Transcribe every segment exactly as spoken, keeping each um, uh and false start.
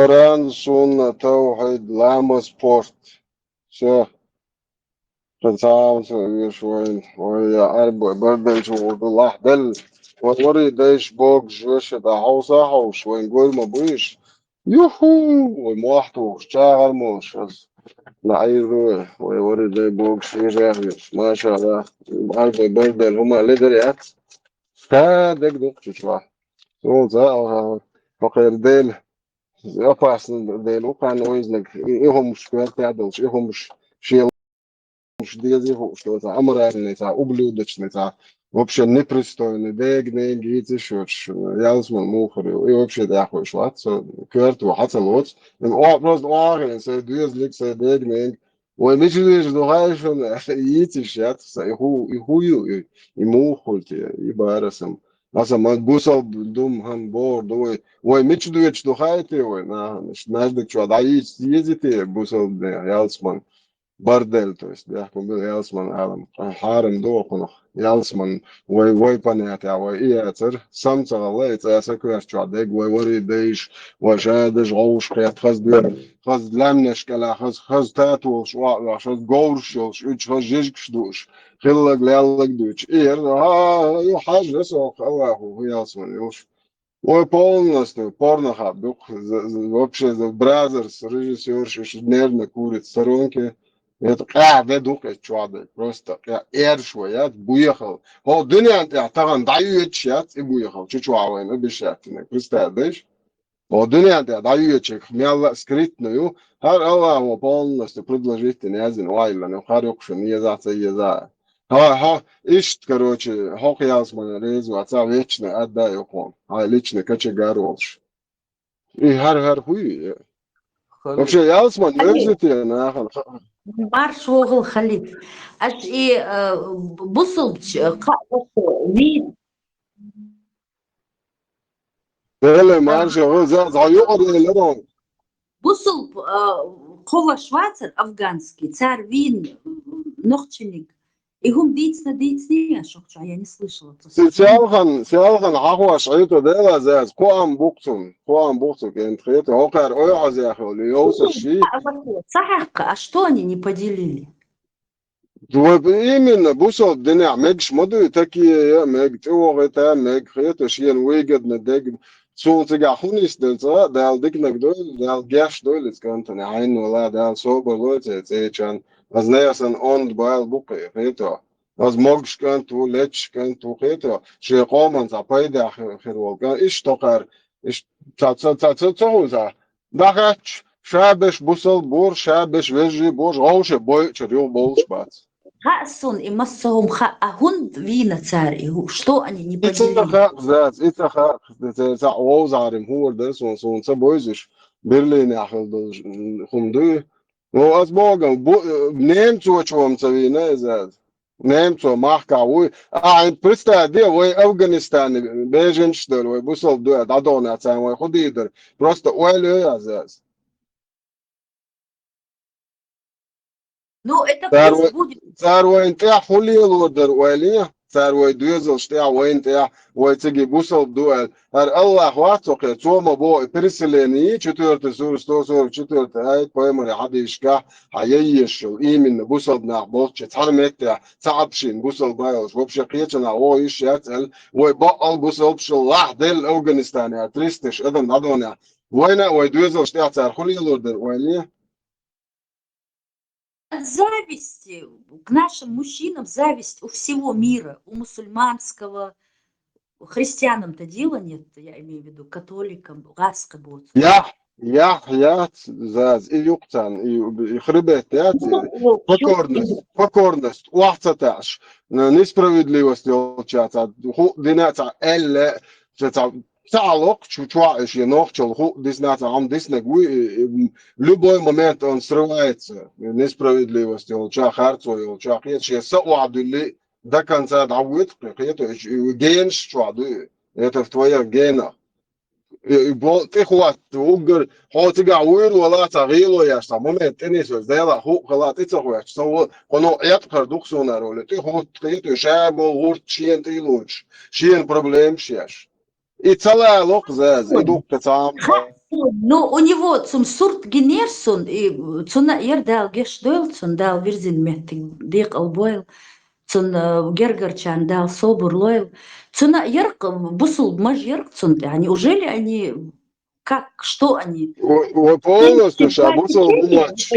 Коран, сунна, тавхьид, ламаз, спорт. Всё. Сан цхьа а ца веш вайн, вай я Ӏарбой бардел чугӀур ду, лахь делла. Вай вари дайш богуш вешан тӀа хьовса хьовш, вайн гой ма буйш. Юху! Вай мохь тухуш, чагӀар молуш ас. На Ӏийр ду вай, вай вари дай богуш вешан хьовш. Машалла. Ӏарбой бардел хӀума ледар яц. Ша дег дукха чу чохь. Сол за, а, хӀокхеран Дела. Опасно Дела, укхан ойзнаг, и хӀумаш коьрта долуш, и хӀумаш шен хӀумаш дезий хууш, цхьа аморальный, цхьа ублюдочный, цхьа вообще непристойный, дега-нега йийцаш йоцуш, ялсман муххар ю. И вообще тӀехь хууш вац, со коьрта ву хьан ца лоцу. Ин о, просто охьа, сайн доьзалиг, сайн дега-нега. Вай мича везаш ду хьайшана, йийцаш яц, сайн, и ху, и ху ю, и, и муха хуьлу те, и бара сам. Аса ма бусалба дум хӀан бохур ду вай. Вай мича доьдуш ду хаьий те вай, нахана? Иштта маьждиг чохь дӀайийца езий те бусалба ялсман? Бордель, то есть, бехкам бу ялсман алам. Хьарам ду кхунах. Ялсман, вай, вай понятие, вай и яцара. Сам ца гӀалла, и цӀа са коьрта чохь дег, вай вари дайш, вай ша даш гӀовш кхетта, хаза доьра, хаза лаьмнаш кӀела, хаза, хаза татолаш охьа оьхуш, хаза говраш йолуш, уьдуш хаза жижигаш дууш. Хиллаг, леллаг дуьйцу. Эр, а, ю хьажа со, Аллаху, ялсман йолуш. Ой, полностью порнохаб ду-кх, з-, з-, вообще, з-, бразерс, режиссёрш, уьш нервно курит в сторонке. Это къаьхьа де ду-кх эцу чохь дерг. Просто къаьхьа эрш вай яц, буьйхал. ХӀо дуьнен тӀехь тахана дӀайоьдуш яц и буьйхал, чу чохь вайна обещать динарг. Представь, дайш? ХӀо дуьнен тӀехь дӀайоьдучух мелла а скрытно ю. ХӀара Аллахо полностью предложить дина яздина, ойла ю, хӀара юкъашна еза, ца еза. Хьо, хьо, иштта, короче, хьо кхиялсмана реза вац, а вечно отдай юхуна, хьайн личный кочегар волуш. И хӀара, хӀара хӀу ю? Вообще, ялсман вевза те нахана? Марш вогӀал, Халид. Аш и, э, бусулбч, э, кхаъ вац вий. Деле марша, за, за юкъара еларо. Бусулб, а, кхо ваш вацар афганский, цар вийна, м, нохчаниг. И хӀума дийцина, дийцина я шух чу, я не слышала просто. Се-, селхан, селхан хьахош Ӏийта дела заз, кхоам букцун, кхоам букцун кент хета, хӀокхар ойхьазехули, йовса ши. Ца хьаккха, а что они не поделили? Вот именно, бусалба динехь мегаш ма дуй, такие я, мега тӀевогӀита, мега хета, шена выгодно дег. Суна цигахь хӀун йист делла цкъа, Дала диканаг дойла, Дала геш дойла иза кӀантана, хьайна вала, Дала собар лойла цӀечан. Аз несан онда бала бу кхе-, хето. Аз могуш кӀант ву, лечаш кӀант ву, хето. Шен къоман цхьа пайда хи-, хир волу кӀант. Иштта тохара, иштта ца, ца, ца, ца, ца хӀун ца. ДӀахаьтташ, ша беш бусалба бора, ша беш вежарий бора, гӀовше бойучуьра юха бовлуш бац. Хаьа суна и массо а хӀума хаьа, а хӀунда вийна цара и хӀу? Что они не поделили? И ца хаьа, заз, и ца хаьа, ца, ца вовзахьарим хӀора дара суна, суна ца бойзуш, Берлинехь хила долу хӀума дуй. Ну, аз богам, бу-, немцочо ца вийна иза. Немцо махкахь вуй. А, представь, де, вай Афганистане беженцаш дара, вай бусалба дуьхьа дӀадогӀна царна вай хӀу дийр дара. Просто ойла йо аз, аз. Ну, это цар пусть вай, будет. Цар вайна тӀехь хӀун лелор дара ойла е? Цар вай доьзалш тӀехь, вайна тӀехь, вай циги бусалба ду аьлла. ХӀара Аллах вац цо кхе, цо ма боху, и переселение, четвёртый сура, сто сорок четвёртый аят, пайхамаре хьадийшкахь, хьан яйешал, именно бусалба нах болчу цхьана меттехь, ца Ӏабшин бусалба йолуш, вообще кхечанахь вогӀу йиш яц аьлла, вай баккъал бусалбашал лахь делла Афганистане, тристаш адам дӀадонехь, вайна а вай доьзалш тӀехь цара хӀун лелор дара ойла е? От зависти к нашим мужчинам зависть у всего мира, у мусульманского, христианам-то дела нет, я имею в виду, католикам, гӀаскхи боцу. Яхь, яхь, яц, заз, и юкъ царна, и, и хребет яц, и покорность, покорность, охьа ца таьаш, н-, несправедливость йолча, ца ху-, дина ца аьлла, ца, ца, ца локхучу чохь и шен нохчалла ху-, дисна ца хьама диснаг вуй, и, и, любой момент он срывается, несправедливость йолча, харцо йолча, кхета шен са охьадуьлли, до конца дӀавоьду кхе, кхета, и генаш чохь дуй, это в твоих генах. И, и бо-, тӀе хӀотта, уггар, хьо цигахь вуьйр вала, цхьа гӀело еш, цхьа момент тӀе нисвеш, Дела ху-, хала тӀе ца хӀоьттуш, со во-, кхуно Ӏеткъар ду-кх суна аьлла, тӀе хӀотта кхета, ша бо гӀурт шена тӀе лоцуш, шена проблемаш еш. И ца лалокх заз, и дуккха цхьа Ну, у него цун сурт гинера сун, и цунна яр Дала геш дойла, цун Дала вирзина меттиг декъал бойла, цун, э, гергарчарна Дала собур лойла. Цунна ярх бусул маж ярх цун, а неужели они, как, что они? Ва полностью ша бусул бумач.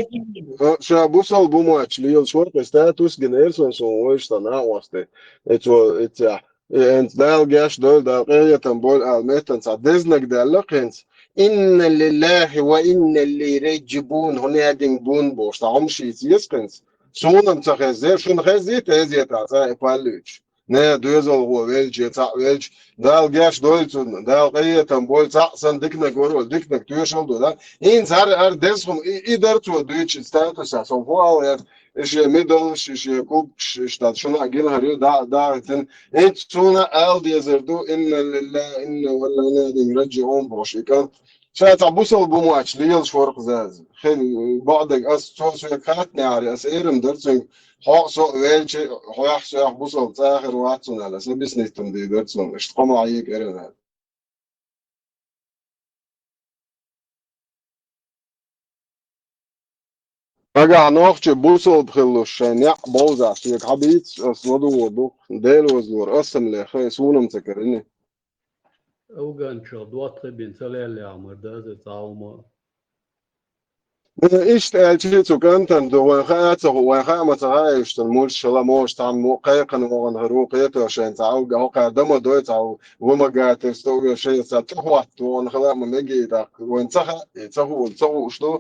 Ша бусул бумач, лиел шорка статус гинера сун, сун вайш сана васты. Эцо, эця. Э, хӀинца Дала геш дойла, Дала къинхетам бойла ала меттан цхьа дезнаг даьлла хӀинца. «Инна лиллахи ва инна илайхи раджиун», хӀун ядинг бун бохуш, цхьа хӀума шийца еза хӀинца. Суна-м ца хеззе, шуна хеззий, тезета цӀа и паллуьйтуш. Не, доьзалхо велча, цхьаъ велча, Дала геш дойла цунна, Дала къинхетам бойла, цхьаъ санна диканаг вара, диканаг тоьшалла ду, да? ХӀинца хӀара, хӀара деза хӀума, и, и дара цо дуьйцу статуса, со хӀу ала яц, и шен медалаш, и шен кубкаш, иштта шуна а гина хӀара ю, да, да, хӀинца суна ала дезар ду, «Инна лиллахи, инна ва илайхи раджиун» бохуш, и кӀант. Ша цхьа бусал бу моч, лелаш вара-кх заза. Хин баъдаг ас цо соьга хаттанехьари, ас эрам дара цуьнга, хьо а со а велча, хьоьх соьх бусал цӀа а хир вац цунна аьлла, ас объяснить-м дийр дара цунна, иштта къаман хьега эрна аьлла. Нагахь нохчи бусалба хилалуш шайн некъ бовзахь, соьга хьабийца, ас ладугӀур ду, Дела вазлора, ас-м леха, и суна-м ца карани. Афганчох доттагӀий бина ца леллехь мара даза цхьа хӀума. Э, иштта аьлча, цу кӀантана ду, вайн хаа ца ху-, вайн хаа ма ца хаьа, иштта мулш шала мош цхьаммо кхайкхина вогӀан хир ву, кхето шайн цхьа авга, хӀокхара дама дой цхьа вымогательство, шайн цхьа тӀехӀотта вогӀан хила а ма мегий, тӀаккха вайн ца хаьа, и ца ху-, ца хууш ду,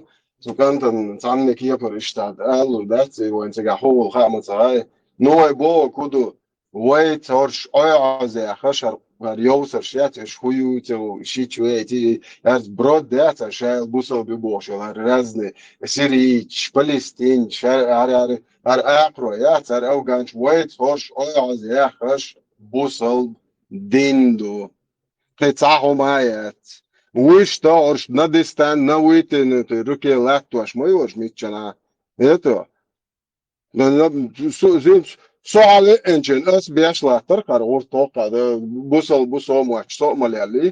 цу кӀантана цхьанна кепара иштта аллур дац, и вайн цигахь хӀу вула хаа ма ца хаьа. Ну, вай боху ку ду, вай царш Ӏойхьозехаш, хӀара йовсарш яц, уьш хӀу ю ца ву, шич вейти, хӀара брод яц, хӀара шайла бусалба ю бохуш йолу, хӀара разный сирийцаш, палестинцаш, хӀара, хӀара, хӀара, хӀара акхаро яц, хӀара афганча, вай царш Ӏойхьозехаш бусалба дин ду. Кхин цхьа хӀума а яц. Вуьшта оьрш на дистан, на вуьйтина, руке латтош ма йош миччана. Это Со, со, со хьалаэӀначийн ас беш латтар хӀара гӀурт хӀокху, да, бусал бу со моч, со а ма лелли.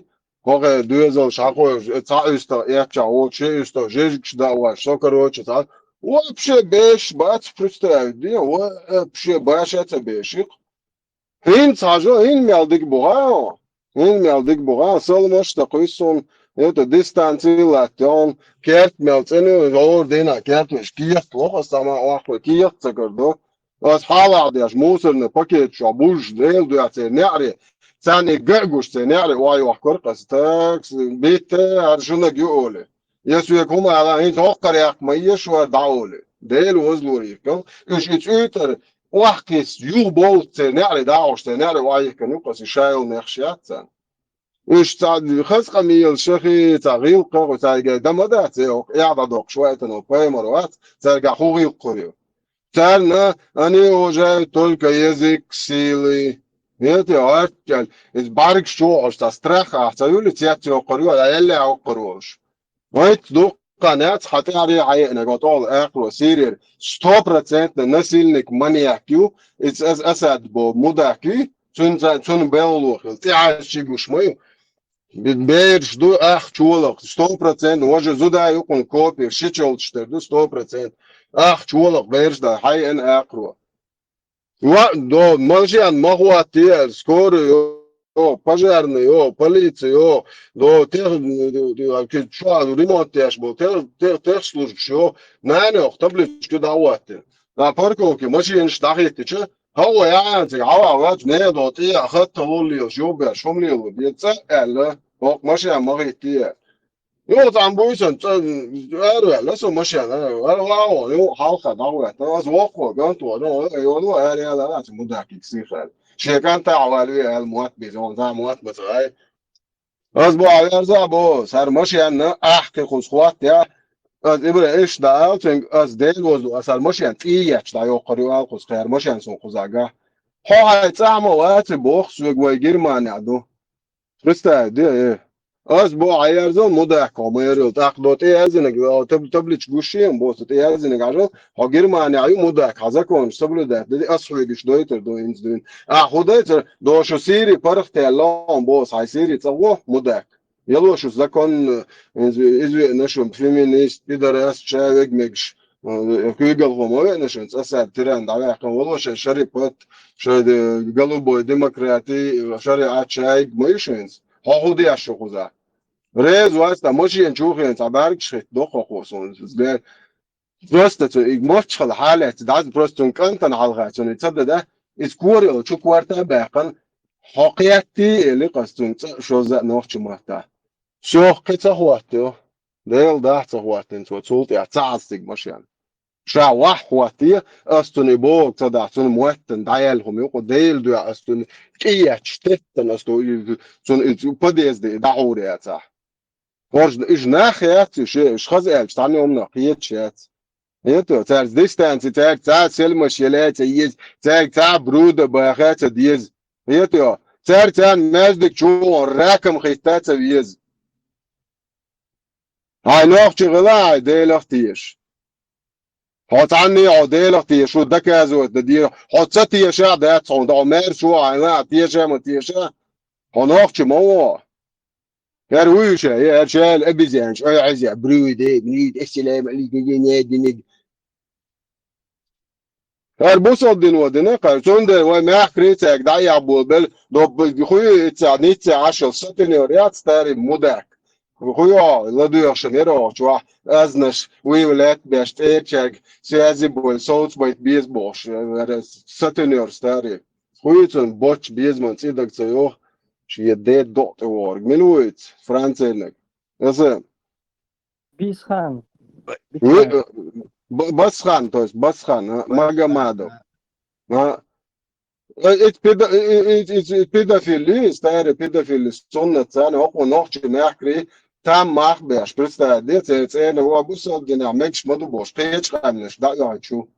ХӀокхе доьзалш хьакхойуш, цхьа уьстагӀ эпчахь воцуш, ши уьстагӀ жижигаш даъ ваш, со, короче, цхьа. Вообще беш бац, представить де, вообще баша ца беших. ХӀинца хьажа, хӀинца мел дика бу гӀа, хӀинца мел дика бу гӀа, салмаш а дан кхуьссу суна, это, дистанци латтон, керт мел цӀена ю, гӀора дина керт веш, керт лоху аса ма охьахой, керт ца кар ду. Ас хьалахь деш, мусорный пакет чохь бужаш, Дела дуьхьа церан неӀаре, царна и ган а гуш церан неӀаре охьайохкура аса, такс, битта, хӀара шунаг ю олий. Я соьга хӀума ала, хӀинца хӀокхара яккха ма еза шу хӀара дӀа олий. Дела вазло йихкал, уьш и цӀуьйтар, охьакхисса, юха бовлу церан неӀаре дӀахьош, церан неӀаре охьайихкина ю-кх аса, и шайолу мехаш яц царна. Уьш цхьа хаза къамелаш, шахи, цхьа гӀиллакхах, цаьрга дан ма дац, э, хӀокху эхь дӀадоккхуш ваийтина пайхамар вац, цаьргахь хӀун гӀиллакххур ю? Царна они уважают только язык силы. Нет, я, иза бӀаьргаш чу а хьожуш, цхьа страх ахь ца юьлу, цец йоккхур ю, а эллехь йоккхур волуш. Вайца дуккха нец хьан тӀаьхьаре хьаеънарг, тӀехула акхаро Сирера сто процентов насильник, маньяк ю, иза Ас-, Асад боху мудак ю, цуьнан, цуьнан белхало хила, тӀехьаьжчий гуш ма ю. Бе-, бераш ду ах чолах, сто процентов, важа зуда ю кхуьнан копия, ши чолчуш тера ду, сто процентов. Ах чолах бераш дай, хьаеъна акхаро. Ва, до, машен ма хӀоттае, скорый йо, пожарный йо, полиция йо, до, тех-, чо ремонт деш бу, тех-, тех-, техслужбаш йо, нана йо, табличка дӀахӀоттина. На парковке машенаш дӀахӀиттича, хӀаваъ яхьанца, хьаваъ вац, не до, тӀе а хатта луллелаш, йо беш, хӀума лело, бен цӀа аьлла, хӀокху машен ма хӀиттае. Юха цхьаьна буьйсанна цӀа араваьлла со машена, ара вагӀо, юха хьалха дӀахӀоьттина. Аса воккхо, гантвора, йолу, ара яла, аса мудакиг сихар. Шен кӀантахь валаве аьлла мотт биза, вон цхьа мотт ма ца гӀай. Аса бу, Ӏаверза а бу, сара машенна ахь кхин кхуза хӀоттаяь, аса ибра иш дан ала цуьнга, аса Дела вазло, аса сара машен цӀий етташ дӀайоккхур ю ала кхуза, кхера машен суна кхуза гахь. Хьо хьайн цӀахь ма ваци боху, соьга вай Германехь ду. Представь, де, э. Ас бо Ӏаерзал мудаккхо майрил, тӀаккха до тӀеязинаг, о, таб-, табличка гуш шен, бо со тӀеязинаг Ӏажал, хьо Германия ю мудак, хьан законаш соблюдать, де, ас хьоьгуш дойтар до инца дуьйна. А, хӀу дайцар, до шу Сири паргӀатаьлла, бо, хьайн Сири цӀа гӀо, мудак. Яло шу закон, э, из-, известно шу феминист, пидорас, чавег мегаш, э, куьйгалхо ма веана шуна, цӀа сад тиран дӀаваьккхина, вало шай шари пат, шай, э, голубой демократи, шариӀат чайг ма ю шуна. Хьо хӀу деш шу кхуза? Реза вац, та машен чу хен, цхьа бӀаргаш хетта дохо хо суна. Просто цу и мочхал хьалаьцци, дӀаз просто цун кӀантана хьалха цуьнан ца дада, иза корайолчу корта а баьккхина, хьо кхетти, эли къас цунна цӀа а шозза а нохча матта. Сох кхин ца хӀоттайо, Дела дахь ца хӀоттина цо, цул тӀаьхьа ца хьастиг машен. Ша вахь хӀоттае, ас цуьнан и богу ца дахь, цуьнан моттана дӀаяьлла хӀума юкъа, Дела дуьхьа ас цуьнан кӀиетташ теттана ас ду, и, цуьнан и подъезде и дӀахьур яцахь. Хьожа, уьш нах яц, уьш, уьш хаза аьлча, цхьанна хӀуманах кхеташ яц. Хетайо, цаьрца дистанци, цаьрца цхьа селмаш яла ца еза, цаьрца цхьа бруда баха ца деза. Хетайо, цаьрца царна маьждиг чу вон ракам хетта ца веза. Хьай нохчи гӀила, хьай Делах теша. Хьо цхьанне хьо Делах теша, шу доказывать дан деза. Хьо ца тешахь дац хьуна, хьо маьрша ву, хьайна а теша ма теша. Хьо нохчи ма ву. ХӀара вуй ша, я хӀара шайла обезьянаш, ой, хьайза, брюй де, брюй де, ассалам алейкум, де, не, де, не. ХӀара бусалба дино дина кхара, цундела вай мехкарий цаьрга дӀаяхьа болабелла, доп хуьй иццахь, ниццахь Ӏашал сатинер яц старый мудак. Хуьй хьо, ладоьгӀашан яра оха чохь, азнаш, вуй лаьтта беш, цӀерачаьрга, связи боль, совцабайта беза бохуш, хӀара сатинер старый. Хуьй цунна боч безаман цӀе дага ца йоху, шен ден докъа тӀе вогӀург. Мила вуй иза, Францийнаг? Аса Бисхан. Бисхан. Б-, Басхан, то есть Басхан, а, Магомадов. А? Э, эти педо-, э, э, эти, эти педофили, старые педофили, суннат царна, окхо нохчи мехкарий, там мах беш, представь, де, церан цӀена вон бусалба динехь мегаш ма ду бохуш, кхечу къаьмнаш, дӀа а йохьучу.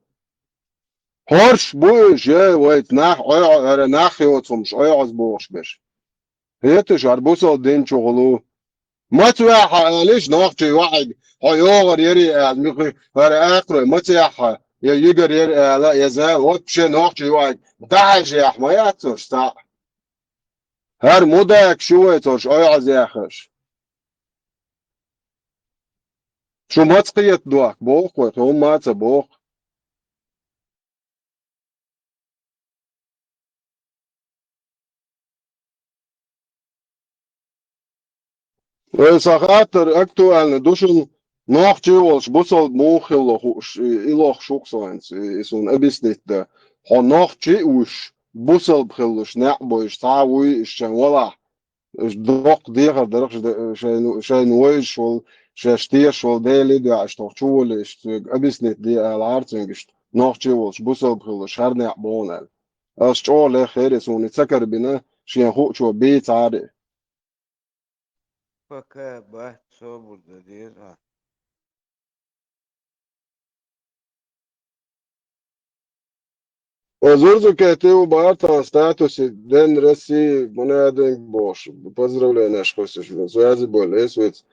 ХӀорш бу уьш, ей, вайца нах, ой, ой, ара нах йоцу хӀумаш, ой, оз бохуш берш. ХӀеташ, хӀара бусалба дин чу гӀулу. Маца ваьхьа, алиш, нохчий ваьхьиг, хьо йогӀар яри ала, михуй, хӀара акхарой, маца яхьа, я йигар яри ала, я за, вообще нохчий ваьхьиг, дӀахьажа яхь, ма яц цуьнаш цхьаъ. ХӀара мудак шу вай цуьнаш, ой, оз яхаш. Шу маца кхета дохку, боху вай, хӀумма а ца боху. Вай сан хаттар актуальный ду шуна, нохчий волуш бусалба муха хилла хууш, и, и лохуш ву-кх со хӀинца, и, и суна объяснить дан. Хьо нохчий а вуьш, бусалба хиллуш, неӀ бойуш, цхьа а вуй, ишчан валахь. Уьш доккха дехар дарх де-, шайна, шайна вайзаш волу, шаьш тешаш волу Деле а дуьхьа, иштта хӀокху чу волу, иштта соьга объяснить де алахьара цуьнга, иштта нохчий волуш, бусалба хиллуш, хӀара некъ боху аьлла. Ас чӀогӀа леххера и суна и ца карабина, шен хуучо бийцара и. Пока бац, собар дан деза. Зурзукети у бартан статусе День России, мунадин бохуш, поздравленеш хуьсуш, связи боль, эс виц,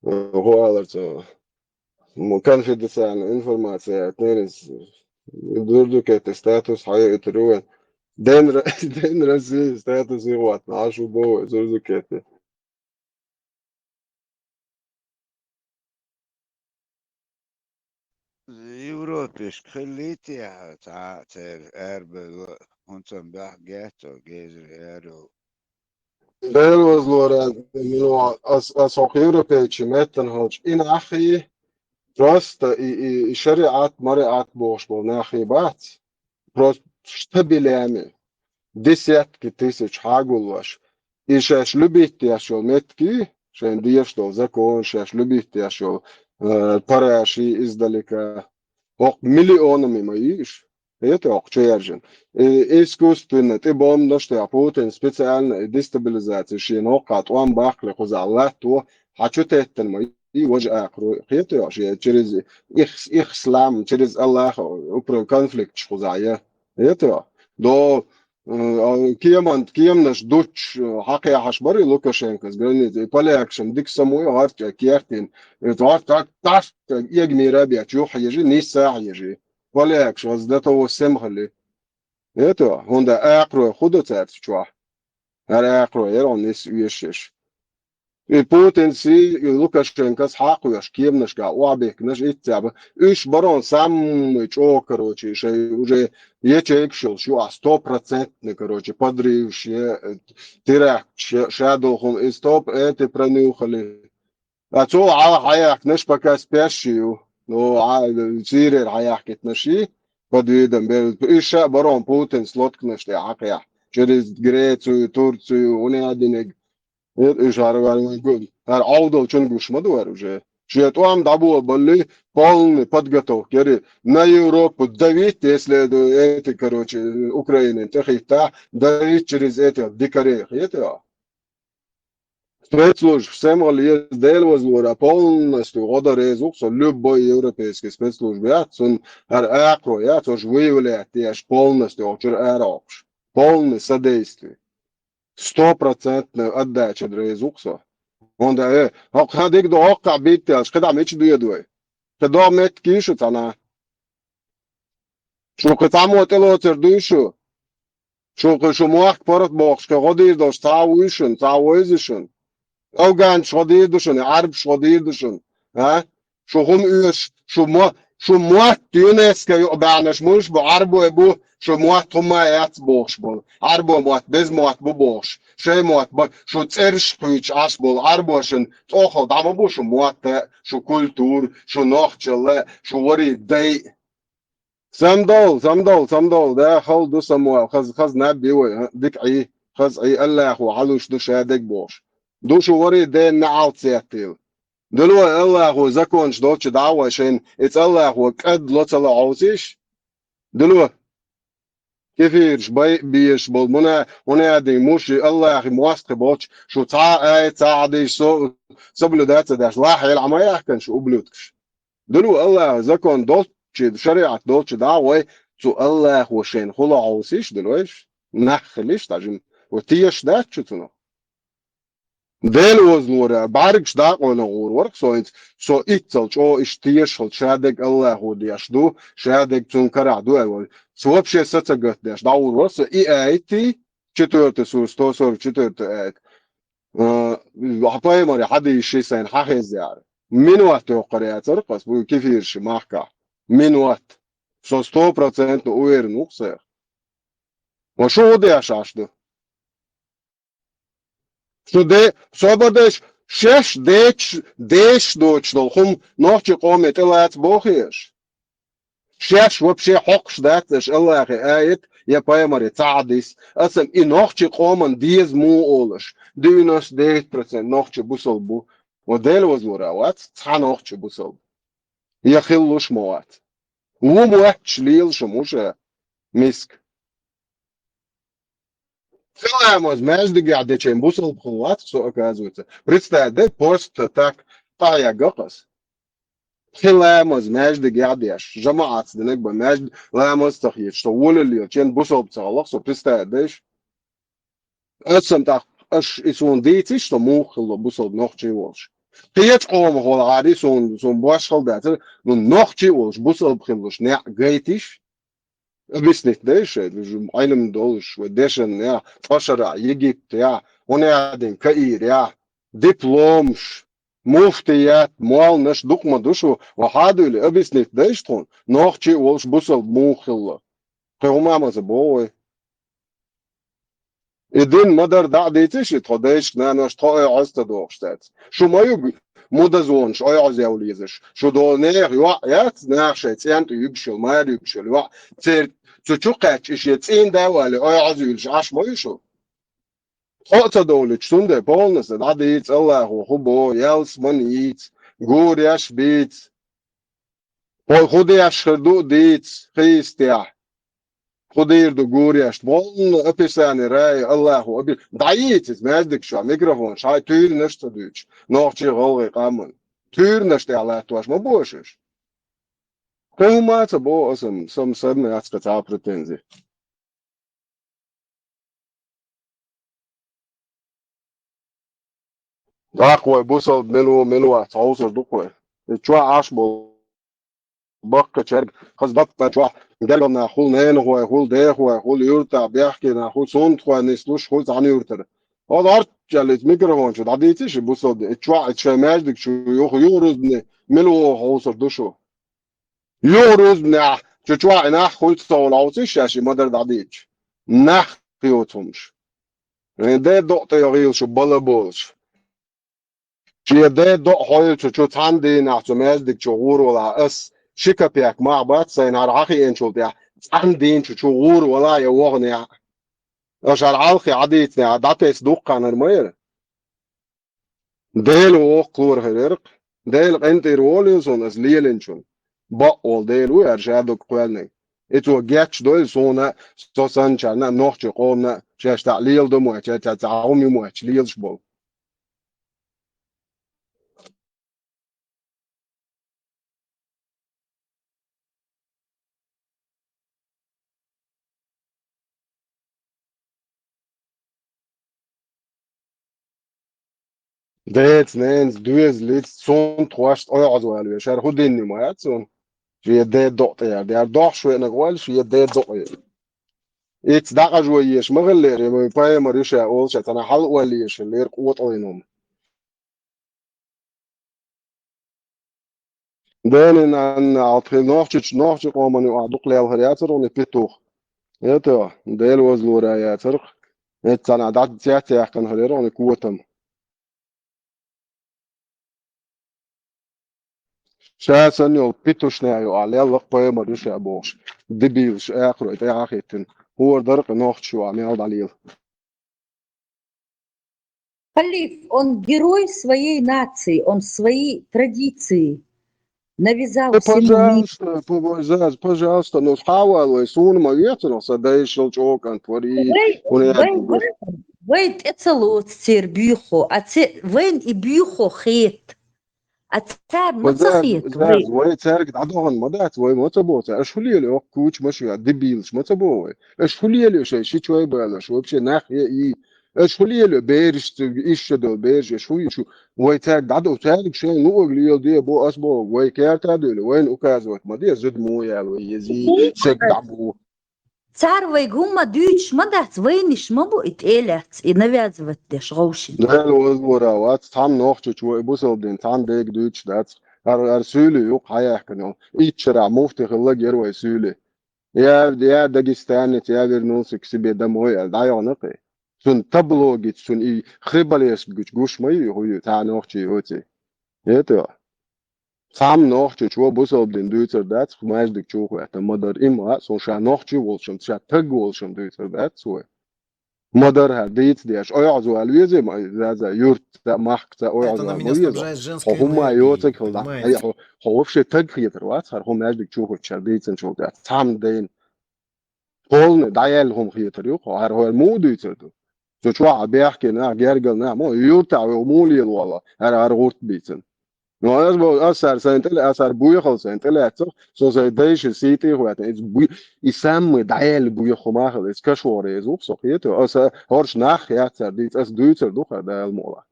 хӀу алар цо, м, конфиденциальная информация, тнерис, Зурзукети статус хьайойтур вен. День Ро-, День России статус и вот, наш убой, Зурзукети. Европешка хиллий те цхьа а церан арабевлла, хӀунцам баьхьа гетто гезара аьрру. Дела вазлора, ас, ас хӀокху европейчу меттана хилча и наххий, просто и, и, и шариат, мариат бохуш болу наххий бац. Просто штабелями. Десятки тысяч хьагуллош. И шаьш любить деш йолу меттигий, шайн дезаш долу закон, шаьш любить деш йолу, э, параши издалека. ХӀокху миллионами ма йийш. ХӀета хӀокху чу яржина. И искусственно, тӀе бомбанаш тӀехь Путин специально и дестабилизация шена хӀокху тӀом баккхале кхузахь латто, хьан чу теттина ма и важа акхаро. ХӀета хӀокху шен через их, их слам, через Аллаха упра конфликташ кхузахь я. ХӀета хӀокху. До М, а, кеман-, кеманаш дуччу, а, хьакхехьаш бара и Лукашенкос граница, и полякашна дика самой гӀорта кертина. Иза гӀорта так, так, эгамера бечу юххьа ежи, нисса а ежи. Полякаш ваза до того сема хили. Это, хӀунда акхарой хӀу до цаьрца чохь? ХӀара акхарой яра хьуна нисса оьшуш. И Путинс, и Лукашенкос хьакхоьхьуш кеманашка охьабихкинарш итт цхьаъ ба. Уьш барон самый чӀогӀа, короче, шайн уже ячейкаш йолуш ю ахь стопроцентный, короче, подрываш е, э, теракташ е, ша долу хӀума, и стоп, эти пронюхали. А цо хьа-, хьаяьккхинарш пока спящий ю. Ну, а, Сирера хьаяьккхийтинарш и, под видом бер-, уьш ша барон Путинс лотканаш тӀе хьакхехь. Через Грецию, Турцию, хӀунда аьлла динарг. Э, уьш хӀара ваьлла вайн гу-, хӀара Ӏовдалчун гуш ма ду хӀара уже. Шен тӀом дӀаболабалли, полный подготовка яри. На Европу давить, если это, эти, короче, Украинин тӀехӀиттахь, давить через этих дикарей, хета? Спецслужбаш, Самуил, еза Дела возлора, полностью гӀо дан реза ву-кх со, любой европейский спецслужба яц, цунна хӀара акхаро яц, уьш выявлять деш, полностью оцу чуьра ара Ӏокхуш. Полное содействие. Стопроцентная отдача реза ву-кх со. ХӀунда, э, хӀокху хан дика ду, хӀокху хан битта аьлча, кхидӀа мича доьду вай? Кхин догӀу меттиг ю шу цхьана? Шу кхин цхьаммо тӀелоцур дуй шу? Шу кхин шу мохк паргӀат бохуш, кхин гӀо дийр долуш цхьа а вуй шуна, цхьа а вевзий шуна? Афганцаш гӀо дийр ду шуна, Ӏарбаш гӀо дийр ду шуна? А? Шу хӀума оьшу, шу мо-, шу мотт ЮНЕСКО юкъа баьхнарш муьлш бу, Ӏарбой бу, шу мотт хӀумма а яц бохуш болу. Ӏарбой мотт беза мотт бу бохуш. Шайн мотт бан, шу цӀераш кхуьйцуш Ӏаш болу Ӏарбошна тӀехула дӀа ма бу шу мотт а, шу культура, шу нохчалла а, шу варий дай а. Самдал, самдал, самдал, да, хала ду самвал, хаза, хаза наб бий вай, а, дика Ӏий, хаза Ӏий, Аллахо хьалуш ду ша дерг бохуш. Ду шу варий дена неӀалт сеттийла. Дуьло Аллахо законаш долчу дӀа а вай шайна, иза Аллахо кӀад ло ца ло Ӏовсийша? Дуьло. Кефираш бай а безаш болу, муна, муна дин муши Аллахи мостагӀи боцуш, шу цхьа а аят, цхьа а хьадийс со-, соблюдать ца деш, лахьа хьелахь ма яхкана шу, ублюдкаш. Дуьло Аллаха закон долчу, шариӀат долчу дӀа а вай, цу Аллахо шайна хула Ӏовсийша, дуьлойш, нах хилийша, тӀажим, ва тешаш дац шу цунах. Дела возлора, бӀаьргаш дакъойна гӀур варх со хӀинца, со иццал чӀогӀа иштта тешахалла ша дерг Аллахо деш ду, ша дерг цунна карахь ду аьлла вай. Со вообще са ца гатдеш, дӀагӀур варх со и аят, четвёртый сура, сто сорок четвёртый аят. А, хьан пайхамаре хьадийши сайна хьан хеза яра? Минот йоккхур яцара, къас бу кефирши махкахь. Минот. Со сто процентов уверен ву-кх сех. Ва шу хӀун деш Ӏаш ду? Шу де-, собар деш, шаьш дечаш, дешаш доцуш долу хӀума нохчийн къоме тӀелаца бохий аша? Шаьш вообще хьокхуш дац аша Аллахе аят я пайхамаре цхьа хьадис, аса и нохчийн къоман деза муха олуш, девяносто девять процент нохчи бусалба бу. Ва Дела возлора вац цхьа нохчи бусалба. Я хилалуш ма вац. Ву мотташ лелаш хӀума ву ша, миска. Пхи ламаз маьждигехь дечийн бусалба хилла вац со, оказывается. Представь, да, просто так, къахьегга къас. Пхи ламаз маьждигехь деш, жамаӀатца динарг бан, маьждиг ламаз ца хеташ, со волаллера чен бусалба ца хилла со, представь, да, иш? Аса-м тӀаккха, аш и суна дийциш, со муха хилла бусалба нохчий волуш. Кхечу къомах вала гӀари суна, суна бош хала дацара, ну, нохчий волуш, бусалба хиллуш, неӀ гайтиш? Объяснить дайша, Ӏилма долуш, вай дешан я, цӀа шарахь, Египта я, хӀунда аьлла Каира я, дипломаш, муфтият, молланаш дукха ма ду шу, ва хьадуьйла, объяснить дайша тхуна, нохчий волуш бусалба муха хилла. Кхин хӀума ма ца боху вай. И дин ма-дарра дӀа а дийци ши тхо дайшка, нанош тхо ой Ӏоз ца дохуш дац. Шу ма юга мудазонаш ой Ӏоз яв лезаш. Шу долу нехан йоӀ яц, наха шайн цӀен тӀе югуш йолу, мара югуш йолу йоӀ. Церан цу чу кхаьчча и шен цӀийна да а валий, ой Ӏоз юьйлуш Ӏаш ма ю шу. Тхо а ца довлуьйтуш, цундела полностью дӀадийца Аллахо хӀун боху, ялсамани йийца, гуреш бийца. Хьо хӀун деш хир ду а дийца, хийистехь. ХӀун дийр ду гуреш? Боллу описание рая, Аллаху аби-, дӀайийца иза маьждиг чохь, микрофон, шайн туьйранаш ца дуьйцуш, нохчий, гӀалгӀай къаман. Туьйранаш тӀехь латтош ма бу аша уьш. Кхин хӀума а ца боху аса, сан, сан яц кхин цхьа а претензи. ТӀаккха вай бусалба мила ву, мила вац, хьовсур ду-кх вай. И чохь Ӏаш болу баккхачаьрга хаза баккха чохь гергал нах хуьлу, ненахой хуьлу, дехой хуьлу, юьртахь бехке нах хуьлу, сунтахой нислуш хуьлу цхьана юьртара. Хьо лорт аьлла, иза микрофон чу дӀадийци ши бусалба дин. Итт чохь, итт шайн маьждиг чу юха, юха рузбане мила вогӀу хьовсур ду шу? Юха рузбанехь, чу чохь и нах хуьлу ца волу хьовсийша ши ма-дарра дӀадийцича? Нах йоцу хӀумаш. Вайн ден докъа тӀе йогӀийла шу бала болуш. Шен ден докъа хьоьлучу чу цхьана дийнахь цу маьждиг чу гӀур валахь ас, ши капек мах бац сайна хӀара хьан хиъначул тӀаьхьа, цхьана дийна чу чу гӀур валахь я вогӀанехь. Аша хӀара хьалхе Ӏадийцинехь, дӀатесна дуккханар ма яра. Дела воккхалора хир яра-кх. Дела къинтӀера волийла суна ас лелинчунна. Бакъволу Дела ву аьлла ша дог кхоьллинарг. И цо гечдойла суна а, со санначарна а, нохчийн къомана а, шаьш цхьаъ леладо моьттуш, цхьа, цхьа хӀума ю моьттуш лелаш болу. Деца, ненаца, доьзалица, цунна тхоьшта ойхьаза вала веш. ХӀара хӀун динна ма яц цунна? Шен ден докъа тӀе яра. Яра дохьуш веанарг ойла, шен ден докъа яра. Ицца дӀакъажо езаш ма хиллера, вай пайхамар ю ша олуш, цхьана хьал ойла езаш хиллера къотӀалла хӀума. Дена, нанна, алт хи нохчич-, нохчийн къоман юкъахь дукха лелхар яцара хьуна и петух. Это, Дела вазлора яцара-кх. Эццанхьа дӀа цец яьккхина хир яра хьуна и котам. Ша санна йолу петушнех юкъахь лелла-кх пайхамар ю ша бохуш, дебилаш, акхарой тӀе а хӀиттина. ХӀора дара-кх и нохчаш юкъахь мел дӀалела. Халиф, он герой своей нации, он свои традиции навязал всему миру. Пожалуйста, по-, Заз, пожалуйста, ну, хьавал вай, суна ма вецара, сан дайшал чӀокӀант вари, вай, вай, вай, вай тӀе ца лоцу церан буьйхо, а це-, вайн и буьйхо хета. А царна ма ца хета, вай. Заз, вай цаьрга дӀадохана ма дац, вай ма ца боху цара. Аша хӀун лелайо, куча ма шу, дебилаш ма ца боху вай. Аша хӀун лелайо шайн ши чой балош, вообще нах е и. Аша хӀун лелайо берашца, иштта долу бераш, аша хӀун ю шу? Вай цаьрга дӀадо, цаьрга шайн луъург леладе бо, ас боху, вай керта а дуьйлу, вайна указывать ма де, зуда мо яьлла вай, ези, шек дӀабу. Цара вайга хӀумма дуьйцуш ма дац, вайниш ма бу и тӀелаьцна, и навязывать деш гӀовшина. Дела вазлора вац, цхьамма нохчичо и бусалба дин цхьамма дега дуьйцуш дац. ХӀара, хӀара суьйли ю-кх хьаяьккхина йолу. Итт шарахь муфти хилла гера вай суьйли. Я, я дагестанец, я вернулся к себе домой, аьлла, дӀайогӀна-кх и. Цунна табло гича, цунна и хребалешка гучу гуш ма ю, хӀун ю, цхьа нохчи оций. Это. Цхьамма нохчичо бусалба дин дуьйцур дац, маьждиг чу хӀоьттина ма-дарра, и ма, со ша нохчи волчун, ша таг волчун дуьйцур дац вай. Ма-дарра хӀара дийца деш, ойхьаза вала везий ма, Заза, юьртца, махкаца ойхьаза вала ма веза. Хьо хӀумма йоцург хила дӀа, хьо, хьо вообще таг хетар вац, хӀара хӀун маьждиг чу хӀуттуш хӀара дийцинчул тӀаьхьа, цхьамма дайна. Полный дӀаяьлла хӀума хетар ю-кх хьо, хӀара хӀара муха дуьйцур ду? Цу чохь а бехке нах, гергал нах, мо юьртахь ву муха лелавала, хӀара, хӀара гӀурт бийцина. Но ас бо-, ас хӀара сайн тӀе, ас хӀара буьйхал сайн тӀелаьцна, со сайн дайшин сий тӀе а хӀоьттина, иза буй-, и самый дӀаяьлла буьйха хӀума хила, иза кашвогӀур еза ву-кх со, хетий? Ас хӀорш нах яц цара дийца, ас дуьйцур ду хӀара Дала мукъалахь.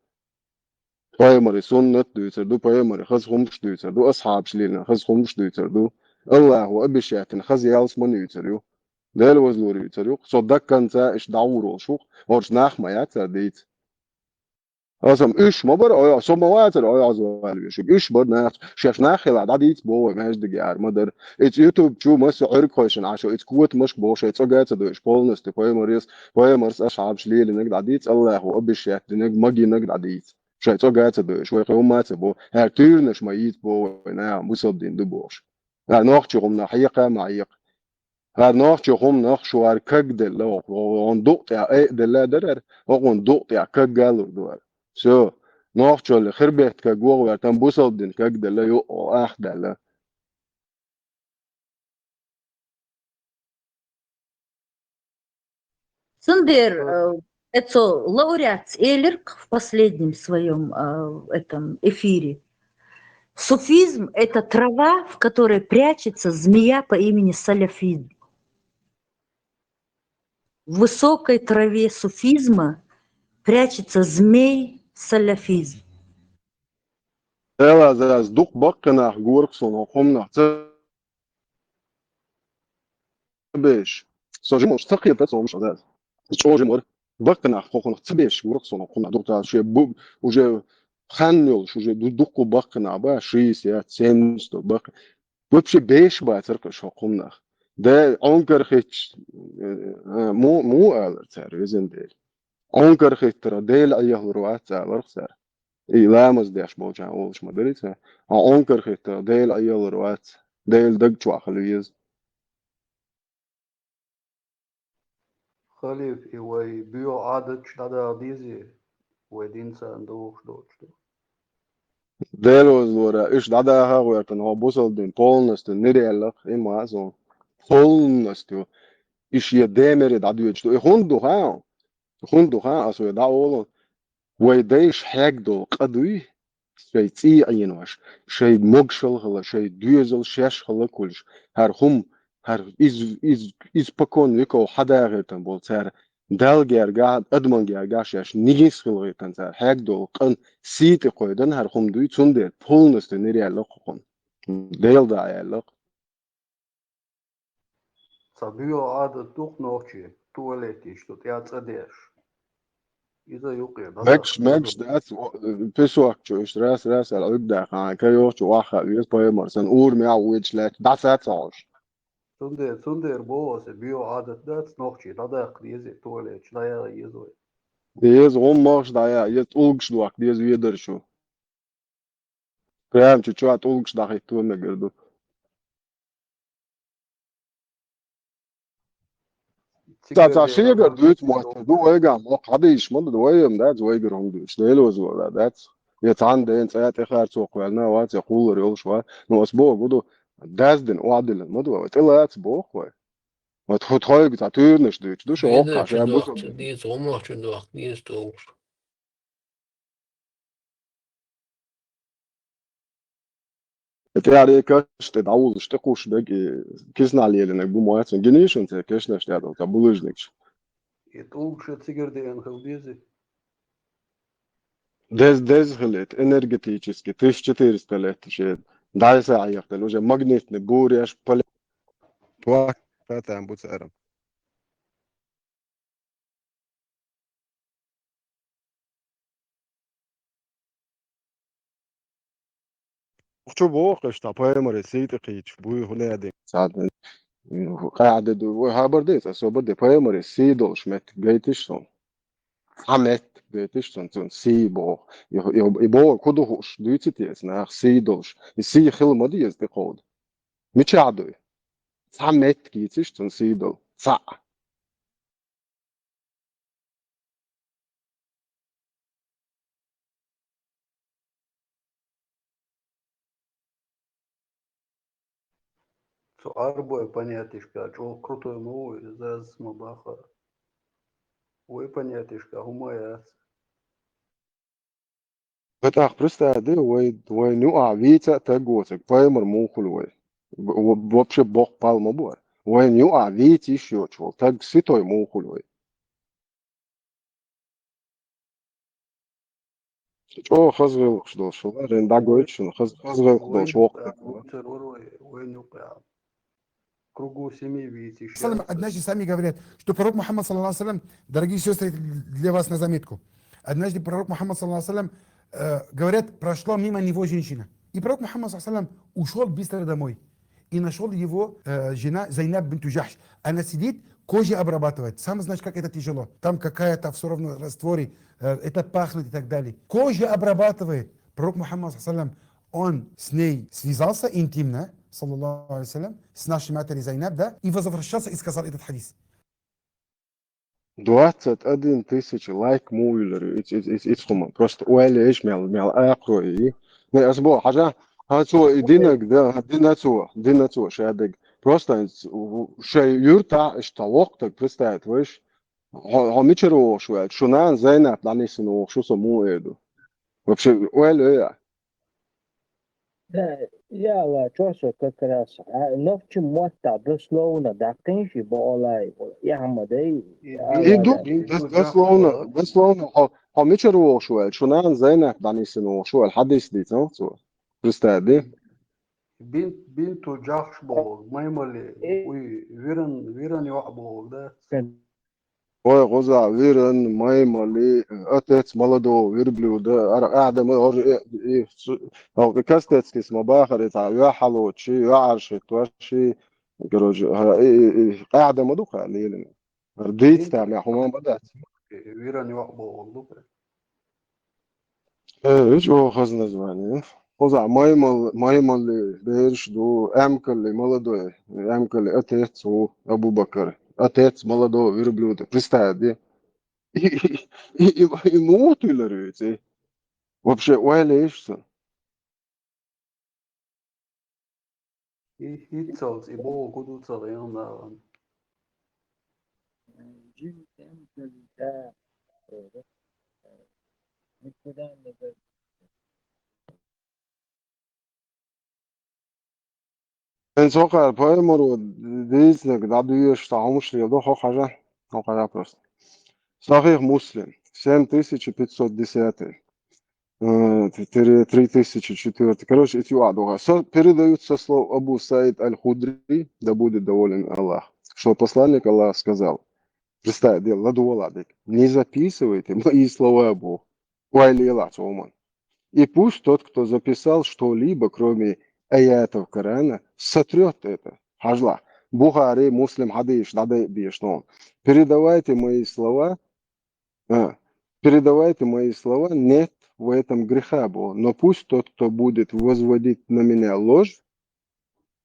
Пайхамаран суннат дуьйцур ду, пайхамаран хаза хӀумаш дуьйцур ду, асхьабаш лелийна хаза хӀумаш дуьйцур ду. Аллахо обещать дина хаза ялсамани юьйцур ю. Дела вазлора юьйцур ю. Со дакканца иштта дӀагӀур волуш ву-кх, хӀорш нах ма яц цара дийца. Аса-м уьш ма бара, ой, со ма вацара ойхьаза вала везарг. Уьш бара нах, шаьш нах хилахь дӀадийца боху вай маьждиге, хӀара ма-дарра. Иза YouTube чу массо а Ӏуьргахойшна Ӏаш, иза котамашка боху, шайн цӀогӀа а ца дойуш, полностью пайхамарас, пайхамарас асхьабаш лелийнарг дӀадийца, Аллахо обещать динарг, магийнарг дӀадийца. Шайн цӀогӀа а ца дойуш, вай кхин хӀумма а ца боху. ХӀара туьйранаш ма йийца боху вай наха, бусалба дин ду бохуш. ХӀара нохчийн хӀума нах хьекха а ма хьекха. ХӀара нохчийн хӀума нах шу хӀара кагделла, хӀокхунна дукъ тӀехь айа делла а дара хӀара, хӀокхунна дукъ тӀехь кагга а лур ду хӀара. Всё. Нохчалла хербетта каг вогӀу вара, там бусалба дин кагделла юкъа ах даьлла. Цундела, э, эцо лауреат элирк в последнем своём, э, этом эфире: «Суфизм — это трава, в которой прячется змея по имени салафизм». В высокой траве суфизма прячется змей салафизм. Делаза аз дукха баккхинах горах суна хӀуманах ца беш. Со жимуш ца кхета, со хӀумаш аз. ЧӀо жимур. Баккхинах хӀокхунах ца бешаш гурах суна хӀокхунах духтал шоай бу-, уже хан йолуш, уже ду-, дуккха баккхинах ба, шийсет, семьдесят баккхи. Вообще беш бацарх уьш хӀокхунах. Да, Ӏункар хитч, э, э, му, му алар цара, везан Дела. Ӏункар хиттара Дела Ӏехалур вац аларх цара. И ламаз деш болчарна олуш ма дарий цара. Ӏункар хиттара Дела Ӏехалур вац. Дела даг чохь хила веза. Халиф, и вай буьйху Ӏадаташ дӀадаха дезий, вай дин царна дохуш доцуш ду? Делозлора, уьш дӀадаха а гӀоьртина, хьо бусалба дин полностью ниръяьллакх, и ма а сон. Полностью. Уьш я демере дӀадоьдуш ду. И хӀунда ду хаьа? ХӀунда ду хаьа, ас вай дӀаолу? Вай дайша хьегна долу къа дуй, шайн цӀий Ӏенош, шайн могушалла хилла, шайн доьзал шаьш хилла кулш, хӀара хӀума, хӀара из, из, из покон веков хьадагӀиртан болу цара Далла гергахь а, адаман гергахь а шаьш нигис хила гӀиртан цара хьегна долу къан сий тӀе кхойдан хӀара хӀума дуй, цундела полностью ниръяьлла кху хӀума. Дела дӀа аьлла-кх. Ца буьйху Ӏадат ду-кх нохчий, туалеташ ду тӀе цӀа деш. Иза юкъе дӀа Мегаш, даккха мегаш деза. Дац, о, песок чу уьш рас-рас аьлла Ӏуьрг даха, кайохчу охьахаа веза пайхамар санна, урамехь а воьдуш лаьтташ, дӀаса а ца хьожуш. Цундела, цундела боху аса, буьйху Ӏадат дац нохчий, дӀадаккха деза, туалеташ дӀаяха еза вай. Еза гӀуммагӀаш дӀаяха, еза тӀулгаш дохка деза ведар чу. Прям чу чохь тӀулгаш дӀахӀитто мегар ду. Ца, ца шегара дуьйцу мотт ду вайгахь, мокх хьадийш ма ду, вай ма дац, вайгара хӀума дуьйцуш, Делозлора дац. Я цхьана ден цӀа тӀе харцо кхоьллина вац, я кхуллар йолуш вац. Ну, ас боху ду, даздина, охьадиллина ма ду вай, тӀелаца боху вай. Вот хӀу тхойга цхьа туьйранаш дуьйцуш ду, шу хӀоккхахь ша бусалба. ДӀа гӀуммагӀчун дохка деза тӀулгаш. ТӀаьхьара каш тӀе дӀавуллуш, тӀекхуссуш дерг и киснахь лелийнарг бу ма вац, гинийша церан кешнаш тӀехь долу цхьа булыжникаш. И тӀулгаш цигара деана хила деза. Дез-, деза хилийта, энергетически тысяча четыреста лет шен дӀаса Ӏехадала, уже магнитный буреш, поле-, Туа, та-, там бу цара. Чу боху иштта, пайхамаре сий тӀе кхийча, буй хӀун а дина. Цхьа къаьхьа де ду, вай хабар де, аса собар де, пайхамаре сий долуш меттиг гайтиш суна. Цхьа меттиг гайтиш суна, цунна сий боху. И, и, и боху, кху ду хууш, дуьйцу те аса нах сий долуш. И сий хила ма деза тӀекховда. Мичахь дуй? Цхьа меттиг йийциш цунна сий долу. Цхьаъ. Цу Ӏарбой понятешка чӀогӀа крутой ма ву иза, аз ма бахара. Вай понятешка хӀума яц. Вай тӀаккха представь де, вай, вайна юкъахь вийца а таг воцург, пайхамар муха хуьлу вай? В-, в-, вообще боккха пал ма бу вай. Вайна юкъахь вийца йиш йоцуш волу таг ситой муха хуьлу вай? ЧӀогӀа хаза гӀиллакхаш долуш хилла, рен дӀагойту шуна, хаза, хаза гӀиллакх долуш воккха дерг хилла. Вайна юкъахь. Кругу семьи вийца. Салам, однажды сами говорят, что пророк Мухаммад, саллаллаху алейхи ва саллям, дорогие сестры, это для вас на заметку. Однажды пророк Мухаммад, саллаллаху алейхи ва саллям, э, говорят, прошла мимо него женщина. И пророк Мухаммад, саллаллаху алейхи ва саллям, ушёл быстро домой. И нашёл его, э, жена Зайнаб бинту Джахш. Она сидит, кожа обрабатывает. Сам знаешь, как это тяжело. Там какая-то в всё равно растворе, э, это пахнет и так далее. Кожа обрабатывает. Пророк Мухаммад, саллаллаху алейхи ва саллям, он с ней связался интимно, саллаллаху алейхи ва саллям, с нашей матерью Зайнаб, да, и возвращался и сказал этот хадис. Двадцать один тысяча лайк муха йиллира, иц-, иц-, иц-, ицхума. Просто ойла еш мел, мел акхарой и. Не, ас бо, хьажа, хьа цо и динаг, да, дина цо, дина цо, шадыг. Просто ц-, у-, шай юрта, иштта вокхтаг представить, вайш. Хьо, хьо мичара вогӀуш ваьлча, шу нана Зайнаб дӀанисина вогӀуш, шу со муха эр ду? Вообще, ойла ой а? Да, я ва, чё со как раз, а, нохчи мотта дословно даккхинчи бо олай, я хама дай, И ду, дос-, дословно, дословно, хьо, хьо мичара вогӀуш ваьлча, шу нана Зайнаб дӀанисина вогӀуш ваьлча, хьадис дийца, цо. Представь, ди? Бин-, бинту Джахш боху, маймали, Э. Уй, виран, виран йоӀ боху, да? Кен. Ой, хӀоза виран, маймали, отец молодого верблюда, ара Адама, ор-, э, э, су-, ау, кастецкис ма бахари, цхьа, йоӀ хьалочи, йоӀ Ӏарши, тоши, короче, ха, э, э, э, Адама ду ха, лелина. Ар дийц та, мя хума ма дац. Виран йоӀ бо, олду. Э, ич о хаз название. Хоза маймал, маймалли берш ду, эмкалли молодой, эмкалли отец у Абу Бакр. Отец молодого верблюда. Представь, да? И, и, и, и, и муту ларюйте. Вообще, уайле ишса. И, и цалц, и бо куду цал, и он на. Эн сокъар пайхамаро дийцинарг дӀадуьйш, цхьа хӀумаш леладу, хьо хьажа, хьо хьажа просто. Сахих Муслим, семь тысяч пятьсот десятый, э, т-, три, три тысячи четвёртый. Короче, эти уа дуга. Со-, передают со слов Абу Саид Аль-Худри, да будет доволен Аллах, что посланник Аллаха сказал: Представь, дело, ладу валадик. Не записывайте мои слова, бо. Уайле лац оман. И пусть тот, кто записал что-либо, кроме аятов Корана, сотрёт это. Хьажла. Бухари, Муслим хьадийш, дӀадайбеш, но. Передавайте мои слова, а, передавайте мои слова, нет в этом греха, бо. Но пусть тот, кто будет возводить на меня ложь,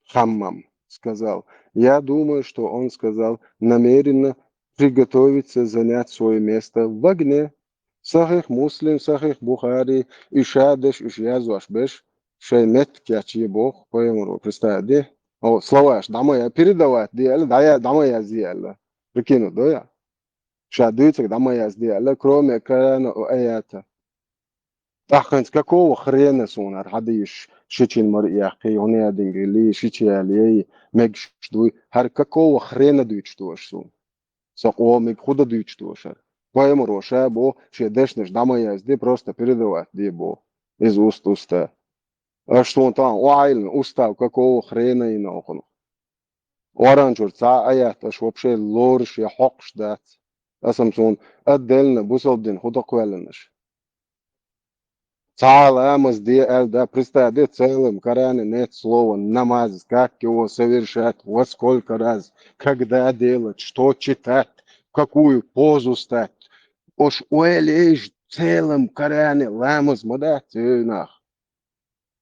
Хаммам сказал. Я думаю, что он сказал намеренно приготовиться занять свое место в огне. Сахих Муслим, Сахих Бухари, и шадеш, и шязуаш беш, шай мет кячи бох, поэмуру, представь, де? О, слова аш, дамая, передавать, де, али, дая, дамая, зи, али. Прикинь, да, я? Ша дуьйцург дӀа ма язде аьлла, кроме Корана у аята. ТӀаккха хӀинца какого хрена суна ара хьадийш шичин мара яьккхий, хӀуна ядингили, шичи яли, эй, мегаш дуй, хӀара какого хрена дуьйцуш дош суна? Со къомиг худа дуьйцуш дош ара. Пайхамаро ша бо, шен дешнаш дӀа ма язде, просто передавать де бо. Из уст-уста. Аш суна тахан, о, Ӏайлина, устав какого хрена йина охуна? Къуръан чуьра цхьа а аят аша вообще лоруш я хьокхуш дац. Аса-м суна отдельно бусалба дин хӀу тӀакхоьллина аша? Цхьа а ламаз де аьлла да, представь, де целым Коране нет слова намаз, как его совершать, во сколько раз, когда делать, что читать, в какую позу стать. Ош ойле иш целым Коране ламаз ма дац, эй нах.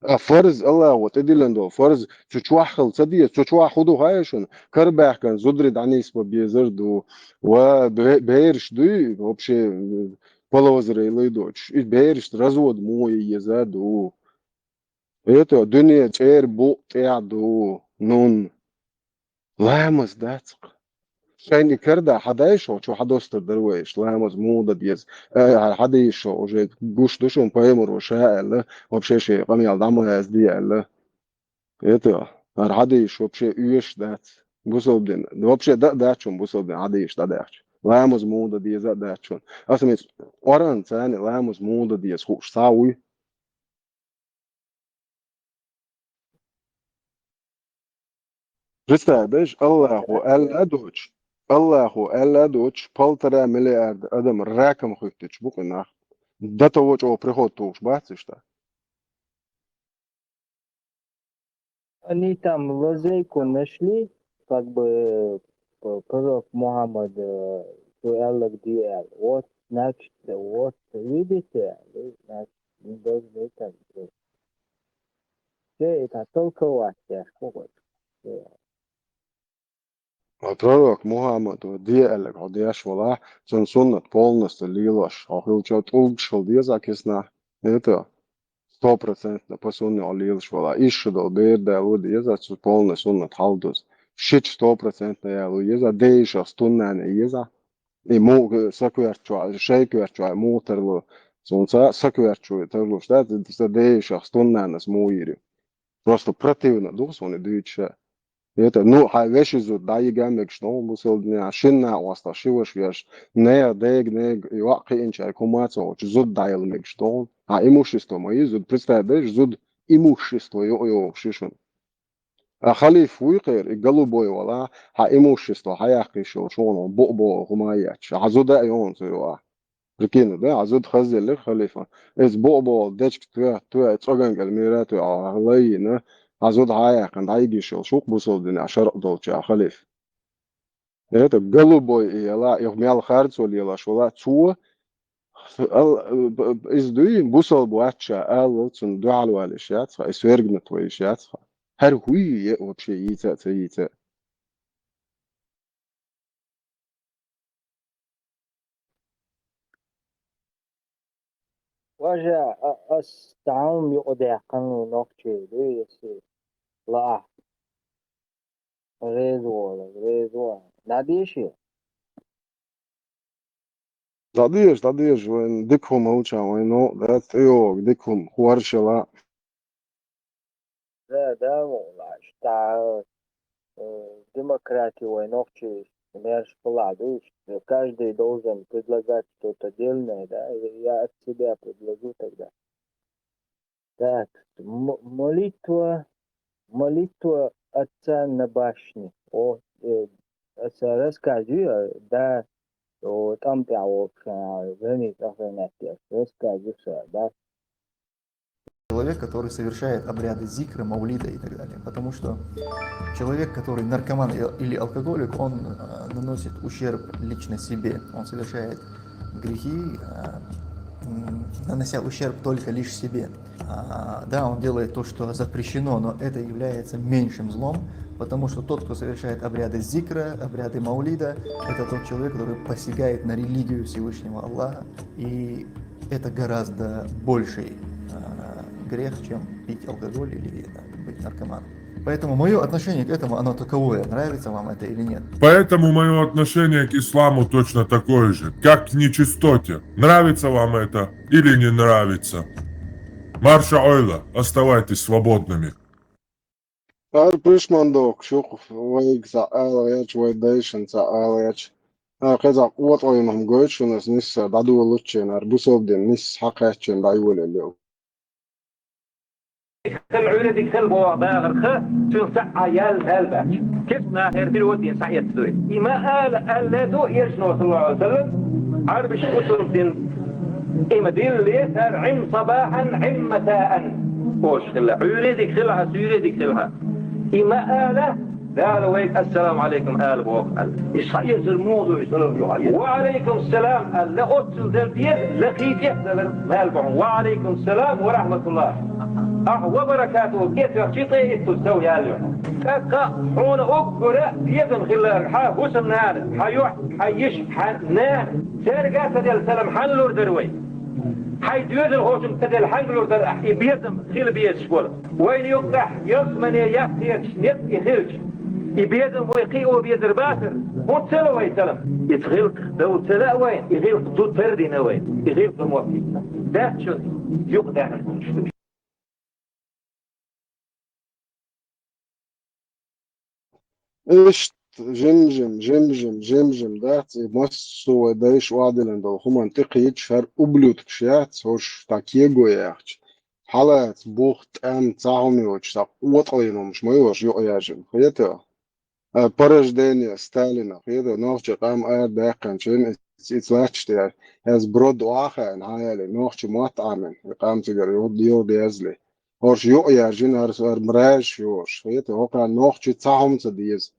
А фарз, Аллахо тӀедиллина долу фарз, цу чохь хила ца деза, цу чохь хӀу ду хаьий шуна? Карабаьхкина зударий дӀанисбан безар ду, ва бе-, бераш дуй, вообще, э, половозрелый доцуш, и берашца развод муха еза ду. Это дуьне чӀера букъ тӀехь ду, нун. Ламаз дац-кх. Шайна и карда хьадай шо, чу хьадостар дара вай, иш ламаз муха дан деза. Э, хьадийша шо, уже гуш ду шуна пайхамаро ша аьлла, вообще шен къамел дӀа ма язде аьлла. Это, хӀара хьадийша вообще оьшуш дац. Бусалба дин. Вообще да а дац шуна бусалба дин хьадийша дӀадаьхча. Ламаз муха дан деза а дац шуна. Аса меца Къуръан царна ламаз муха дан деза хууш цхьа а вуй? Представь, беш, Аллахо аьлла а доцуш, Аллахо аьлла а доцуш, полтора миллиарда адам раком хӀуьттуьйтуш бу кхин нах. До того, чӀогӀа приход тухуш бац иштта. Они там лазейку нашли, как бы, э, пророк Мухаммад, э, цу аьлларг де аьлла. Вот, значит, вот, видите, вы, значит, не должны так делать. Все это толковать, я ж говорю. Э, Ва пророк Мухаммад ва де аьлларг хьо деш валахь, цуьнан суннат полностью лелош, хьо хилча тӀулгаш хила деза кисна. Это стопроцентно по сунне хьо лелаш валахь. Иша долу бер далу деза, цу полный суннат хьалдуза. Шича стопроцентно ялу еза, дейшах стуннане еза. И му-, сакоьртачохь, шайкоьртачохь муха тарло. Цунца сакоьртачу тарлуш дац, ца дейшах стуннанас муха йири. Просто противно ду суна и дуьйцуша. Это, ну, хьайн вешин зуда дӀайига мегаш догӀу бусалба динехь, шина накъостах ши ваша веш, нехан дега, нега, и йоӀ кхиъначаьрга хӀума а ца хууш, зуда дӀаяла мегаш догӀу. Хьан имущество ма ю зуда, представь, деш, зуда имущество ю, йохуш ю шуна. Ткъа халифа вуй кхера, и голубой вала, хьан имущество хьаяккха йиш йолуш ву хьуна, бу а боху хӀума а етташ. Хьан зуда а ю хьуна цуьнан юкъахь. Прикинь, да? Хьан зуда хазделларг халифа. Иза бу а боху, дечка тоьхна, тоьхна, цӀоган кӀел мера а тоьхна, хьан лай а йина, хьан зуда хьан а яьккхина, дӀайига йиш йолуш ву-кх бусалба динехь шарӀ долчу халифа. Это голубой и яла, и мел харцо лелаш вала, цо, ал-, иза дуй, бусалба вац ша, ала, цунна дуьхьал вала йиш яц хьан, и свергнуть вала йиш яц хьан. ХӀара хӀуй е вообще йийца а ца йийца а. Важа, а, ас тхьамма юкъадаьккхина ву нохчий, дуй, если лаахь. Реза волу, реза волу. ДӀадийши? ДӀадеша, дӀадеша, вайн дика хӀума хилча, вайн новкъа дац, тӀейогӀу дика хӀума, хӀоршала. Да, да, валлахь, тӀаккха, э, демократи вай нохчий мерш хилахь дуьйцу, каждый должен предлагать что-то дельное, да, я от себя предложу тогда. Так, м-, молитва, молитва отца на башне. О, э, аса рассказ ю, э, да, о, там пя, о, ка-, граница, граница, рассказ ю, са, да. Человек, который совершает обряды зикра, маулида и так далее. Потому что человек, который наркоман и- или алкоголик, он э, наносит ущерб лично себе. Он совершает грехи, э, м, нанося ущерб только лишь себе. А, да, он делает то, что запрещено, но это является меньшим злом, потому что тот, кто совершает обряды зикра, обряды маулида, это тот человек, который посягает на религию Всевышнего Аллаха, и это гораздо больший э, грех, чем пить алкоголь или там, быть наркоманом. Поэтому мое отношение к этому, оно таковое, нравится вам это или нет. Поэтому мое отношение к исламу точно такое же, как к нечистоте. Нравится вам это или не нравится. Марша ойла, оставайтесь свободными. Ара пишман дохуш ю-кх вайга цхьа ала гӀерташ, вай дайшна цхьа ала гӀерташ. Ара кхеза къотӀойн хӀума гойту шуна аса нисса дӀадолучченара, бусалба дин нисса хьакхаьччина дӀайолаелла. Хила Ӏуьйре дика хила боху бахарх, цуьнан схьа а яьлла мел баьчча. Кечу нахера бир ван дийна схьаэцна дуй. И ма ала, аьлла ду Элчано, саллаллаху Ӏалайхи ва саллам, Ӏарбаш бусалба дин. И ма дилли, цара Ӏим сабахьан, Ӏим масаан. Ош хила, Ӏуьйре дика хила хьан, суьйре дика хила хьан. И ма ала, Дала вайга ассаламу Ӏалайкум ала боху аьлла. И схьаэцар муха ду, и салам ю хьан? Ва Ӏалайкум салам аьлла, оццул дала деза, лакхий тӀехь далар мел бу хьуна. Ва Ӏалайкум салам ва рахьматуллах. Ахьа ва баракату, кхетоьхчи тӀе итту сов яьлла ю. ТӀаккха хьуна уггара безам хиларг, хьан хӀусамнана, хьан юьхь, хьан йиша, хьан нана, цаьрга а ца делла салам хьанна лур дара вай? Хьайн доьзалхочунна ца делла хьанга лур дара ахь, и безам хила безаш болу? Вайна юккъехь ялсамане яккхеташ некъ и хилча, и безам вай кхио безар бацара, хӀунда ца ло вай салам? Иза гӀиллакх дан ца лаьа вайна, и гӀиллакх ду тардина вайна, и гӀиллакх дан мотт йицца. Дац шуна юкъадаьхна хӀуманаш ду. Иштта жим-жим, жим-жим, жим-жим дац, и массо а вай дайша охьадиллина долу хӀуманна тӀекхийча, хӀара ублюдкаш яц, хӀорш дӀа кего яьхча. Хьалаца бух, тӀем, цхьа хӀума йоцуш, цхьа къотӀаллин хӀумаш ма йоцуш юкъаяьржина, хета? А, порождение Сталина, хета, нохчийн къам ара даьккхинчу, иза, иза латташ тӀера, иза брод охьа а хаьа, хьан яли, нохчийн мотт Ӏамийна, и къам цигара юха, юха дезали. ХӀорш юкъаяьржина, хӀара, хӀара мразаш ю хӀорш, хета, хӀокхарна нохчийн цхьа хӀума ца деза.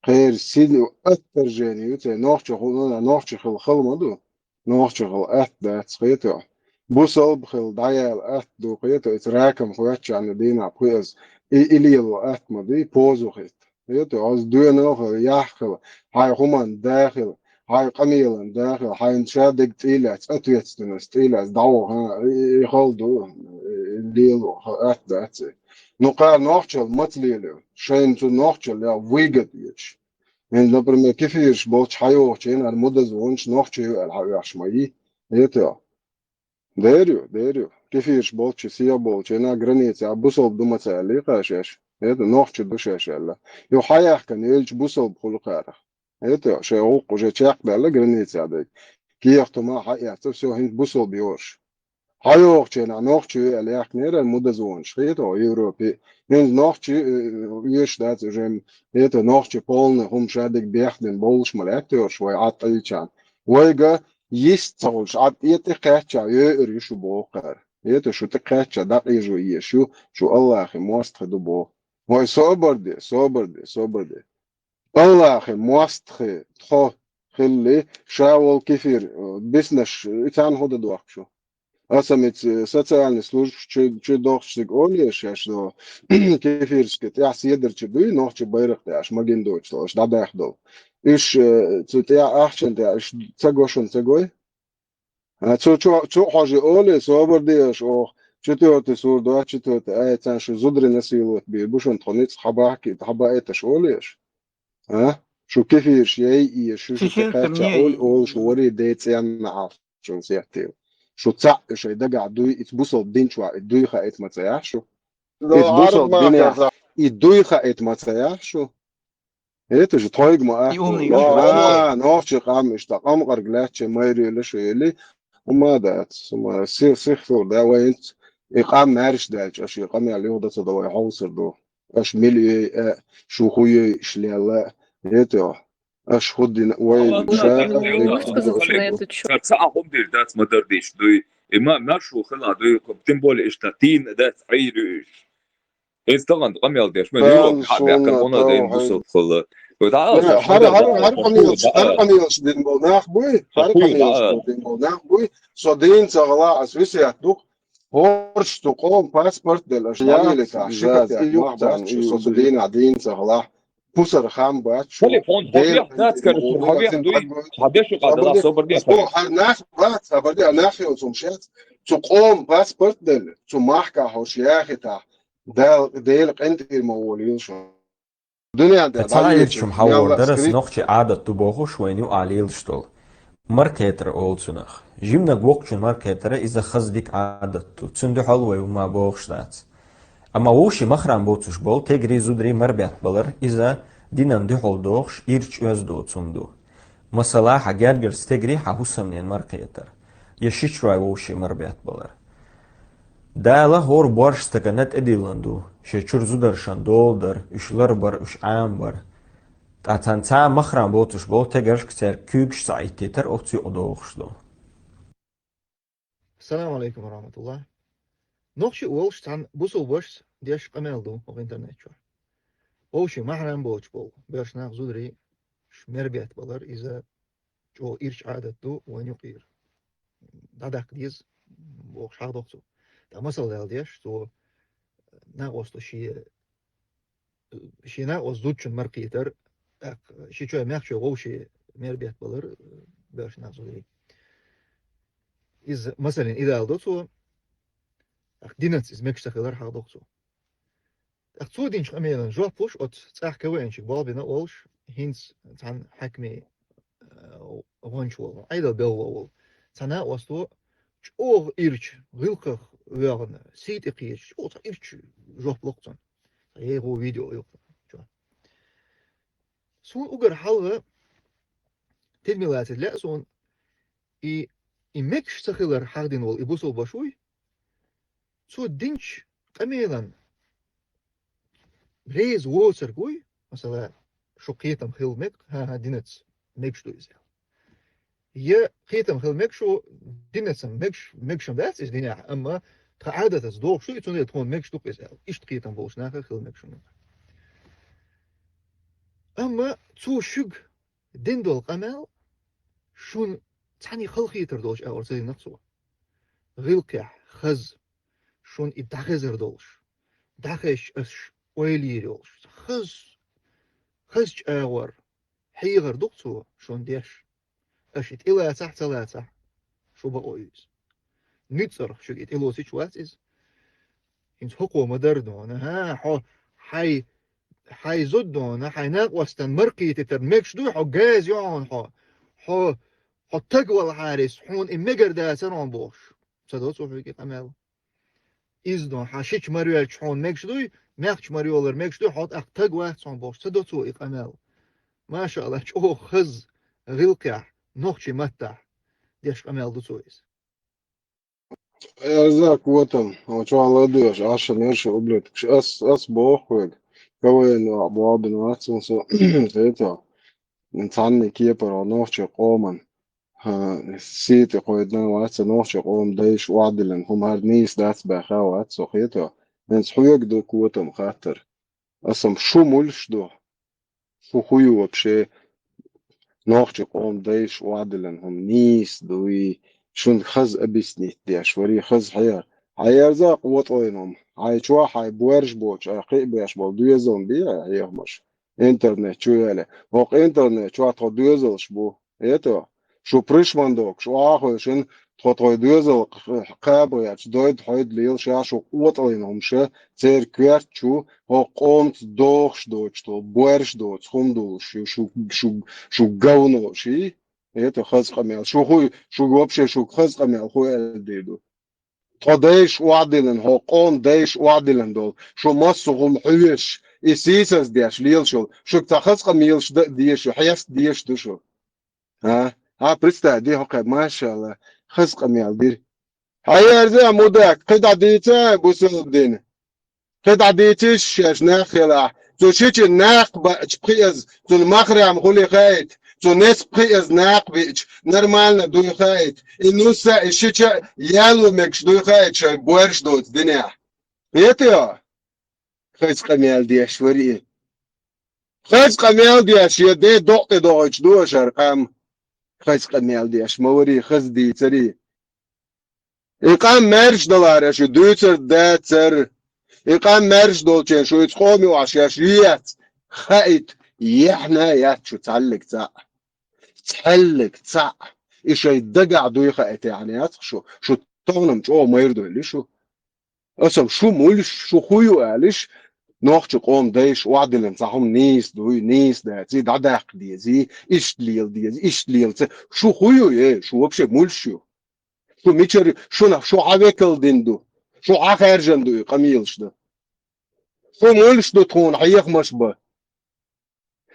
Кхеран сил ю, отторжение ю церан, нохчо хила, нохчо хила хала ма ду. Нохчо хила атта дац, хета. Бусалба хила дӀаяла атта ду, хета, иза ракам хоьттучарна дийнахь пхи аза. И, и лело атта ма ду, и позу хета. Хета, аса доьналла хила, яхь хила, хьайн хӀуманна да хила, хьайн къамелан да хила, хьайна ша дерг тӀе а лаьцна, ответственность тӀе а лаьцна, дӀаваха, и, и хала ду, и, и лело атта дац и. Ну, кхара нохчалла маца лелайо? Шайна цу нохчаллех выгода оьцуш. ХӀинца, например, кефираш болчу хьайогӀучу хенахь мудаза вончу нохчо ю аьлла хьаоьхуш ма йий. Хета? Дер ю, дер ю. Кефираш болчу, сиха болчу хенахь границехь бусалба ду ма ца аьллий кхара шаьш. Хета, нохчо ду шаьш аьлла. Юха хьаяхкана елча бусалба хуьлу кхара. Хета, шайн гӀуллакх уже чекхдаьлла границехь дерг. Кехат хӀума хьаэцна, всё, хӀинца бусалба ю хӀорш. Хьайохченахь нохчий аьлла яхкинера мудазонаш хета Европе. ХӀинца нохчий, э, оьшуш дац уже, это нохчий полный хӀума шадерг бехдина болуш ма лаьттайош вай Ӏад тӀаийчарна. Вайга йист ца хуьлуш, Ӏад тӀе тӀекхаьчча, йоьур ю шу боху кхара. Это шу тӀекхаьчча, дӀакъежо езаш ю, шу Аллахе мостагӀий ду боху. Вай собар де, собар де, собар де. Аллахе мостагӀий тхо хилли, ша волу кефир, э, биснарш, и царна хӀун дан дохку шу? Аса меца социальный службаш чу, чу дохчу цига оле шаьш до, кефирский тӀехь седарчу дуй, нохчу байракх тӀехь, магин доцуш долуш, дӀадаьхна долу. Уьш, э, цу тӀехь ахчан тӀехь, уьш ца го шуна, ца гой? А, цу, цу, цу хьожи оле, собар де аша оха, четвёртый сур, двадцать четвёртый аят, царна шу зударий насиловать бийр бу шуна тхо ницкъ хьабахки, хьабаийташ оле аша? А? Шу кефирш яй, и шу, шу Чеченцам тӀекхаьчча не оли, оли шу вари децӀенна Ӏалчун сеттил. Шу цхьаъ шай дагахь дуй, иц бусалба динчохь и дуй хаийта ма ца яхь шу. Иц бусалба динехь и дуй хаийта ма ца яхь шу. Это же тхойга ма атта. И умный. А, нохчи къам иштта къамкъарг лаьттача майрийла шу или. ХӀума дац, хӀума си-, сихлур да вайнц. И къам маьрша даьлча, аша и къамел юхда ца до вай хьовсар ду. Аш мил йой, э, шу хӀу йой, иш лелла, это, аш хӀу дина, вай, ша, Можно сказать на этот счёт? Цара ца а хӀума деш дац, ма дардеш дуй. И ма, ма шу хила дуй, тем более, иштта тин дац, Ӏийр ю иш. Иза тахана къамел деш, мен юха хьа баьккхина, хьуна дайн бусалба хилла. Хьара, хьара, хьара къамелаш, хьара къамелаш дин бол нах буй, хьара къамелаш дин бол нах буй. Со дин ца гӀала, ас висият ду. ХӀорш цу къом паспорт делла, аш ялилита, шикатя, мах бац, со цу дина дин ца гӀала. Пусар хам бац, шу. Телефон, Дела хьо вех дац, короче, хьо вех дуй, хьо деш ю къадала, собар де. Бо, хьар нах бац, собар де, нах йолчун шац. Цу къом паспорт делла, цу махка хӀорш яхита, Дал-, Дела къинтӀера ма волийла шу. Дуьнен тӀе ца дӀа Ӏийрачу хьалор дарас нохчи Ӏадат ду бохуш, вайна ю Ӏалелаш долу. Маркхетар олу цунах. Жимнаг воккхачун маркхетара иза хаза дика Ӏадат ду. Цуьнан дуьхьал вай хӀума бохуш дац. Амма вовшийн махрам боцуш болу тегри зударий марбет балар, иза динан дуьхьал дохуш, ирча оьзда доцун ду. Масала, хьан гергара стегри хьан хӀусамнен маркхетар. Я шичрой вовшийн марбет балар. Дала хӀора борш стагана тӀедиллан ду, шен чуьра зударшан дола дар, уьш ларбар, уьш Ӏамабар. Ткъа цан цхьа махрам боцуш болу тегаршка цаьрга куьйгаш ца Ӏиттийтар оцу юкъа дохуш ду. Ассаламу алейкум ва рахматуллах. Нохчи олуш цхьана бусулбаш деш къамел ду хӀокху интернет чохь. Вовшийн махрам боцуш болу, берш нах зударий, ш-, мербет балар, иза чӀогӀа ирча Ӏадат ду вайн юкъера. ДӀадаккха деза, бохуш хьахдоккху цо. ТӀаккха масал дала деш, цо накъосту шен, шен накъост зудчун маркхетар, тӀаккха ши чой мехчой вовшийн мербет балар, берш нах зударий. Иза, масалан, идала до цо, тӀаккха динаца иза мегаш ца хилар хьахдоккху цо. ТӀаккха цо динчу къамелан жоп луш оцу цӀахь КВН-чуьнга болх бина олуш, хӀинца цхьана хьаькаме, э, гӀонча волу, Ӏедал бевлла волу. Цхьа накъосто чӀогӀа ирча, гӀиллакхах воьгӀна, сий тӀе кхеча, чӀогӀа цхьа ирча жоп локху цунна. Цхьа егӀо видео ю чохь. Суна угар хьалха тидаме лацар лаьа суна, и, и мегаш ца хилар хьахдина волу и бусулба вуй, цо динчу къамелан реза воцург вуй, масала, шу кхетам хила мега, хӀан-хӀа, динаца мегаш ду иза аьлла. Я кхетам хила мега шу, динаца мегаш, мегаш-м дац иза динехь, амма тхан Ӏадатаца догӀуш ду, и цундела тхуна мегаш ду-кх иза аьлла. Иштта кхетам болуш нахах хила мега шу. Амма цо шуьга дина долу къамел шуна цхьаьна халахетар долуш агӀор ца дина цо. ГӀиллакхехь, хаза, шуна и дӀахезар долуш, дӀахезча аш ойла йийр йолуш, хаза, хазачу агӀор хьехар ду-кх цо шуна деш. Аша и тӀелацахь а, ца лацахь а, шу бакъо ю иза. Ницкъ цӀарах шуьга и тӀелоцуьйтуш вац иза. ХӀинца хӀокхо ма-дарра дона, хӀа, хьо, хьайн, хьайн зуда дона, хьайн накъостан маркхетийтар мегаш дуй, хьо газа ю хьуна, хьо, хьо, хьо таг валахьара иза, хьуна и мегар дацара хьуна бохуш. Ца до цо хьоьга и къамел? Иза дон, хьан шича мара йоьлча хьуна мегаш дуй, маьхча мара йолар мегаш дуй, хьо тӀаккха таг вац хьуна бохуш, ца до цо и къамел? Маша Аллах, чӀогӀа хаза гӀиллакхехь, нохчийн маттахь деш къамел ду цо иза. Эрза котам, о, чуала дуеш, аша мерша ублюдкаш. Ас, ас бохуег. Кавайна бобин вацун со. Это. Цанни кепара нохчи къоман. Ха, сити койдна ваца нохчи къом дайш вадилен. Хумар нис дац баха вац со хето. Мен схуег ду котам хаттар. Асам шу мульш ду. Шу хуй вообще? Нохчи къом дайш вадилан хӀум нис дуй, шун хаз объяснить деш вари, хаз хьер. Хьаерза къотӀойнум. Хьай чуа хьай буарж боч, а хи беш бол дуезалм бия хьехмаш. Интернет чу яле. Ох интернет чуа тхо дуезалш бу. Это шу пришмандок, шу ахуй шин тхо тхой дуезал кхабаяч, дойд хойд лил ша шу къотӀойнум ша, церквяч чу, хо къомц дохш доч, то буарж доц, хум дулш, шу, шу, шу, шу говно ши. Это хаз къамел. Шу хуй, шу вообще шу хаз къамел хуй элдиду. Тхо дайш уадилан, хо къом дайш уадилан дол. Шу массу хум хуйш, и сисас деш лил шу. Шу та хаз къамелш да деш, хьест деш ду шу. А? А, представь, ди хокхай, машалла, хаз къамел дир. Хьаерза мудак, кхидӀа дийца бусулб дин. КхидӀа дийциш шеш нах хила. Цу шичи нах бач пхиъаз, цун махрам хули хаит, цу нес пхиъаз нах бич, нормально дуй хаит. И нуса, и шича ялу мекш дуй хаит, шай буарш доц диня. Етио? Хаз къамел деш вари. Хаз къамел деш, я де доқте доғач дуашар къам. Хаз къамел деш, ма вари, хаз дийцари. И къам мерш далар ашу дуьйцар дацар. И къам мерш долчен шу иц къоми ваш яш юяц. Хаит, яхна яц шу цаллик цаъ. Цаллик цаъ. И шай дага дуй хаит, яхна яц шу. Шу тогнам чо майр дойли шу. Асам шу мульш, шу хую алиш, нохчи къом дайш, уадилан цахум нис дуй, нис дац, и дадак дези, ишт лил дези, ишт лил ца. Шу хую, э, шу вообще мульш ю. Шу мичар, шу на, шу хьавекал дин ду. Шу хьахаржан ду, и къамилш ду. Шу мульш ду тхун, хьехмаш ба.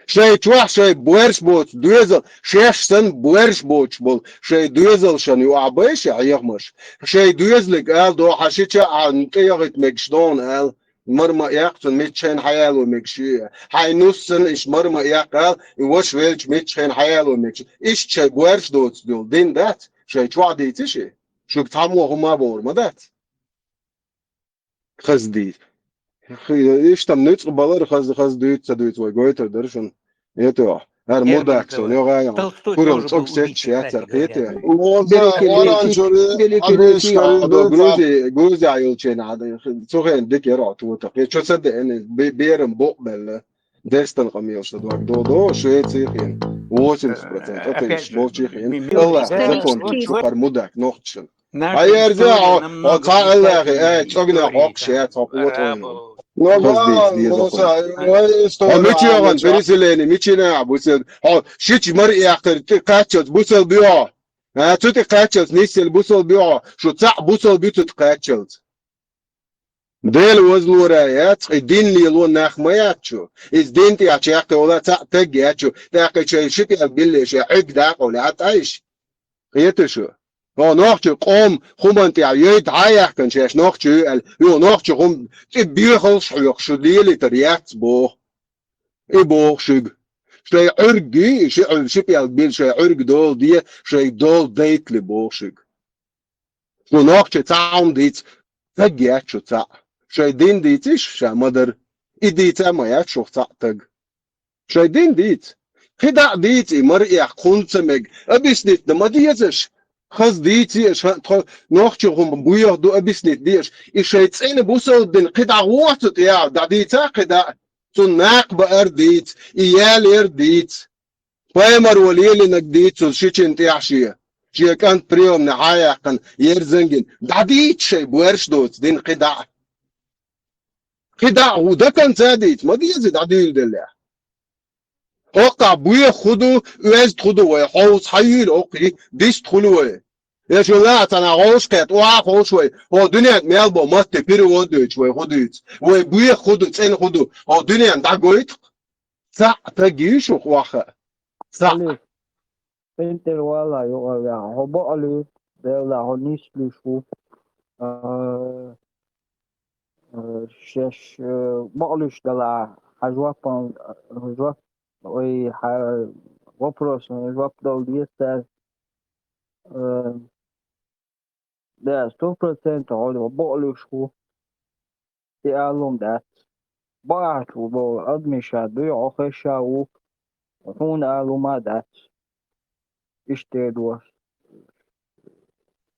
Шай чуах, шай буэрш боц, дуэзал, шеш сан буэрш боч бол, шай дуэзал шан ю абай, шай хьехмаш. Шай дуэзлик ал до хашича, а нтыягыт мегш дон ал. Марма яхцун мичхен хаял у мегши. Хай нуссан иш марма яхал, и вош велч мичхен хаял у мегши. Иш чай буэрш доц дюл, дин дац, шай чуа дициши. Шук там вахума бор ма дац. Хаз дий. Хы-, иш там нуц балар хаз, хаз дуйт, ца дуйт, вай гойтар даршун. Это, ар мудак сон, ё гая. Курал цок сеч, я цар кете. Моза, оран чури, абешкари, Грузия, Грузия юлчен ада. Цухен дик яра тута. Я чё саде, эне, бе-, берем бок белле. Дестан къамиёшта дуак додо, Швеция хин. Восемьдесят процентов. Опять же, болчи хин. Аллах, закон, чупар мудак, нохчен. Ай, эрзя, о, о, ца Аллахи, э, чогна хокш, э, ца кулот ойну. Ну, да, Муса, ой, история. О, мичи яган, переселение, мичи на, бусел. О, шич мар яхтар, ты качат, бусел био. А, цу ты качат, нисел, бусел био. Шу ца, бусел би, цу ты качат. Дел возлура яц, и дин лило нах ма ячу. Из дин ти ачахте ола ца, тег ячу. Так и чай шипи албилле, шай хиг да, ола атайш. Хетешу. О, нохчи къом хуман тя, йой даяхкан чеш нохчи эл, ё нохчи хум, ти бихал шуйок шу лили тар яц бо. И бо шуг. Шай урги, ши, ши пял бил, шай ург дол дие, шай дол дейтли бо шуг. Шу нохчи цаун диц, таг ячу ца. Шай дин дициш, ша мадар. И дица ма ячу ца таг. Шай дин диц. Хида диц, и мар я хунца мег. Объяснить да ма диецеш. Хаз диц еш, ха, тхо, нохчи хум буях ду объяснить диеш. И шай цене бусал дин, хида гуацут я, да дица хида. Цу нак ба ар диц, и ял эр диц. Паймар вал елинаг диц, цу шичин тяшия. Шия кант приёмный хаяхкан, ер зангин. Да диц шай буэрш доц, дин хида. КхидӀа хӀу до конца дийца, ма деза дӀадуьйладеллехь. Оккха буьйха хӀу ду, оьзда хӀу ду вай, хьовса хьаюьйла оккхий, дист хуьлу вай. Я шу лаьа цхьана гӀовш кхетта, охьа а ховш вай, хӀо дуьненга мел бо матте перевод а доьдуш вай хӀу дуьйцу. Вай буьйха хӀу ду, цӀена хӀу ду, хӀо дуьненна дӀагойта-кх. Цхьаъ таг йий шух охьа? Цхьаъ. КъинтӀера вала юкъа ваьхьа, хьо бакъалуьйту, Делла, хьо нислуьйш ву. э, э, шеш, э, бакълуьйш дала, хьан жоп, э, жоп, ой, хьан вопросам жоп дала деза цара. Э, да, сто процентов хьо бакълуьйш ву. И алум дац. Бахьаш ву боху адамаш дуй, хьо хезаш ву, хьуна алума дац. Иштта дуьйцу.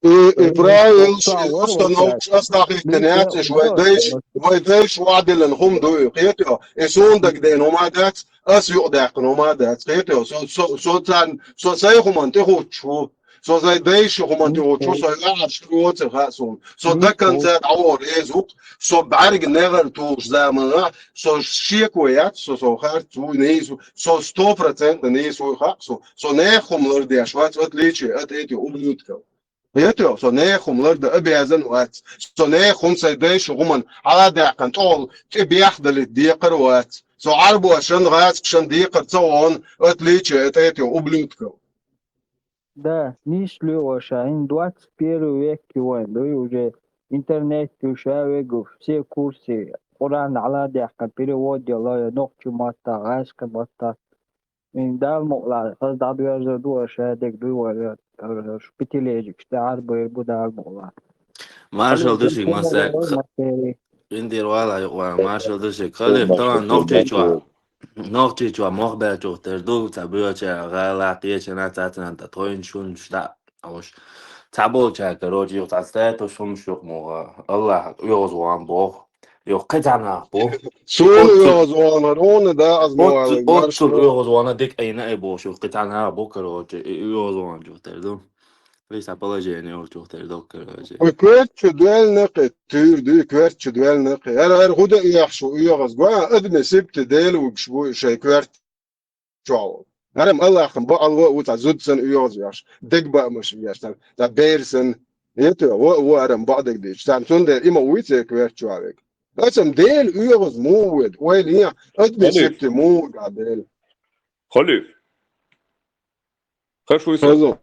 И, и правил шен оцу новкъа аса дӀахӀиттина яц, уьш вай дайша, вай дайша ваӀдиллина хӀума ду и, кхетий хьо? И суна дагадеана хӀума дац, аса юкъадаьккхина хӀума дац, кхетий хьо? Со, со, со царна, со сайн хӀуманна тӀехӀуттуш ву. Со сайн дайша хӀуманна тӀехӀуттуш ву, со юьхьӀаьржа оцу хаьа суна. Со даканца дӀавахар эза ву-кх, со бӀаьрга негӀар тухуш заманахь, со шеко яц, со, со харц ву, нийса ву, со сто процентов нийса ву хаьа суна. Со нехан хӀума лардеш вац, отличие от этих ублюдков. Кхетий хьо, со нехан хӀума лардан обязан вац. Со нехан хӀума, сайн дайша хӀуманна хьаладаьккхина тӀехула тӀе бехк далийта декхар вац. Со Ӏарбошна, гӀазкхашна декхар ца вахана, отличие от этих ублюдков. Да, нийса лоьхуш, хӀинца двадцать первый век ю вайн, дуй уже интернет ю ша вегу, все курсы, Къуръан хьаладаьккхина, перевод йолу, я нохчийн маттахь, гӀазкхийн маттахь. Ин Дала мукъ лахь, хаза дӀадоьрзур ду аша, дерг дуй вара, пятилетка тӀе Ӏарбойр бу Дала мукъ лахь. Маршалла ду шуьга, масех. Индира вала юкъа ван, маршалла ду шуьга. Халиф, тахана Нохчийчохь, Нохчийчохь мох баьллачух тера ду, цхьа боьлча гӀала кхечана цацанан тӀе тхойн шун шта. Уьш цхьаболчара, короче, юха цхьа статус хӀумаш юкъа муха, Аллахьа оьгӀазвахна боху. Юха кхин цхьа нах бу. Суна оьгӀазвахнара, хьуна да, аз ма валлалц, оццул оьгӀазвахна дика Ӏийна ай бохуш, юха кхин цхьа нах бу, короче, и оьгӀазвахначух тера ду. Вай цхьа положение йолчух тера ду, короче. Вай коьртачу доьллина кхин, туьйра дуй, коьртачу доьллина кхин. ХӀара, хӀара хӀун дан оьхуш ву оьгӀаз? Гой, адамийн сибате Дела вуьгуш бу шайн коьрта чохь волу. ХӀара-м Аллахьан бакъалла а ву, цхьа зуда санна оьгӀаз веш, дегабаамаш веш, цхьа, цхьа бер санна. Ето, во, во хӀара-м бакъдерг дийцича, царна цундела и ма вуй церан коьртачохь вега. Аса-м Дела оьгӀаз муха ву, вай лен, адамийн сибате муха ву Дела. Халиф. Хаш вуй со? Хаза.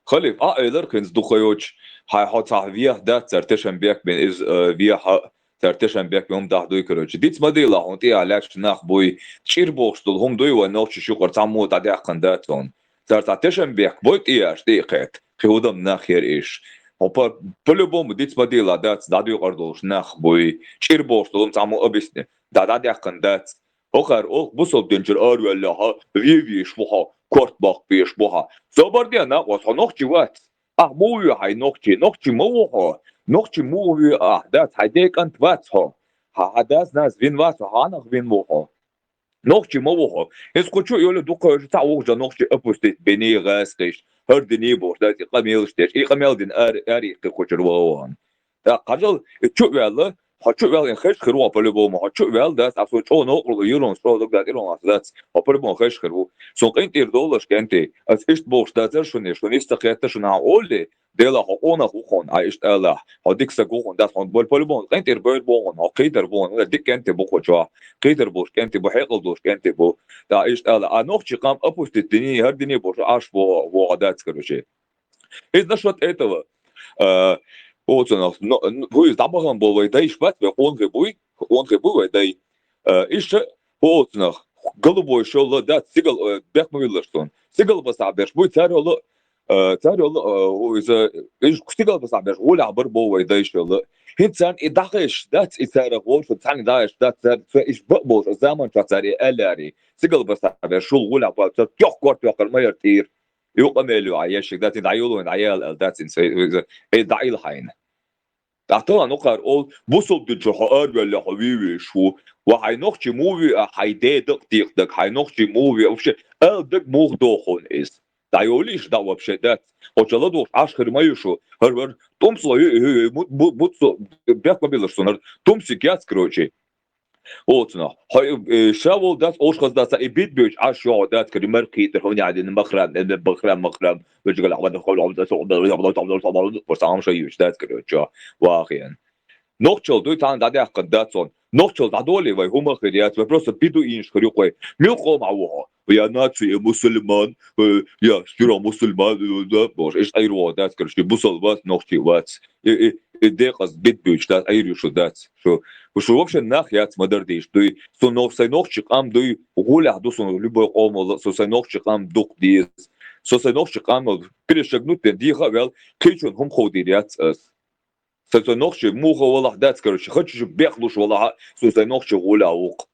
Халиф, а, элар хӀинца дукха йоцуш, хьайн хьо цхьа веха дац цара тешам бекбина, иза, э, веха цара тешам бекбина хӀума дахь дуй, короче. Диц ма дийла хьуна, тӀехьа лаьтташ нах буй, чӀир бохуш долу хӀума дуй вайн нохчаш юкъара цхьаммо дӀадаьккхина дац хьуна. Цара цхьа тешам бекбой тӀехьаш тӀе а кхетта, кхин хӀудам нах яра иш. Хьо по-, по-любому диц ма дийла дац, дӀадуьйкъар долуш нах буй, чӀир бохуш долу хӀума цхьаммо объясни, дӀа-, дӀадаьккхина дац. ХӀокхара олу бусалба динчуьра араваьллехь, вевеш ву хьо, корта баккха беш бу хьо. Собар де, накъост, хьо нохчи вац. Ахь муха ву хьайн нохчи? Нохчи ма ву хьо. Нохчи муха ву ахь? Дац, хьайн ден кӀант вац хьо. Хьан, хьан дас-нанас вина вац хьо, хьанах вина ву хьо? Нохчи ма ву хьо. Иза кху чу а йолу дукха хьоьжу цхьаъ вукху жа нохчи опустить бини гӀазкхиш, хӀара дини бохуш, дац и къамелаш деш, и къамел дина ар-, ари кхин кху чуьра вахана. ТӀаккха хьажал, и чу а ваьлла, хьо чу а ваьлла, хезаш хир ву хьо по-любому, хьо чу а ваьлла, дац, а суна чӀогӀа новкъарло йира хьуна, чӀогӀа дагадогӀу хьуна, дац, хьо по-любому хезаш хир ву. Суна къинтӀера долуш, кӀентий, аса иштта бохуш дацара шуна, шуна иштта кхетта шуна хьан олли, Делахь хьо къонах ву хьуна, а иштта алахь, хьо дика стаг ву хьуна, дац, хьуна по-, по-любому къинтӀера бевр бу хьуна, хьо кхетар бу хьуна, дика кӀентий бу кху чохь, кхетар болуш кӀентий бу, хьекъал долуш кӀентий бу. ТӀаккха иштта ала, а нохчи къам опустить дини, хӀара дини бохуш, Ӏаш вогӀу, вогӀу дац, короче. Иза насчёт этого, э, оцунах, но, но, вуй, иза дӀабахана болу вай дайш бац, вай къонахий буй, къонахий буй вай дай. Э, иштта оцунах, голубой шолла дац, сигал, э, бехк ма виллаш цунна. Сигал басахь берш буй, цара йолу, э, цара йолу, э, ву иза, иш сигал басахь берш гӀолехь бар боху вай дайш йолу. ХӀинца царна и дӀахезаш дац, и цара гӀолуш, царна дӀахезаш дац, цара, цара иш бакъ болуш, заман чохь цара и аьллари. Сигал басахь берш шул гӀолехь бац, цара тёх корта йоккхур ма яра тӀера. Юкъа мел ю, Ӏа ешшиг дац, и дӀайолу вайн, дӀаяла аьлла дац, и, и, и дӀаила хьайна. ТӀаккха тахана кхара олу, бусалба динчуьра хьо араваьлла, хьо вуьйвуьйш ву, ва хьайн нохчи муха вуьй а, хьайн ден дакъа декъа дага, хьайн нохчи муха вуьй а, вообще, ала дага муха доху хьуна иза? ДӀайолийша дӀа вообще дац. Кхоча ладугӀуш Ӏаш хир ма ю шу, хӀара, хӀара, тӀумсо, хӀу, хӀу, хӀу, бу-, бу-, бу-, бехк ма биллаш суна, хӀара, тӀумсиг яц, короче. Оцунах. Хьо, э, ша волу дац, олуш хаза дац, и бит боьчу Ӏаш йохьо дац, кара, и мара кхийтар, хӀуна яьдина, махрам, э, махрам, махрам, вежгала, просто ам ша йоьчу дац, кара, чо, вахиан. Нохчалла дуй, цхьанна дӀадаьккхад дац хьона. Нохчалла дӀадоле вай хӀума хир яц, вай просто бидуинаш хир ю-кх вай. Мила къома хьо ву хьо? Я наци, я мусульман, э, я стира мусульман, э, да, боже, иштта Ӏийр вогӀа дац, короче, бусалба вац, нохчи вац. Э, э, э, декъаза бед буьйцуш дац, Ӏийр ю шу дац. Шу, шу вообще нах яц ма дар дийш дуй. Со нох-, сай нохчи къам дуй, гӀолехь ду сон любой къомалла, со сай нохчи къам дукха деза. Со сай нохчи къам перешагнуть ден дийха а ваьлла, кхечун хӀума ховдийр яц ас. Сай, сай нохчи муха валахь дац, короче, хача бехлуш валахь, со сай нохчи гӀолехь ву-кх.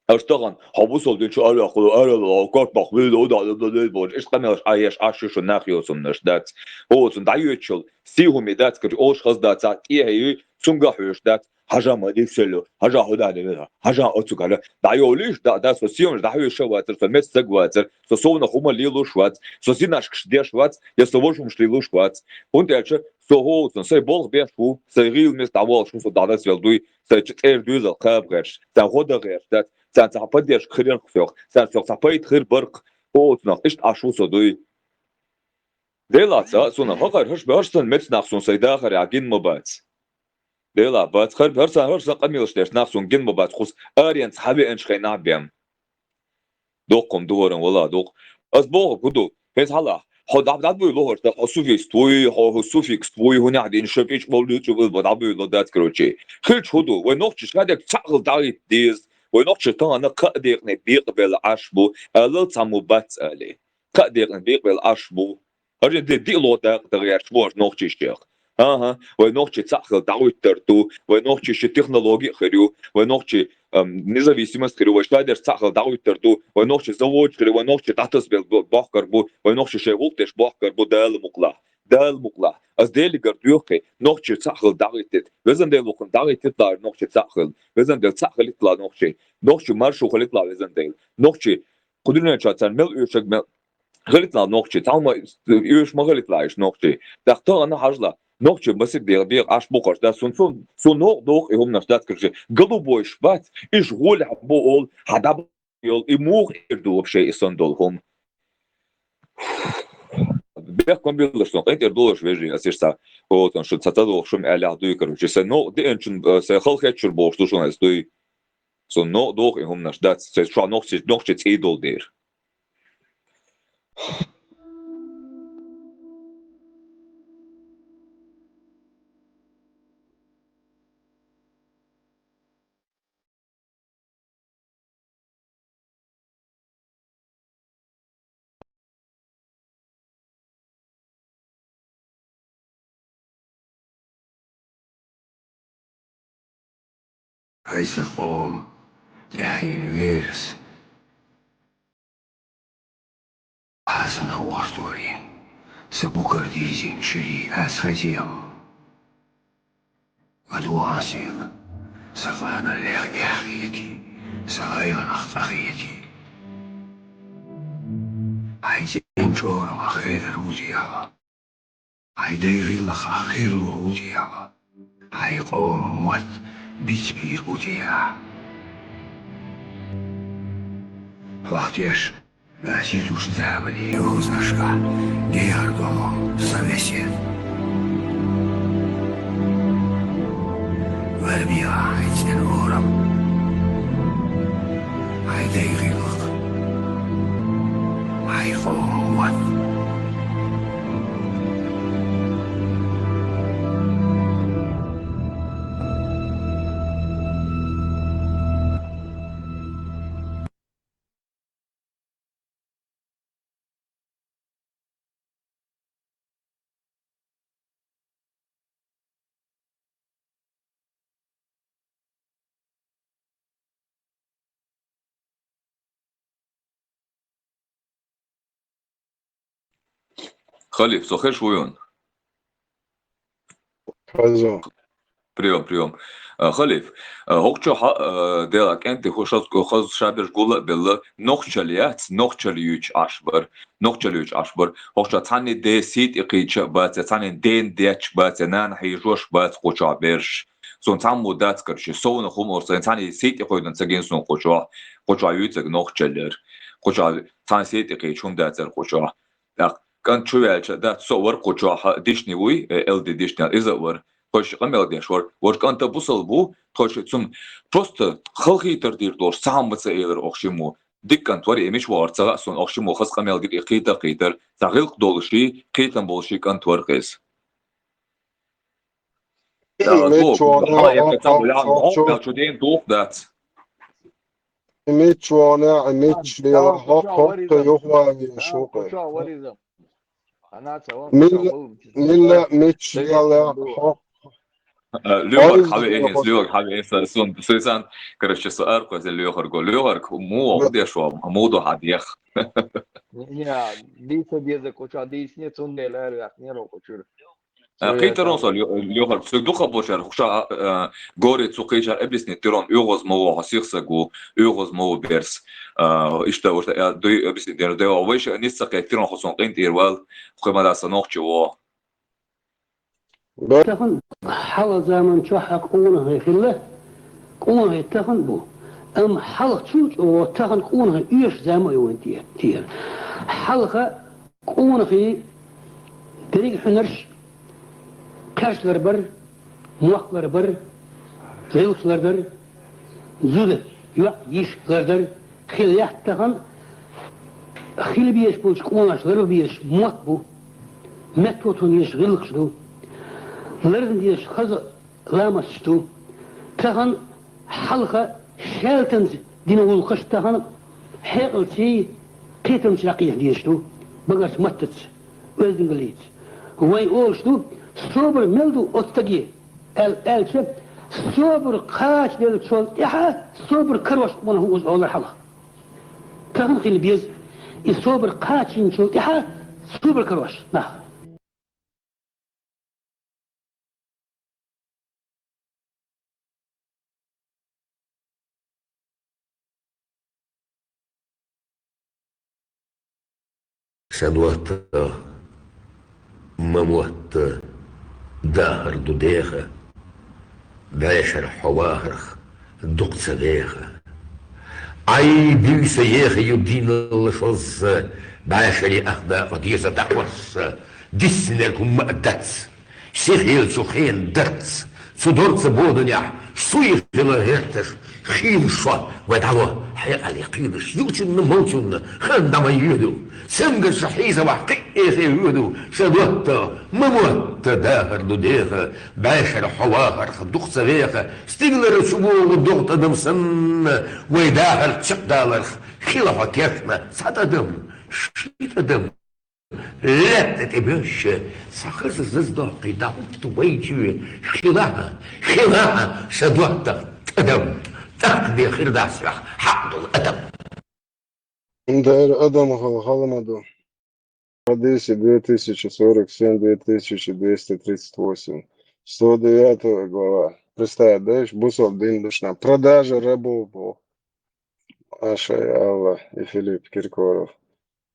Аш тахан, хьо бусалба дин чу араваьккхалу, араваьккхалу, картмах вийла, удахьа, да, да, да, бохуш, иштта къамелаш Ӏа еш, Ӏаш шу нах йоцуннаш дац. Оцун дӀайоьдучул, сий хӀума дац, короче, олуш хаза дац, цхьа тӀехье юй, цунга хьоьжуш дац, хьажа ма дийца селло, хьажа хӀу да, да, да, хьажа оцу гара. ДӀайолуш, да, да, со сий хӀумаш дӀахьоьжуш вацар, со меца саг вацар, со совнах хӀума лелуш вац, со зинашкаш деш вац, я со вожа хӀумаш лелуш вац. ХӀунда аьлча, со хӀоцун, сай болх беш ву, сай гӀийла миска дӀаволлуш ву, со дӀадасвелла дуй, сай чу цӀера дуьйзал кхаба гӀерташ, царна гӀо дан гӀерташ дац, царна цхьа поддержка хир яр-кх соьх, царна соьх цхьа пайда хир бар-кх, оцунах иштта Ӏаш ву со дуй. Делахь ца, суна хӀокхара хӀорш бе хӀорш санна меца нах суна сай дахарехь гина ма бац. Делахь бац, хӀара, хӀара сан, хӀара сан къамелаш деш нах суна гина ма бац, кхуза аренца хьавеанчу хенахь бен. Доккхум духаран вала дукха. Ас бохург хӀун ду? ХӀинца хьалха, хьо дӀа-, дӀабуьйлу хӀорш, хьо суффикс вуй, хьо, хьо суффикс вуй, хӀунехь дина шо пӀичӀ болу луьйчу бу дӀабуьйлу дац, короче. Хилча хӀун ду? Вай нохчий шадерг цхьаъ хила дӀахӀитта деза. Вай нохчий тахана кхаа декъане бекъабелла Ӏаш бу, алал цхьаммо бац али. Кхаа декъане бекъабелла Ӏаш бу. ХӀара де диъ ло дакъа дан гӀерташ бу хӀорш нохчий шех. ХӀан-хӀа, вай нохчий цхьаъ хила дӀахӀиттар ду, вай нохчий ши технологи а хир ю, вай нохчий, ам, независимость хир ю, вай шадерш цхьаъ хила дӀахӀиттар ду, вай нохчий заводаш хир ю, вай нохчий дӀатасбелла бо-, бохкар бу, вай нохчий шайн гӀуллакх деш бохкар бу, Дала мукълахь. Дала мукълахь. Ас Делигара доьху, нохчий цхьаъ хила дӀахӀиттийта. Везан Дела вукхун дӀахӀиттийта ла нохчий цхьаъ хила. Везан Дела цхьаъ хилийта ла нохчий. Нохчий маршо хилийта ла, Везан Дела. Нохчий кху дуьнен чохь царна мел оьшург мел хилийта ла нохчий, цхьамма оьшуш ма хилийта ла уьш нохчий. ТӀаккха тахана хьажа ла, нохчий масех дегӀ, дегӀ Ӏаш бу хӀорш дац, цунна, цунна, цунна новкъа доху и хӀуманаш дац, короче, голубой шпац, уьш гӀолехь бу олу, хьан дӀа йолу, и муха эр ду вообще и санна долу хӀума? Бехкам билла суна, къинтӀера долуш вежарий, ас иштта, оцун шу ца, ца дохуш хӀума аьллехь дуй, короче, сайн новкъа деанчун, э, сайн хала хетчур бохуш ду шуна ас дуй. Цунна новкъа доху и хӀуманаш дац, церан чохь нохчий, нохчий цӀий долу дера. Хьайса къоман тӀаьхьийна вирус. Хьасана охьатори, сан букар дийзина ширий ас хазем. Ма дугӀа сена, сан гӀанал леха гехкийти, сан гӀайгӀанах цӀа хийти. Хьайн цӀен чӀорамах хедар вузехьа. Хьайн дай гӀиллакхах хир лур вузехьа, хьайн къоман мотт бицбийр вузехьа. Хьох теш, ас йитуш заманийн йозанашкахь, дехар долу сан весет. Вара бехьа хьайн цӀен орам, хьайн дай гӀиллакх, хьайн къоман мотт. Халиф, со хезаш вуй хьуна? Хеза. Приём, приём. Э, Халиф, э, хӀокху чохь, э, дела кӀентий хӀу шаз-, хаза шаберш гулла а белла, нохчалла яц, нохчалла юьйцуш Ӏаш бара, нохчалла юьйцуш Ӏаш бара. ХӀокху чохь цхьанний ден сий тӀе кхийча а бац, я цхьанний ден детташ бац, я нана хьийжош бац кху чохь берш. Суна цхьаммо дац, короче, совнах хӀума орца, цхьанний сий тӀе кхоьдина ца гина суна кху чохь, кху чохь юьйцург нохчалла яра. Кху чохь цхьанний сий тӀе кхийча хӀума дацара кху чохь. ТӀаккха кӀант чу ваьлча, дац, со а вара кху чохь, Дишни вуй, э, Элди Дишни, иза а вара. Тхо ши къамел деш вар. Вар кӀанта бусал бу, тхо ши цум просто халхитар дир долуш, цхьа хӀума ца элира охшиммо. Дика кӀант вар, и мича вахар ца хаьа суна, охшиммо хаза къамел гира, и кхета кхетар, цхьа гӀиллакх долуш, кхетам болуш кӀант вар кхеза. Миччуна хьо-, хьо-, хьо-, хьо-, чу ден туху дац. Миччуна, миччуна хьо-, хьо-, хьо-, юхаван везаш ву кхе. Милла, милла миччуна хьо-, Э, лоьхарг хьавеэс, лоьхарг хьавеэс, сун, суйсан, короче, со аркхо, зен лоьхарго. Лоьхарг, муха деш ву, муха ду хьан дех? Не, дийца деза кхуча, дийцне, цундела аьлла ваьхне рокъо чуьра. Э, кхийттарон со лё-, лоьхарг, цуьг дукха бошар, хуша, э, горе цу кхийчар объяснить тирон, оьгӀаз ма ву, хьо сих саг ву, оьгӀаз ма ву берс. Э, иштта, вот, э, дуй объяснить дер, дуй, вайша низ ца кхеттирон, хьо сон къинтӀера вал, кхуьмада са нохчи ву. Тахана хьалха заман чохь а къонахий хилла, къонахий тахана бу. Амма хьалха чул чӀогӀа тахана къонахий оьшуш зама а ю вайн те-, тера. Хьалха къонахий дерриг хьуьнарш кхерч лар бар, мохк лар бар, гӀиллакхаш лар дар, зуда, йоӀ, йиша лар дар, хила лаьтта тахана хила безаш болчу къонахаша ларба безаш мотт бу, метто тун дезаш гӀиллакхаш ду, лардан дезаш хаза ламасташ ду. Тахана хьалха шаьлтанца дина гӀуллакхаш тахана хьекъалций, кхетамца дӀакхета дезаш ду, багарчу маттаца, оьздангаллица. Вайн олуш ду, собар мел ду оцу стаге, аьл-, аьлча, собар кхачаделлачул тӀаьхьа собар карош къонах ву иза олура хьалха. Тахана хила беза, и собар кхачийначул тӀаьхьа собар карош нах. Сан ватта, ма мотта, дахар ду деха, бӀешара хьо вахарх дукха ца веха. Ӏай, буьйса еха ю дийналла шозза, бӀешаре ах дакъа деза дӀахозза, диссинарг хӀумма а дац. Сихъелчу хен дарц, цу дорца боданехь, суй хила гӀерташ, хийла шо, вай дӀало, хьекъале кхийдаш, юучунна, молчунна, хан дӀа ма йоьду, цамгарша хьийзавахь кхин а эхе воьду, ша дотта, ма мотта дахар ду деха, бӀешара хьо вахарх дукха ца веха, стигалара чу богӀу догӀу тӀадам санна, вай дахар чекхдаларх хила хьо кертна цхьа тӀадам, ши тӀадам. Лаьтта тӀе боьшша, сан хаза зазадоккхий дӀахӀутту вай чоь, хилахьа, хилахьа, ша доттагӀа тӀадам, тӀаккха бен хир дац ваьхьа хьакъ долу адам. Дера адам хала хала ма ду. Хадиси две тысячи сорок семь, две тысячи двести тридцать восемь. Сто девятая глава. Представь, да, ещё бусал дин душна. Продажа рабов бу. Ашай Алла и Филипп Киркоров.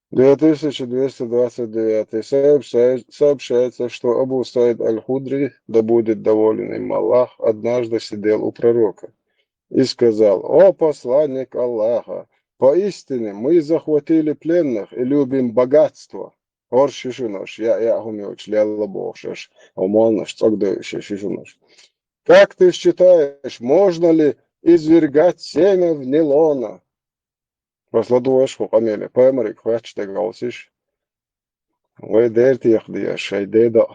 Две тысячи двести двадцать девятый. Сообщает-, сообщается, что Абу Саид Аль-Худри, да будет доволен им Аллах, однажды сидел у пророка и сказал: «О посланник Аллаха, поистине мы захватили пленных и любим богатство». Орш шишунош, я, я хумиоч, лелла бохшаш, омонаш, цогдойши шишунош. Как ты считаешь, можно ли извергать семя в нелона? Просто дуаш ху къамеле, паймарик хвач де галсиш. Вай дер тех де, шай де да.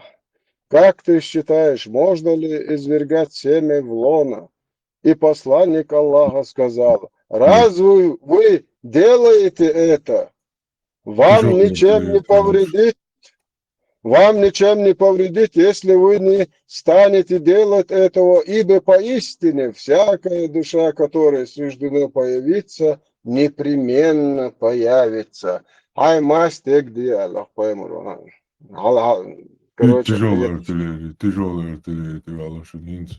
Как ты считаешь, можно ли извергать семя в лона? И посланник Аллаха сказал: «Разве вы делаете это? Вам ничем не повредит, вам ничем не повредит, если вы не станете делать этого, ибо поистине всякая душа, которой суждено появиться, непременно появится». Хай мастек диалог пойму. Короче, тяжелый артиллерия, тяжелый артиллерия, ты галаши нинц.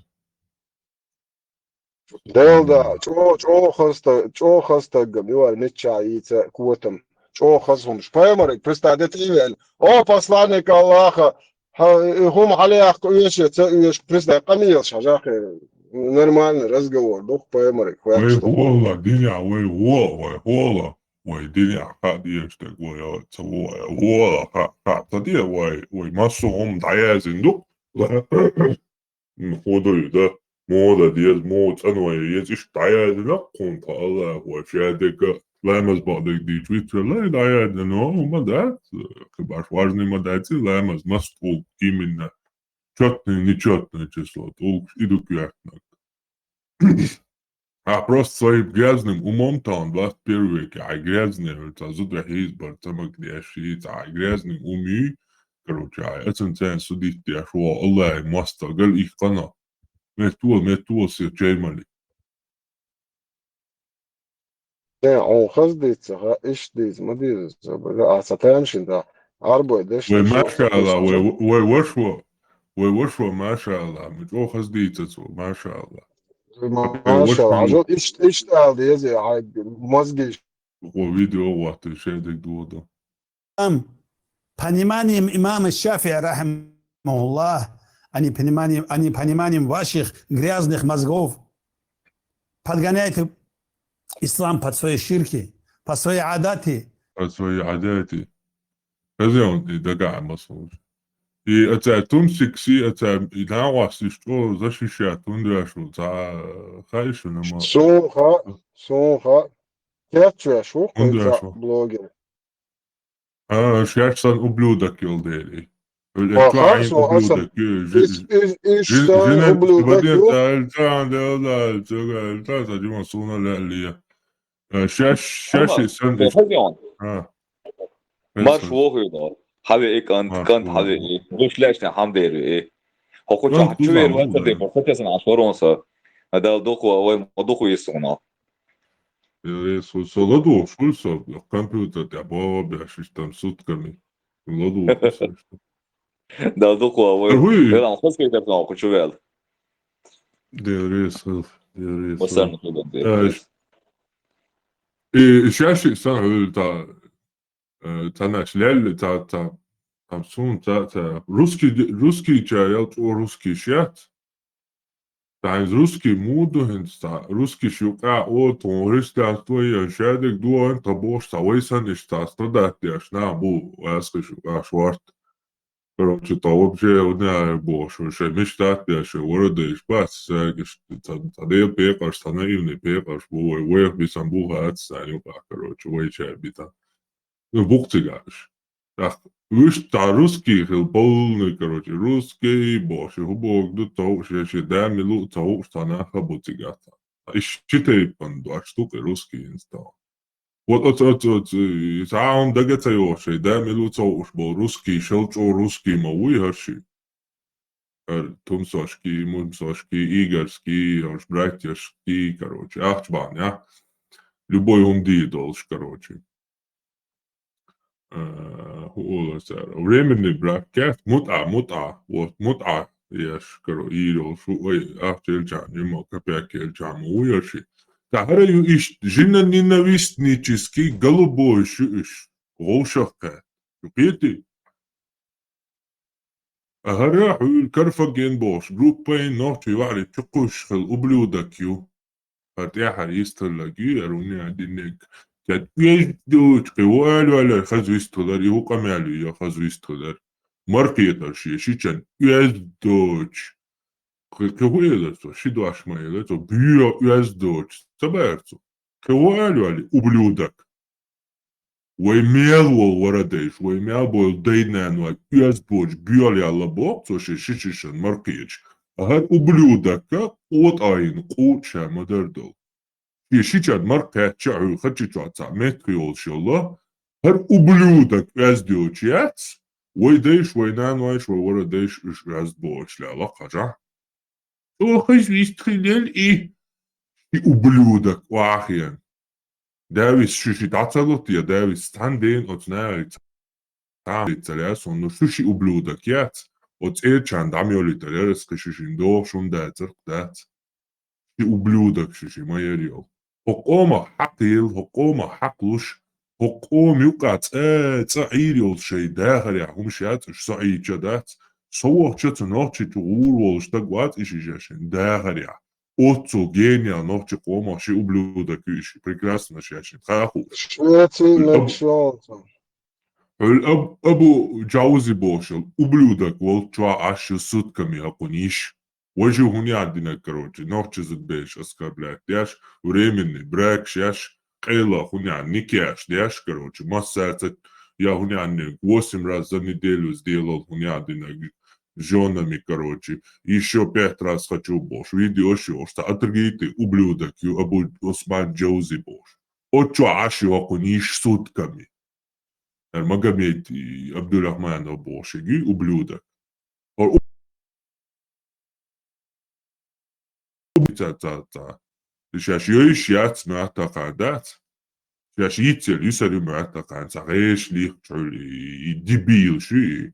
Делда, чӀо-, чӀо хаста, чӀо хастаггам, юар мичча йийца котам. ЧӀо хас хумш. Паймарик, представь, тӀевел. О, посланник Аллаха, хӀа, хӀума хьалаяккха оьшуш, ца оьшуш, представь, къамелаш хьажахъе. Нормальный разговор, дух паймарик, вай хваьчна. Хьола, динехь вай хьола, вай хьола, вай динехь хаа дезаш дерг вай, ца вай, хьола, хаа, хаа ца де, вай, вай массо а хӀума дӀаяздина ду. хӀун ду ю да, муха дан деза, муха цӀанван еза, иштта дӀаяздина кхунна тха Аллахо шадерг, ламаз бакъдерг дийцча вицвелла, дӀаяздина, ну, ма дац, кхы баш важный ма дац, ламаз мас тӀулг именно, чётное, нечётное число, тӀулг и ду коьртаниг. А просто своим грязным умом там в двадцать первом веке, ай грязный, говорит, а зуда хизбар, тамак деш, и ай грязный уми, короче, ай, эцен цен судить деш, во, Аллах, мастагал их кана. Меттуал, меттуал сир чеймали. Э, он хаз дийца, ха, иш дийца, ма дийца, а са тан шин да, арбой деш, Вай, деш, машалла, деш, вай, вай, вашва, вай, вашва, машалла, мы чё хаз дийца, цо, машалла. Вай, машалла, вашва. А жо иш, иш дал деза, ай, мозги. О, видео, вот, ты шедек дуода. Там, пониманием имама Шафия, рахимахуллах, а не пониманием, а не пониманием ваших грязных мозгов, подгоняете ислам под свои ширки, под свои адаты. Под свои адаты. Хазион, и дага масуж. И аца тумсикси, аца и навас, и что, защищать, он дяшу, за, хайши, нама. Сунха, сунха. Кечвеш, ху, Он дяшу. Блогер. А, шеш сан ублюдок йол дери. Аха, сан сан ублюдок, ю, жи-, иш, иш, иш жи-, сан жинен ублюдок, ю. Та, та, та, та, та, та, дима суна ля, лия. Э, шеш, шеш Ама, сан иш. Хазион. А. Марш вохуй, но. Хаве и кант, Марш кант вохуй. Хаве и. Душ лячне хам дери и. Хоху чу, чу вер ватса де, хоху чу сан ашорон са. Адал духу, авай, духу и суна. Э, со-, со ладу, шуль со, компьютер, я баба, бяшиш там сутками. Ладу, со, что. Да, духу, а вы, Хуй. Вы там хоть как-то знал, хочу вел. Дерес, дерес. Васарна худо, Э, дерес. И сейчас и сам, э, та, э, та наш ляль, та, та, там сун, та, та, русский, русский чай, я то русский щат. Тайнз русский муду хӀинца, русский шуькъа о, тон христианство я шадек дуан, та бош, та вайсан иш, та страдать деш, на бу, аскы шуькъа шварт. Короче, та вообще, у меня бош, уже мечтать деш, ворода иш бац, сагиш, та, та дел пекаш, та наивный пекаш, бу, вай, вай, бисан бу хац, санюка, короче, вай чай бита. Ну, бухтигаш. Так, уж та русский хил полный, короче, русский, боши, хубок, ду, то, ши, ши, да, милу, то, уж та наха бутигата. Иш читей пан, два штуки русский инстал. Вот, вот, вот, вот, и сам дагацайоши, да, милу, то, уж был русский, шелчо русский, ма уй, хаши. Ар тумсошки, мумсошки, игорьски, аж братьяшки, короче, ахчбан, я? Любой умди долж, короче. Э, хуолар сара. Временный брак, кяс, мутъа, мутъа, вот, мутъа, еш, коро, ирол, шу, ой, ахча элчан, нима, копяк элчан, уйоши. Та хара ю иш, жина ненавистнический, голубой шу иш, гошахка. Ю пити? Агара хӀуьл карфаген болуш, группайн нохчий ваьри чукхуш хила ублюдок ю. ХӀара тӀехьара йистхиларг ю, яр уни а диннег. Кед уьздуч, кхи ву аьлла ваьлла, хаза вистхилар, и ву къамел ю, я хаза вистхилар. Маркетар ши, шичан уьздуч. Кхи, кхи ву элар цо, ши дош ма элар цо, буьйо уьздуч. Ца баьр цо. Кхи ву аьлла ваьлла, ублюдок. Вай мел вол вара дайш, вай мел бо дай нан вай уьз боч, буьл яла бо, цо ши ши ши шан маркич. А хар ублюдокка от айн, куча мадар дол. Ши ши чад маркача ху хачи чаца, мет ху йол шола. Хар ублюдок уьз дочияц, вай дайш, вай нан вайш, вай вара дайш, уж уьз боч ляла хажа. Цо хыз вистхилел и, и ублюдок, вахьен. Давис шиши тацалут, я Давис стан ден, оц нарица. Там ца ляс, он, ну, шиши ублюдок, яц. Оц элчан дам йолитар, я рас шишин дох, шун да, цирк дац. Ши ублюдок шиши, ма яр йол. Хокъома хьакъ ел, хокъома хьакъ луш, хокъом юкъа цӀа, цӀа Ӏийр йол шай дахаря, хӀумаш яц, уж со Ӏийча дац. Со вахча ца нохчи чу гӀур волуш даг вац иши жашин, дахаря. Оццул гения нохчи къомах ши ублюдок ю иши, прекрасно шашин, хаху. Швеций Аб-, мегшонца. Хьул Аб-, Абу Джаузи бошал, ублюдок волчу аш сутками акъуниш. Важи хӀуни гӀандинаг, короче, нохчиза беш оскорблять деш, временный брак шеш, къела хӀуни гӀан никеш деш, короче, массаца я хӀуни гӀаннинаг, восемь раз за неделю сделал хӀуни гӀандинаг, жёнами, короче, ещё пять раз хочу бохуш. Видео шо, что отрыгитый ублюдок, ю Абу Усман Джаузи бохуш. От чу Ӏаш йоккхун йиш сутками. Эр Магомед, и, Абдурахманов бохуш, и ублюдок. Ор у-, ца, ца, ца. Шаш йойш яц муьтӀахъан дац. Шаш йиццел, юсар ю муьтӀахъан, ца гӀеш лих чуьл, и, и дебил шу, и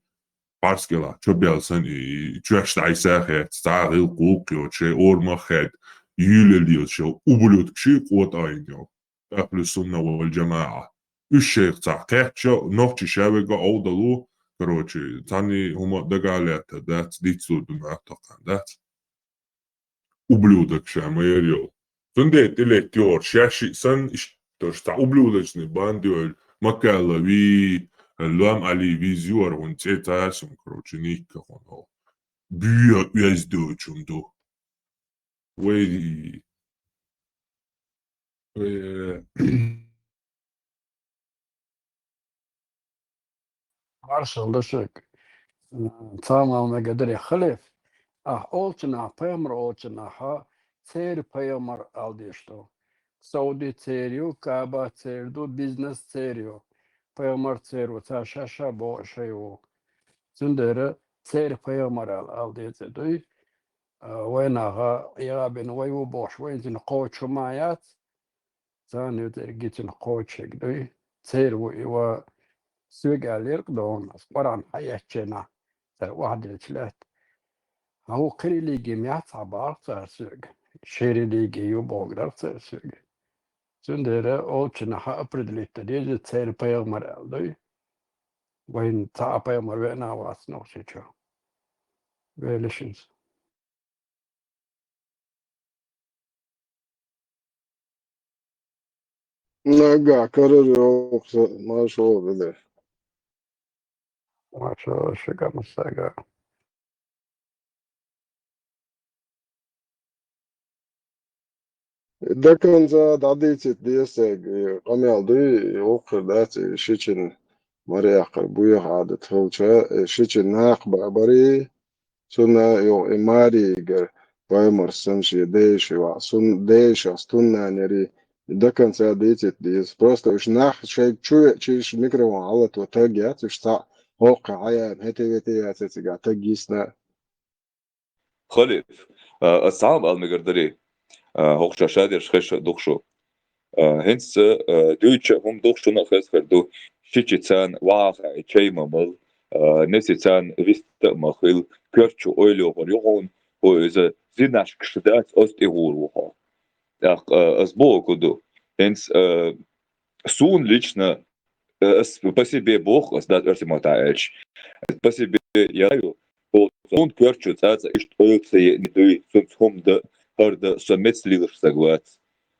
парскела, чо бел сан, и, чуьш дайса хет, ца гӀил кукъ йо, че ормах хет, юлел йо, че ублюдок шу, къотӀайн йо. Ахлу сунна вал джамаа. Уьш шайх ца кхетча, нохчи шавега овдалу, короче, цани хӀума дагалетта дац, дицлу ду муьтӀахъан дац. Ублюдок ша ма яр йо. Цунде тӀилет йор, шаши сан, иш-, то, что ублюдочный бандиоль, Макалави, Лам Али виз юар, он цӀе царсун, короче, никка хун. Буя уьздочун ду. Вай, вай, э, Маршал да шуьга. М, цхьа мел мегадаре халиф. Ахь олча нах, пайхамар олча наха, церан пайхамар ала деш ду. Сауди церан ю, Каба церан ду, бизнес церан ю. Пайхамар церан ву, цхьа ша-ша боху шай ву. Цундела церан пайхамар ала, ала деза дуй. А, вайнаха, яха бен вай ву бохуш, вайн цуьнан кхочуш хӀума яц. Царна юкъера гицина кхочушъерг дуй. Церан ву и ва соьга аьллера-кх догӀна, ас Къуръан хьаэцченахь, цара охьадиллачу лаьтта. Хьан ву кхин религи яц хьан бахара цара соьга. Шен религи ю бохург дара цара соьга. Цундела олча нах хьан определить дан деза, церан пайхамар аьлла дуй. Вайна цхьа а пайхамар веана а вац нохчийчу. Велишинца. Нагахь карара йоккхуш, маршо а вилар. Маршо шуьга, массаьрга. До конца дӀадийцийта деза цаьрга, и къамел дуй, и воккхар дац, и шичина мара яккхар буьйха Ӏадат хилча, и шичина накха баъ барий, цунна юха и маре йигар, пайхамар санна шен дайша ваӀ, сун-, дайша суннанери, до конца дийцийта деза. Просто уьш нах шайга чу веача, уьш микрофон хьалато таг яц, уьш цхьаъ хӀокху хьаяьна, хӀете-вете яц, цигахь таг йисна. Халиф, а, ас цхьа хӀума ала мегар дарий? А, хӀокху ша шадерш хезаш а ду-кх шу. А, хӀинца, а, дуьйцуш а хӀума ду-кх, шуна а хезна хир ду, шичи царна вахахь и чай ма мала, а, неси царна вист а ма хила, коьрта чу ойла йохур ю хьуна, хӀу иза зинашкаш дац, оцу тӀе гӀур ву хьо. ТӀаккха, а, ас бохург хӀун ду? ХӀинца, а, суна лично, э, ас по себе боху, ас дас оьрсийн маттахь аьлча. По себе я знаю, хӀокху суна коьрта чу цкъа а иштта ойла ца еана дуй, цунца хӀума дан, хӀара дан со меца лелаш стаг вац.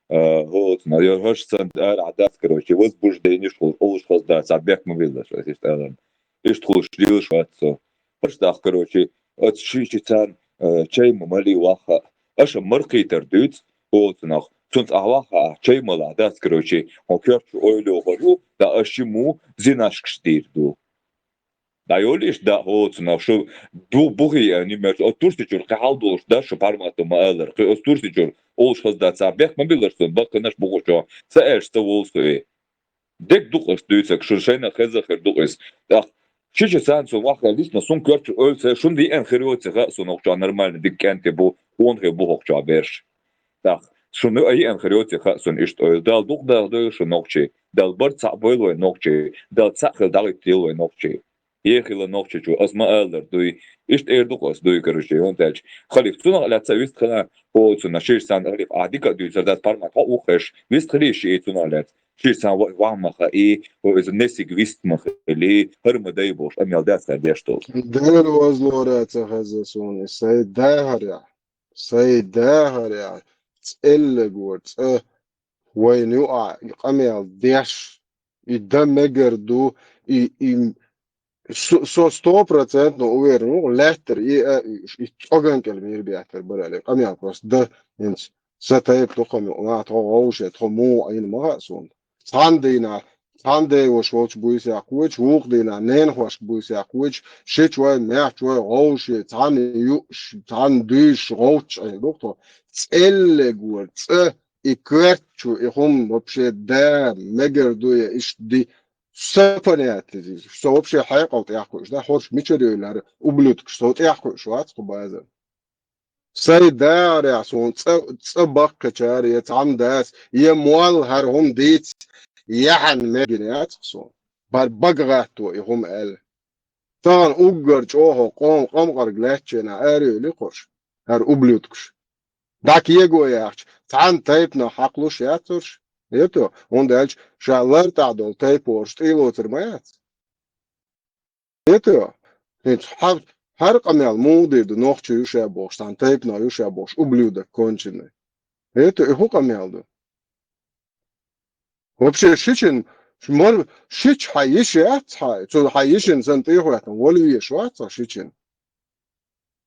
А, хӀокху, ну, я хӀорш санна арахь дац, короче, возбужденеш хуьлуш, олуш хаза дац, цхьа бехк ма биллалаш, ас иштта аларна. Иштта хуьлуш лелаш вац со. ХӀорш даха, короче, оцу шичи царна, э, чай ма малий ваххьа. Аша мархийтар дуьйцу, оцу нах. Цунца ахь ваххьа, ахь чай малахь дац, короче, хьо коьрта чу ойла йохур ю, да аша шиммо зинашкаш дийр ду. ДӀайоллийша, да, оцу нах, шу ду-, бухий а нимерчу, оцу турсичуьра кхин хьал долуш дац шу пхьармато ма-аллара, кхин оцу турсичуьра олуш хаза дац, цхьа бехк ма биллалаш суна, баккхинаш бухучохь, ца аьлча ца волу со и. Дерг ду-кх ас дуьйцург, шуна шайна а хезна хир ду-кх иза. ТӀаккха шичи царна цунна ваххьа лично суна коьрта чу ойла ца, шуна веана хир йоций хаьа суна хӀокху чохь нормально дика кӀентий бу, къонахий бу хӀокху чохь берш. ТӀаккха шуна веана хир йоций хаьа суна иштта ойла. Далла дукха даха дойла шун нохчий. Далла барт цхьаъ бойла вайн нохчий. Далла цхьаъ хила дӀахӀиттийла вайн нохчий. Е хила нохчичо, ас ма-аллара дуй. Иштта эр ду-кх ас дуй, короче, хӀунда аьлча халиф цунах лаьцна вист хила, оцунна шиш царна халиф, а, дика а дуьйцур дац, пхьармат хьо уххеш, вист хилий шиъ цунах лаьцна. Шиш царна ва-, ван ма хаий, о, иза несиг вист ма хилий, хӀара ма дай бохуш, амел дац хьайн деш долу. Дера вазлора ца хеза суна, и сай дахарехь, сай дахарехь, цӀеллаг вара цӀа, вайна юкъахь и къамел деш, и дан мегар ду, и, и Со, со стопроцентно уверен ву, лаьттара и а уьш, и цӀоган кӀел мийра беттара бара аьлла. Къамел просто да, хӀинца са тайпа тхо ма юкъа, тхо гӀовше, тхо муха Ӏийна ма хаьа суна. Цхьана дийнахь, цхьана ден ваша волчу буьйса яккхавича, вукху дийнахь ненахошка буьйса яккхавича, шичой, маьхчой, гӀовше, цхьана юуш, цхьана дуьйш, гӀовташ Ӏийна ду-кх тхо. ЦӀеллиг вара, цӀа, и коьрта чу, и хӀума вообще да, мегар ду я иштта ди. Со понятие, со вообще хьекъал тӀехь кхуьуш дац, хӀорш мичара йойла хӀара ублюдкаш, со тӀехь кхуьуш вац кху базар. Сайн дагӀарехь суна цӀа, цӀа баккхичара, я цхьамма дас, я молла хӀара хӀума дийца, яхьанна мегина яц-кх суна. Бар бага гӀатто и хӀума аьлла. Тахана уггар чӀогӀа къоман къамкъарг лаьттачу хенахь ара йойли кхуьуш, хӀара ублюдкаш. ДӀа кего яхча, цхьана тайпанах хьакхалуш яц уьш. Лето, хӀунда аьлча ша лартӀахь долу тайпа уьш тӀе лоцур ма яц. Лето, хӀинца хьа-, хӀара къамел муха дийр ду, нохчо ю ша бохуш, цхьана тайпанах ю ша бохуш, ублюдок конченый. Лето, и хӀун къамел ду? Вообще, шичина, мар-, шича хьан йиша яц хьан, цу хьан йишина санна тӀехӀоьттина, вала везаш вац хьан шичина.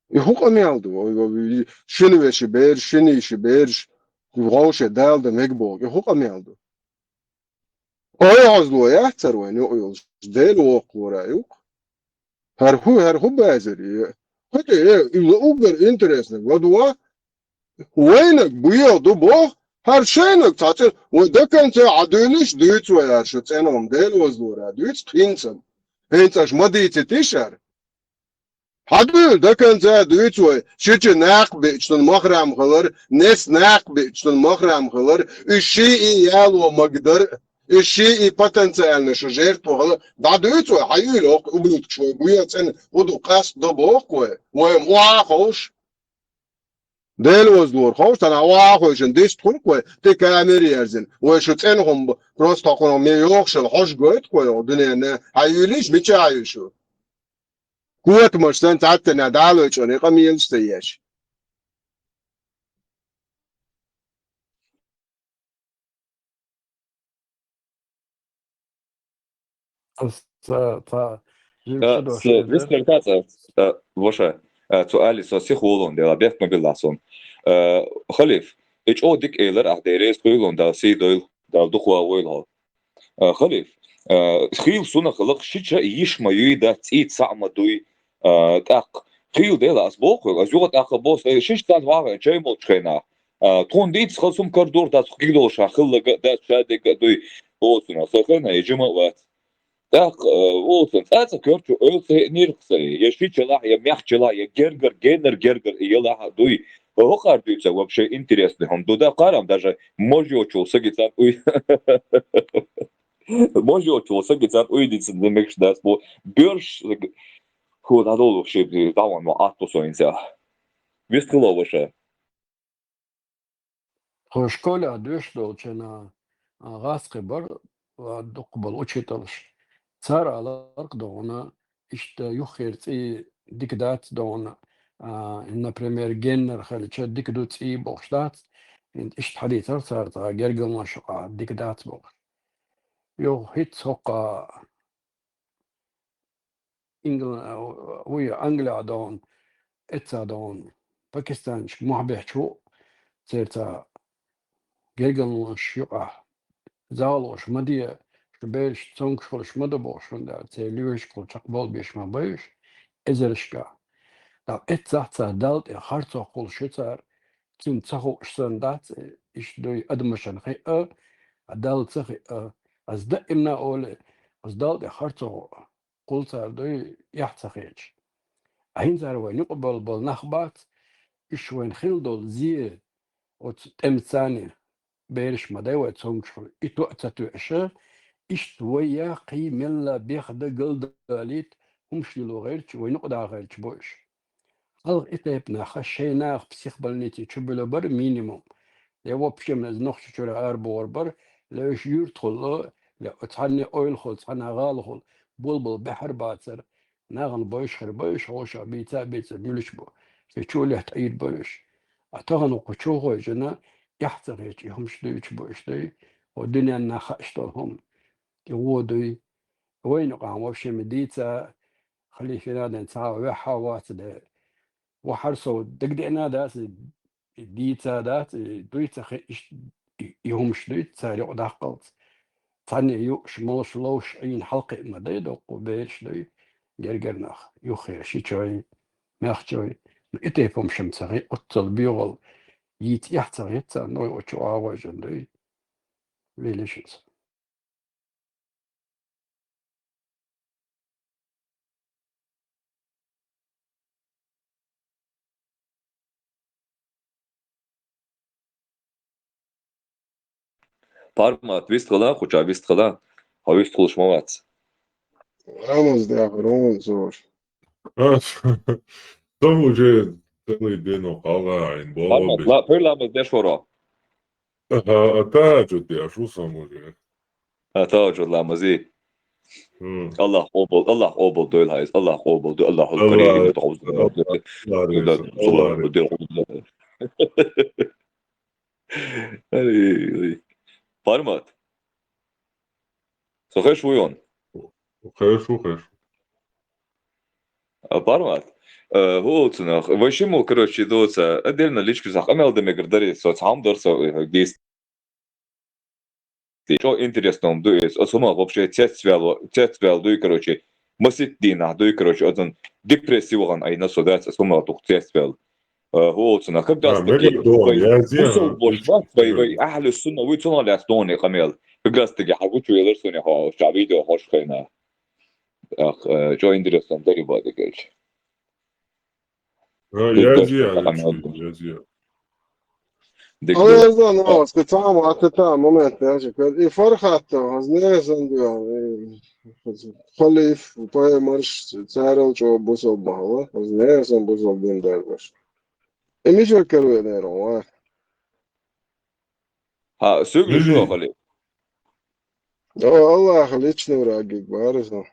И хӀун къамел ду? Ой, ой, шина веши бераш, шина йиши бераш, вовше Дала дан мега боху. И хӀун къамел ду? Ой, хьозло яц цара вайн юкъа йолуш, Дела воккхалора юкъа. ХӀара хӀу, хӀара хӀу базар е? ХӀаьта, э, и уггар интересно, вот ва, вайнаг буьйху ду боху, хӀара шайнаг цхьа цӀе, вай даканца хьан дуьйлиш дуьйцу вай хӀара шу цӀеном, Дела вазлора дуьйцу хӀинца-м. ХӀинца аша ма дийцитий шара. Хьан дуьйла даканца дуьйцу вай, шича накха биъчун махрам хилар, нес накха биъчун махрам хилар, уьш ший и яло магадар, уьш ший и потенциально шу жертва хилар. ДӀадуьйцу вай, хьан юьйла оккха ублюдкаш вай, буьйху цӀена хӀу ду къаст до боху вай, вай ма охьа а ховш. Дела вазлора ховш, тана охьа а ховшан дист хуьлу вай, тӀе камера ерзина. Вай шу цӀена хӀума бу, просто хӀокхунах ме йохушал хьожа гойту вай, дуьненна, хьан юьйлиш, мича хьан юьйшу? Котамаш санна цхьаьттина дӀалоьчӀуна, и къамелаш ца еш. Ас ца, ца, Э, с-, вистхир каца, э, ваша, э, цу али со сих волун дела, бехк ма билла сон. Э, халиф, и чӀо дик эйлар, а, дерес хуйлун, да, си дойл, да, духва войл хо. Э, халиф, э, хил суна халах шича йиш ма юй, да, ци ца ма дуй, э, тӀаккха. Хил дела ас боху, ас юга тӀаккха бос, э, шиш цан вага, чай молчхайна. А, тхуна дийца хала сум кардур дац, ху гигдолуша хилла га дац, ша де га дуй, оцуна, со хана, и жима вац. ТӀаккха, э, оцун, цӀаца кёрчу, оьлца хеънир хсари, я ши чалахь, я мех чалахь, я гергар, геннар гергар, я лахьа дуй. Хокхар дуьйца вообще интересный хӀума ду, да, карам даже можёчул саги цан уй. Можёчул саги цан уй дицин мекш дац бу. Бёрш, ху, надолу ши, даван ма атто соинца. Вист хило ваша. Тхо школехь доьшуш долчу хенахь, а, гӀазкхи бара, а, дукха болу учителаш. Цара аларх догӀуна, иштта юххера цӀий дика дац догӀуна, а, например, геннара хилча, дика ду цӀий бохуш дац, иштта хьадийцар цара цхьа гергамаш юкъахь дика дац бохуш. Юха хӀинца хӀокху Ингл-, вуй, Англия догӀун, эцца догӀун, Пакистанчу мохь бехча ву, церан ца гергарлонаш юкъахь, загӀалгӀуш ма де, шу бераш цомгуш хуьлуш ма ду бохуш, хӀунда аьлча церан лоьшашкахула чекхболбеш ма бай уьш, эзаршка. ТӀаккха эццахь цара Далла тӀе харцо кхуллуш ю цара, цуьнан ца хууш санна дац, иштта дуй адамашна хиъа, а Далла ца хиъа. Ас даимна олу, ас Далла тӀе харцо кхуллу цара дуй, эхь ца хеташ. Ткъа хӀинца хӀара вайн юкъа болу, болу нах бац, уьш вайн хилла долу зе, оцу тӀемца царна бераш ма дай вай цомгуш хуьлу, и тоъа ца тоьаша, иштта вай яккхий мелла бех дан галдалийта, хӀумаш лело гӀерташ, вайн юкъа дагӀа гӀерташ бу уьш. Хьалха и тайпа нах шайн наха психбольнице чу буьллу бара минимум. Я вообще иза Нохчийчуьра арабохур бара, я уьш юьртахула, я цхьанне ойлахула, цхьанна гӀалахула, болабала баьхьар бацара, нахана бойуш хир бу уьш, хьошах бийца а бийца дуьлуш бу. Шайн чулехь тӀаийр бу уьш. А тахана кху чу хойжина, эхь ца хеташ, и хӀумаш дуьйцуш бу уьш дуй, хӀо дуьненна хаьаш долу хӀума. И вон дуй. Вайна юкъахь вообще ма дийца, халифина ден цхьа ваьхьа вац де. Вахьар со дагадеана дац, дийца дац, дуй ца хи-, иш-, и, и хӀумаш дуй, цара юкъа даккхалц. Цхьанне юуш, молуш, ловш, Ӏийна хьалкхиъ ма дай, доккху бераш дуй, гергара нах, юххера шичой, мехчой. Ну, и тайпа хӀумаш ца хи, оццал боьгӀал, йийца эхь ца хи, ца, ну, очу агӀожан дуй. Велишинца. Пармат, вистхила, кхуча вистхила. Хьо вистхулаш ма вац. Рамаз дехар, вон зор. А, там уже целый день окъала, ин Пармат, бола ла-, пер ламаз деш варо. Аха, а та чу деш, у сам уже. А та чу ламази. М. Аллах къобал, Аллах къобал дойла хьайс, Аллах къобал дой, Аллах Аллах, Карим, Аллах, Аллах, Аллах. Ай, ай. Пармат. Со хеш вуй он? Хеш ву, хеш. А, Пармат. Э, хӀу олу цунах? Вай шиммо, короче, доца, отдельно личка сах къамел дан мегар дарий, со цхьа хӀума дар со, э, дийс. Чо интересно ду иза. Оцу хӀумах вообще цецваьлла, цецваьлла дуй, короче, масит дийнахь дуй, короче, оцун депрессия вахана айна со дац, оцу хӀумах дух цецваьлла. Э, хӀу олу цунах, как раз таки, вай бусалба вай, вай ахьлу сунна вуй, цунах лаьцна догӀу къамел. Как раз таки хьан гучу велар суна хьо, ша видео хьош хайна. Ах, э, чо интересно дари бадигалча. А, я зия, я зия. Дик ду. Алла, ну, специально атта момент, я же, и Фархат, знаю, сан, и халиф, паймарш, царал чо бусал бахала, знаю, сан бусал дин дарбаш. И мишо каруй нейрон, а? Хьа, суьгуш вахали. О, Аллах личный враг бара со.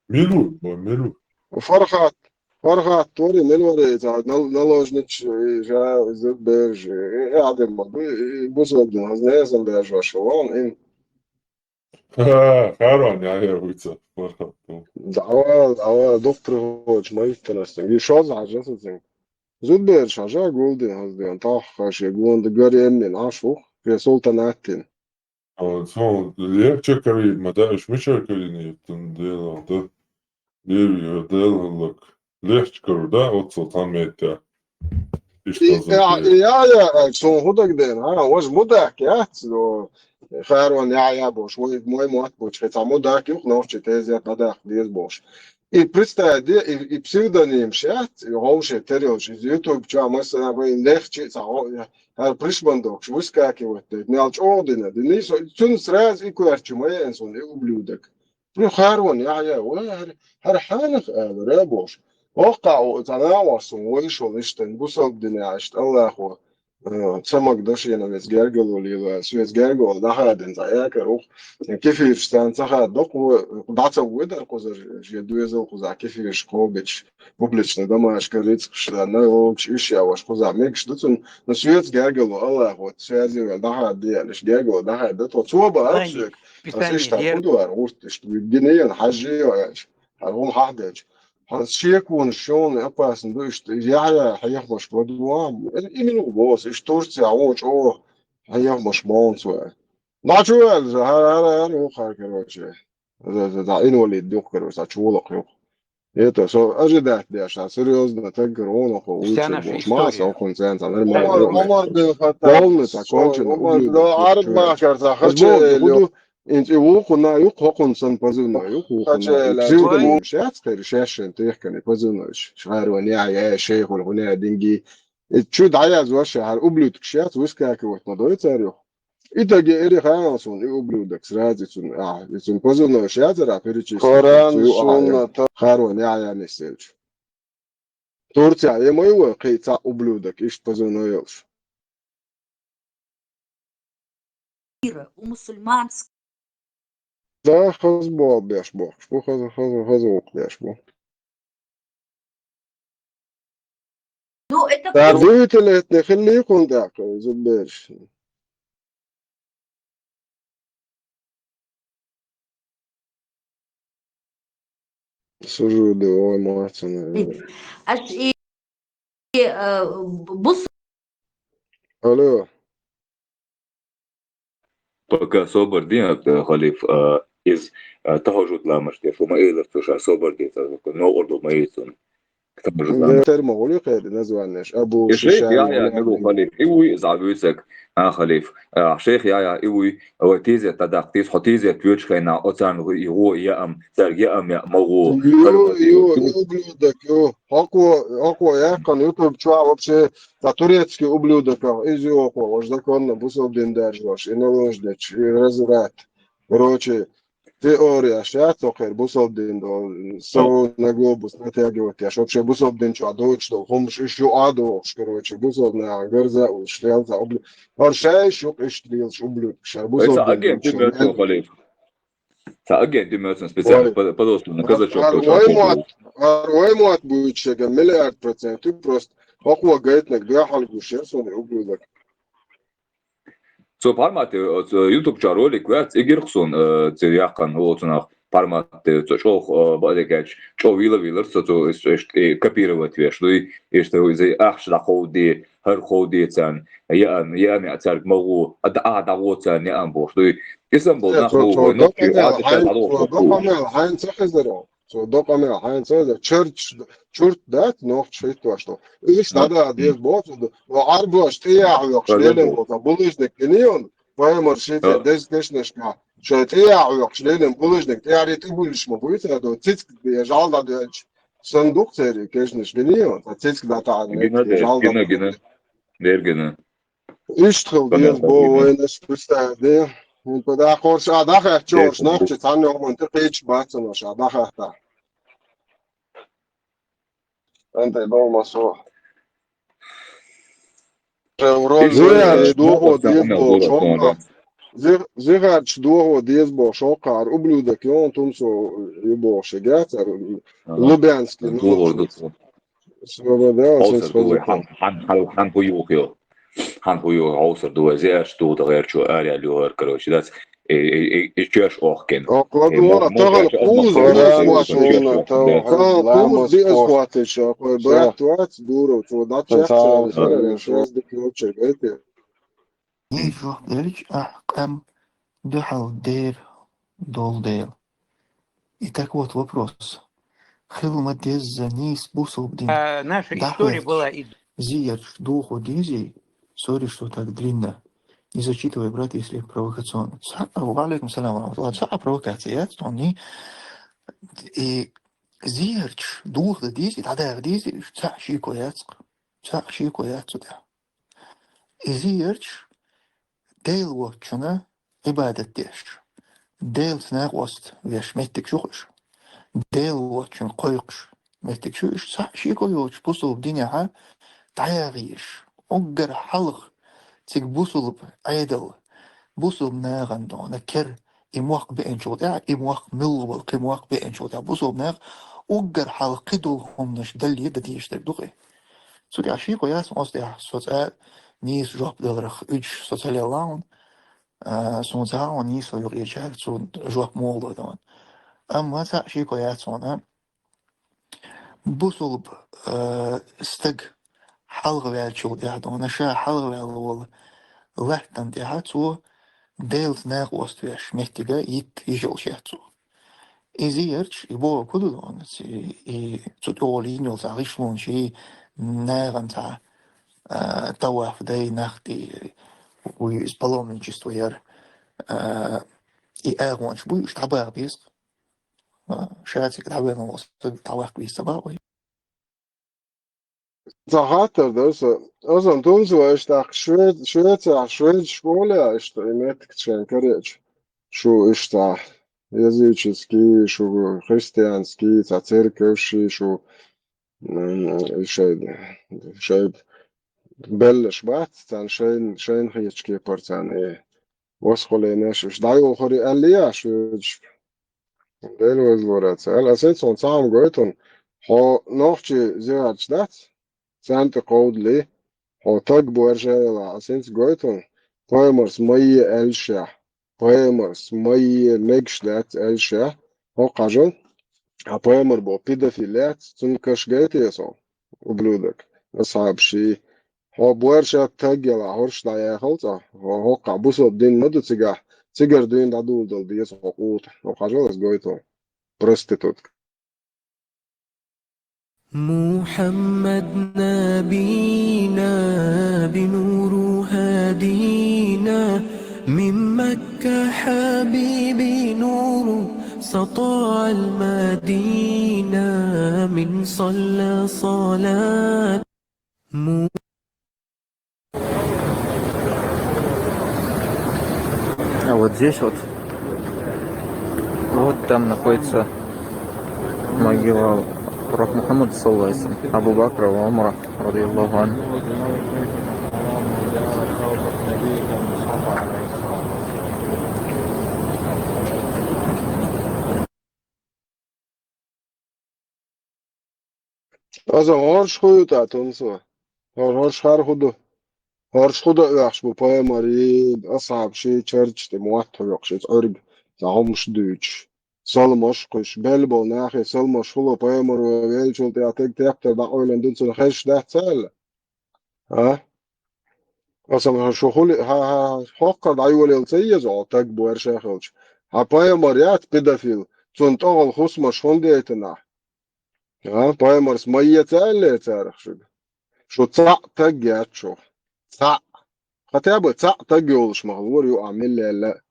Милу, бо, милу. Фархат, Фархат, тори, милвари, ца, нал-, наложнич, и жа, зуб бержи, и, и адам ма, и, и бусалдин, аз не знаю, бержи ваша, вон, ин. Ха, Харон, я, я, вуйца, Фархат, ну. Дава, дава, доктор, хоч, ма, и шо за, жа, са, зин. Зуб бержи, жа, гулдин, аз дин, тах, хаши, гулан, да, гори, эммин, аш, ух, я, султанаттин. А, цо легче карийна ма даьш, мичара карийна юттун Делан ду. Беви, Делан лак. Легче кару, да, оццул тхан метта. Иштта и, зума я, кхе. И, я, я, а, цун хӀу дагдена, а, вож мудак яц, но, Харон я, я, бош, вой, мой мот боч, хе, ца мудак юх, нохчи тезет, бадах, дез бош. И представь, де, и, и псевдоним шац, и гӀовше терилш, из YouTube ча, масса, вай легче, ца, гӀо-, я, хӀара пришмандокуш выскакивать дайта, мел чӀогӀа дина, дина, со, цунна сразу и коьртачу ма яьна суна, и ублюдок. Ну, Харон, я, я, ва, хӀара, хӀара хьанах ала, ра, бош. Воккха, о, ца нагӀаш суна, вай шо, иштта, бусалба дина, иштта, Аллахо, э, ца магадо шена веза гергало лела, со веза гергало дахадина, ца якар ух, кефирш царна ца хаддо, кху, дӀа ца вуй дар кхузар, шен доьзал кхуза кефирш кхобич. Публичный домашка рицкъаш, налогаш, уьш я ваша кхузахь мегаш ду цунна, но соьца гергало Аллах, вот, соьза вел даха деанаш, гергало даха да, то цо баара соьга, ас иштта хӀу ду ара гӀурт, иштта гинеян хьажжийо аьлча, хьара хӀума хьахдеча. Хьан шеконаш шони опасно ду, иштта Яхьъя хьехамаш ма ду, а, и мила ву боху, иштта Турция гӀо чӀогӀа хьехамаш ма ву цо. Нохчо аьлла, хӀара, хӀара, хӀара, хӀара, короче. За, за, за, инвалид юкъ, короче, за, чулакх юкъ. Это, со ожидать деш, а серьёзно, так говорю, он охо, лучше Стяна больше. Масса история. Охо, цен, цен, нормально. Умар, Умар бин Хаттаб. Полный, так, конченый, Умар, ублюдок, да, араб чё. Махкар, ца, хача, буду, инц, и вуху на, юк, хокун сан позывной, юк, вуху на. Хача, и псевдоним, вот. Сейчас, теперь, сейчас, сейчас, тех, кани, позывной, ш-, Шарван, я, я, шейхуль, хуня, деньги. И чё, да, я, вообще, хар, ублюдок, сейчас, выскакивать, надо, и царь, юк. Итоге эри ханал сун и ублюдок сразу цун, а, и цун позывной шазара перечислить. Коран, цу ю сунна, ая. Харон, я, я, не сельч. Турция, я мой его, кхе ца ублюдок, ишт позывной йолш. Мира, у мусульманских. Да, хазбол беш бохуш бу, хаз-, хаз-, хаза вукх беш бу. Ну, это Да, просто удивительно, это хилли кхунда, зубберш. Сужуды, ой, мацаны. Аш и, э, бус- Алло. Пока собар де, э, халиф, э, из, э, тахажуд ламаш де, шо ма эйлар, цо ша собар де, цо, но ордо ма эйцун. Тахажуд ламаш. Тер ма гули кайда название, Абу Шейх Шишай, Яхья, милу халиф, и уй, из абуцак, а, халиф, а, Шейх Яхья, и уй, а, вот тизе тадак, тиз, хо тизе, твёч хайна, оцан гу, и гу, я ам, цар я ам, я ма гу, Ю, ю, и ублюдок, ю. Око, око, я кан YouTube чуа вообще, та турецкий ублюдок, а, из ю око, вож законно, бусалдин дарж вож, и наложнич, и разврат. Короче, теория ща, то хер, бусалдин, до, сову на глобус натягивать, я ж вообще бусалдин чуа, дочь, до, хомш, ещё адо, короче, бусалдин, а, герза, уж, стрелца, ублю-, а, ща ещё, ещё, ублюдок, ща, бусалдин, Ца агент, ты мертвый, халиф. Ца агент, ты мертвый, специально, Ой. По-, подолсту, на Ар, казачок, ар, короче, ой, мат, ар, ой, мат, будет, ща, миллиард процент, ты просто, охуа, говорит, нак, да, халгу, ща, сон, ублюдок. Цо пармат, э, оц, э, YouTube ча ролик вац, игирхсун, э, цир яххан, о, цунах пармат, э, цо чох, э, бадегач, чо вила вилар, цо, цо, э, э, копировать веш, луй, иште, зе ахш да ховди, хар ховди цан, я ам, я ам, я цар магу, ад, а, да го цан, я ам бош, луй. Исан бол, Э, нах цо, бу, цо, вой, нок, докамел, а, да, хайн, да, цо, бу. Докамел, хайн, цо хезеро. Цо докъамел хьайна ца веза, чурт, чурт дац, нохчо хӀитта вашту. Уьш дӀадала деза боцург ду. Ва Ӏарбош тӀеяхьа вехаш лелин боца булыжник гинион, паймар шийца деза кешнашка, шоай тӀеяхьа вехаш лелин булыжник, тӀеяхьаре тӀебуллиш ма буй цара ду, цицка бе жал дӀадоьлча, сан дукха церий кешнаш гинион, ца цицка дӀатаӀа Гина де, жал гина, гина. Дер гина. Иштта хила деза бо вайнаш представь де. ХӀунда тӀаккха орш а дӀахаьттача, орш нах чу цхьанна хӀуманна тӀе кхеча бац ца нош а дӀахаьтта. АнтӀе бал масо. Зиярч дохо деза бо шока. Зи-, зиярч дохо деза бо шока, ар ублюдок ён тумсо ю бо шагяц, ар Лубянский, ну, Свобода, Овсар дуй, хан, хан, хан, хан хуюх ё. Хан хуюх, овсар дуй, зе аш дуй, да гэр чу, ари, али, ор, короче, дац, э, э, э, э, чеш ох кен. Окладула, тагал куз, тагал куз, би ас хватыш, а, кой, брат, вац, дуров, чу, да, чех, шесть, короче, эти. Эй, жоп берич, а, къам, духьал дер, дол дер. И так вот вопрос. Хила ма дезза нийса бусалба дин. А, наша история была и зиярч дохо дезий, сори, что так длинно. Не зачитывай, брат, если провокационно. Ца-, ва алейкум салам ва рахматуллах. Цхьа провокация яц, он не, и зиярч дохо дезий, дӀадаха дезий, цхьа шико яц. Цхьа шико яц цу тӀа. И зиярч Дела воцчунна Ӏибадат деш, Делаца накъост веш меттиг шу уж. Дела воцчунна кхойкхуш меттиг шу уж. Цхьа шеко йоцуш бусалба динехьа дӀаяхъеш. Уггар хьалха цига бусалба Ӏедал, бусалба нахана дона кер, и мохк беанчул тӀаьхьа, и мохк милла вала, кхин мохк беанчул тӀаьхьа бусалба нах уггар хьалха кхидолу хӀуманаш дале дан дезаш дерг ду-кх и. Цу тӀехь шеко яц, оцу тӀехь со цкъа нийса жоп даларх, уьдуш со ца лелла хьуна, а, суна ца хаьа нийса юкъечаьрга цу жоп муха ло дан. Амма цхьа шеко яц хьуна, бусалба, а, стаг хьалха ваьллачул тӀаьхьа дона, ша хьалха ваьлла волу латтана тӀаьхьа цо Делаца накъост веш меттига йитта йиш йолуш яц цо. И зиярч, и бохург ду дона, и, и цу тӀехула йина йолу цхьа гӀишлонаш, и нахана цхьа, а, таваф дай, нах тӀе, вуй, иза паломничество яра, а, и агӀонаш буй, уьш дӀабаха беза. А, ша цига дӀавелла волу стаг дӀаваккха веза ца боху вай. Цхьа хаттар дара сан. Асан тунца вайша тӀаккха Шве-, Швецехь, швед школе а иштта и меттигаш шайн кареча. Шу иштта языческий, шу христианский, цхьа церковь ши, шу, м, шайн, шайн беллаш бац, царна шайн, шайна хеташ кепара царна и восхваленеш уьш дӀайохури аьллий аш шведашка? Дела вазлур ца аьлла, аса цунна цхьа хӀума гойту хьуна, хьо нохчий зиярташ дац, царна тӀе кховдалий, хьо таг боржа а ялахь, аса хӀинца гойту хьуна, паймарс ма е аьлла ша, паймарс ма е мегаш дац аьлла ша, хьо кхажал. Хьан пайхамар бо педофил яц, цунна каш гайтеса, ублюдок, асхьаб ший. Хьо боьрша таг яла хӀорш дӀаяхал цӀа, хьо хӀоккхахь бусалба дин ма ду цигахь, цигара дуьйна дӀадула дала деза хьо къута, хьо хьажал ас гойтал. Проститутка. محمد نبينا بنور هادينا، من مكة حبيبي نور سطع المدينة، من صلى صلاة А вот здесь вот, вот там находится могила Пророка Мухаммада, саллаллаху алейхи ва саллям, Абу Бакра ва Умара, радияллаху анху. Аса хӀорш хуьйту а тунсо? ХӀор-, хӀорш хӀара хӀу ду? ХӀорш хӀу дан оьхуш бу пайхамарий, асхьабаший чарча тӀе мотт хьоькхуш, иза Ӏуьрга цхьа хӀумаш дуьйцуш? Салмаш кхуьш, белла болу нахе салмаш хуьлу пайхамаро веллачул тӀаьхьа тептар дӀакъевлина ду, цунна хезаш дац аьлла? А? Аса ма шу хули, хьа, хьа, хьа, хӀокхара дӀайолаелла ца еза хьо, таг боьрша хилча? Хьан пайхамар яц педофил, цунна тӀехула хӀусамаш хӀунда яйтина ахь? А, пайхамарс ма еза аьллий царах шуьга? Шу цхьаъ таг яц шух. Цхьаъ. Хотя бы цхьаъ таг йолуш ма хилла вара юкъахь миллиалла а.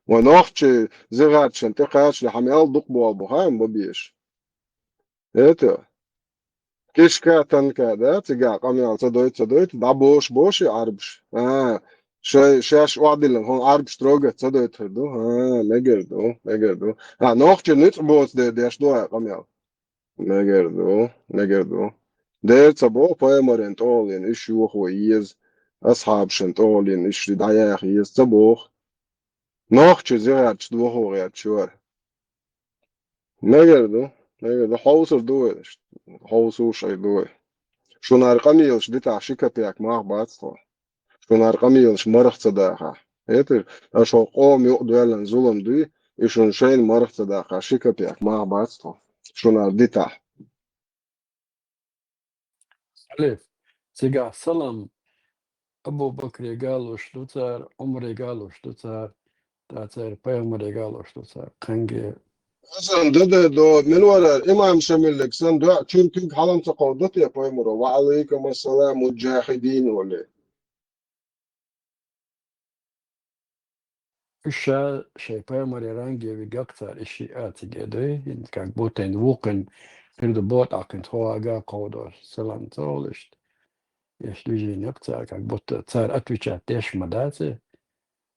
Вайн нохчий зигӀарчашна тӀе кхачале хьан мел дукха болу бу хаьий, ма беша? Это, кишка танка, да, цигахь къамел ца дойту, ца дойту, дӀабошу, боший Ӏарбаш? А, шай, шаьш охьадиллина, хӀун Ӏарбаш трогать ца дойтур ду? А, мегар ду, мегар ду. А, нохчий нуьцкъ боцу дела деш ду хьайн къамел? Мегар ду, мегар ду. Дера ца боху пайхамаран тӀехула йина уьш йохо еза, асхьабашан тӀехула йина уьш дӀаяха еза ца боху. Нохчий зигӀарчаш дохо гӀерташ ю хӀара. Мегар ду, мегар ду. Хьовсур ду вай, хьовсуш ай ду вай. Шуна хӀара къамелаш дитахь ши капек мах бац тхо. Шуна хӀара къамелаш марха ца дахахь. Хетира? Аша хӀокху къоман юкъа доьллина зулам дуй, и шуна шайна марха ца дахахь, ши капек мах бац тхо. Шуна хӀара дитахь. Халиф, цигахь салам Абу Бакре галош ду цара, Ӏумаре галош ду цара, ткъа цара пайхамаре галош ду цара, кханге. Хасан, да, да, до, мила вара, имам Шамиллиг сан доьӀа чуьра куьг хьалам ца кховдо те пайхамаро, ва Ӏалайкум ассалам, муджахидин, оле. Уьш ша шайн пайхамаре ранге вигакх цара, и шиъа циге дой, как будто ин вукхин хир ду ботӀаккхин тхо ага кховдо, салам ца олуш. Эш движение цара, как будто цара отвечать деш ма дац,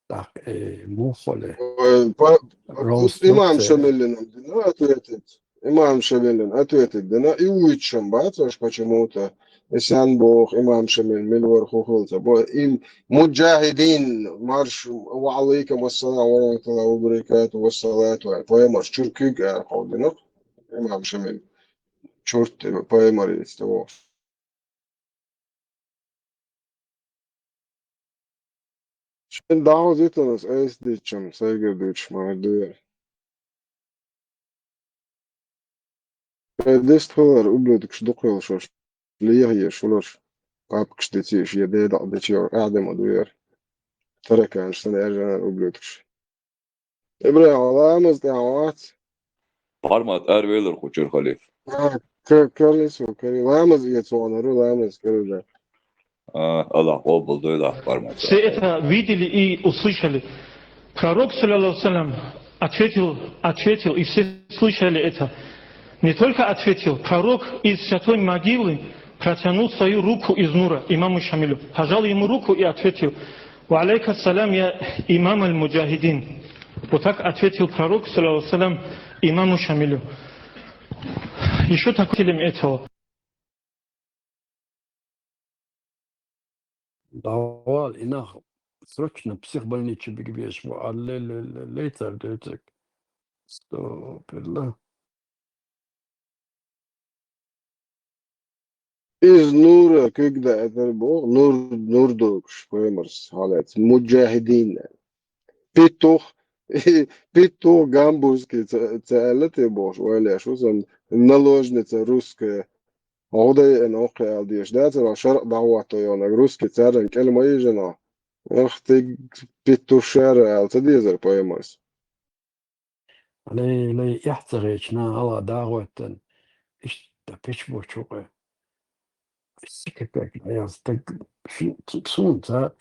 тӀаккха, э, муха ле. Ой, па-, Роуз имам Стокс, э, Шамиллина дина ответить. Имам Шамиллина ответить дина, и вуьйцуш ма бац аша почему-то. И сан боху, имам Шамил мила вара хӀу хилла ца бо-, им муджахидин, марш, ва Ӏалайкум ассалам ва рахматуллахи ва баракату, ва салату, ай, пайхамарш чуьра куьг ара кховдина, имам Шамил. Чурт, пайхамар йиста вохуш. Шен дӀахозуьйтанас айса диччам, сайгара дуьйцуш ма ду яра. Ай дистхилар, ублюдкаш дукха йолуш, лехьа еш хиларш, папкаш дицийша, я дедакъ дича йогӀу, ахь де ма ду яра. Тараканаш санна, эржанан ублюдкаш. ИбрахӀим, ламаз тӀехь вац? Пармат ар велар кху чуьра халиф. А, к-, карис ву, кари. Ламаз эца ваханару, ламаз карира. А, Аллах къобал дойла пармат. Все это видели и услышали. Пророк, саллаллаху алейхи ва саллям, ответил, ответил, и все слышали это. Не только ответил, пророк из святой могилы протянул свою руку из нура имаму Шамилю, пожал ему руку и ответил: «Ва алейка салам, я имам аль-муджахидин». Вот так ответил пророк, саллаллаху алейхи ва саллям, имаму Шамилю. Еще такой фильм этого. Давай, и нах срочно психбольниче бигбеш, ва алле-ле-ле-, лейтар децек. Стоп, илла. Из нура куьг даьтар боху, нур, нур догуш, паймарс, хьалаьцна, муджахидин. Питтух, Питтух гамбургский ца, ца аьлла те бохуш, ойла еш ву сан наложница русская. Гӏо дайина охьа аьлла дезаш дацара, шаръ дӏахӏотто йолнаг русский царна кӏел ма йижина. Ах, тиг питтуш шара аьлла ца дезара паймас. Лай, лай, эхь ца гӏечна, ала дагӏоттан. Иштта пич бу чукъе. Сикапек, я стаг, ши, цу-, цун ца,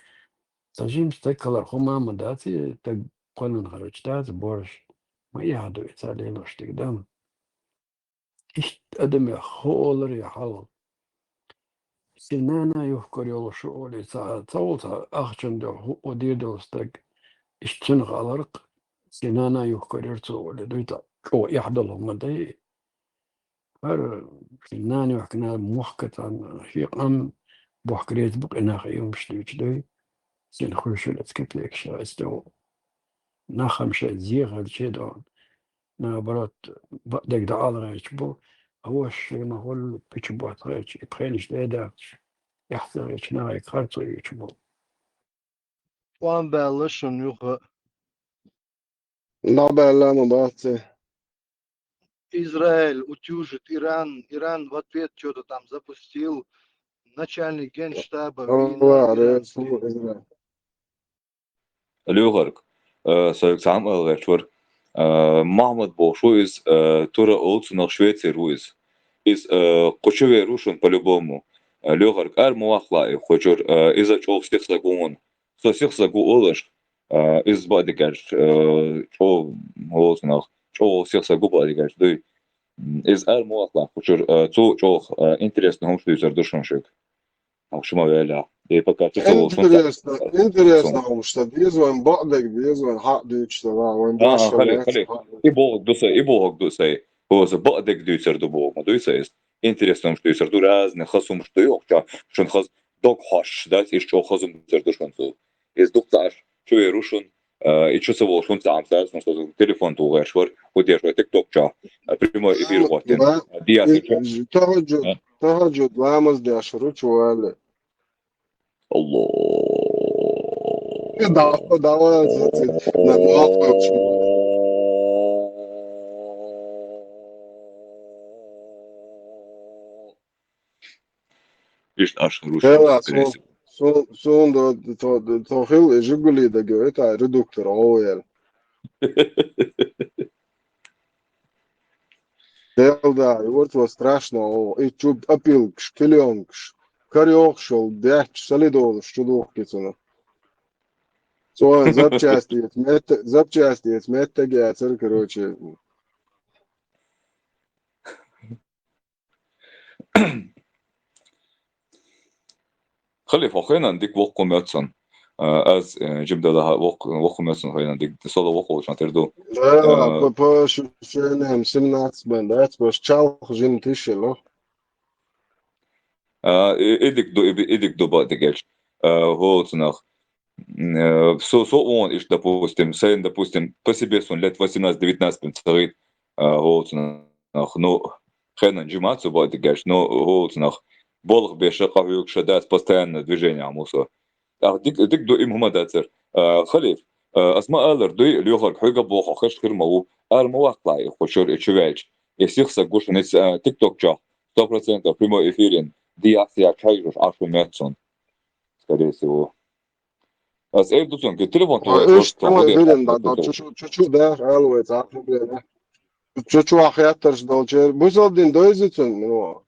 ца жим стаг калар ху мама даци, таг кхонан харч дац, борш. Ма яду, ица лелош тиг дам. Иштта адамех ху олар я хьал. Синана юхкар йолуш оли ца, ца вол ца ахчан де ху о дир дол стаг. Иштта цунах аларх. Синана юхкар йир цу оли. Дуй та, чо яхдал ху ма дай. Хар нани вахкана мохка тан ши къам бохкрет бу къинах юмш дуч дуй. Син хуйшул эцкет лекша эсто. Нахам ше зигъал чедо. Наоборот, бадег да алгъач бу. Авош ма хул пич бот гъач, ипхениш деда. Яхса гъач на гъач харцо юч бу. План баьлла шун юха. ДӀабаьлла ма бац. Израиль утюжит Иран. Иран в ответ что-то там запустил. Начальник генштаба Ва, вина ре, Иран. Су, Израиль. Луьйхарг, э, соьг цхьаъ ма гӀерташ вара. Э, Махьмад бохуш ву иза, э, Тура олу цунах, Швецера ву иза. Иза, э, кху чу вер ву шуна по-любому. Э, Луьйхарг, ара ма ваккхалахь и кху чуьра, э, иза чӀогӀа сиха стаг ву хьуна. Со сиха стаг ву олуш, а, иза бакъдерг аьлча, а, чӀогӀа волу цунах, чӀогӀа сиха стаг ву бакъдерг аьлча, дуй. М, иза ара ма ваккхалахь кху чуьра, а, цо чӀогӀа, а, интересно хӀумаш дуьйцур ду шуна шуьга. Хьо шу ма ваьллахь. И пока цу ца волу шуна интересно, ца-, интересно хӀумаш ца деза вайн, бакъдерг деза вайн, хьаъ дуьйцуш ца ван, вайн. А, башха хали, лаьцна хали. Хьаъ. И бохург ду сай, и бохург ду сай. Хьо аса бакъдерг дуьйцур ду боху ма дуй сай иза. Интересно хӀумаш дуьйцур ду, разный хаза хӀумаш ду йохча, шуна хаза дог хьош дац, иштта чӀогӀа хаза хӀума дуьйцур ду шуна цо. Иза дукха ца Ӏаш, чу вер ву шуна, а, и чу ца волуш хӀума ца Ӏамсац, хьуна со телефон тухуш вара, хӀу деш вай TikTok чохь, а, прямой эфир хӀоттина. Ма, а, диас и, и чу. Тахаджуд, а? Тахаджуд ламаз деш вара чу вале. Алло. Э, да, да, да, да, да, да, да. Иштта аш руш. Хела, сун, сун, сун до, то, то хил, э, Жигули да гёй, та редуктор, о, эл. Хел, да, и вот, вот страшно, о, и чуб опилкш, клеёнкш, карёхшул, бяч, солидолш, чудух кицуна. Цо запчасти, мет-, запчасти, меттаги ацар, короче. Халиф, хьо хенан дика воккха моьтту сан. А, аз, э, жимдала воккха, воккха моьтту сан хенан дика. Соло воккха волчун тера ду. Да, э, по, по ощущениям семнадцать бен, да, это чалх жим тишело. А, и, и дика ду, и, и дика ду бакъдерг аьлча. А, хӀоцунах. М, э, со, со вон иш, допустим, сайн, допустим, по себе сон лет восемнадцать-девятнадцать бен ца гӀийта, а, хӀоцунах, ну, хенан жима цу бакъдерг аьлча, ну, хӀоцунах, болх беша, къахьуьгуша дац, постоянно движение Ӏа мусо. ТӀаккха дик, дик ду им хӀума дацар. А, Халиф, а, ас ма алар дуй, Лёхарг, хьоьга боху, хеш хир ма ву, ара ма ваккхалахь и кху чуьра, и чу ваьлча. И сиха са гуш, ниц, а, TikTok чохь, сто процентов прямой эфирин, диас я чайжуш, Ӏаш ву меттсон. Скорее всего. Ас эр ду цунга, телефон. Ой, тулгаш, иш, вот, тема вот, эфирин, да, да, вот, чу-чу, чу-чу, да, алвай, цхьа проблема. Чу-чу, ахъяттарш долчер. Бусалдин дойзи цун, ну.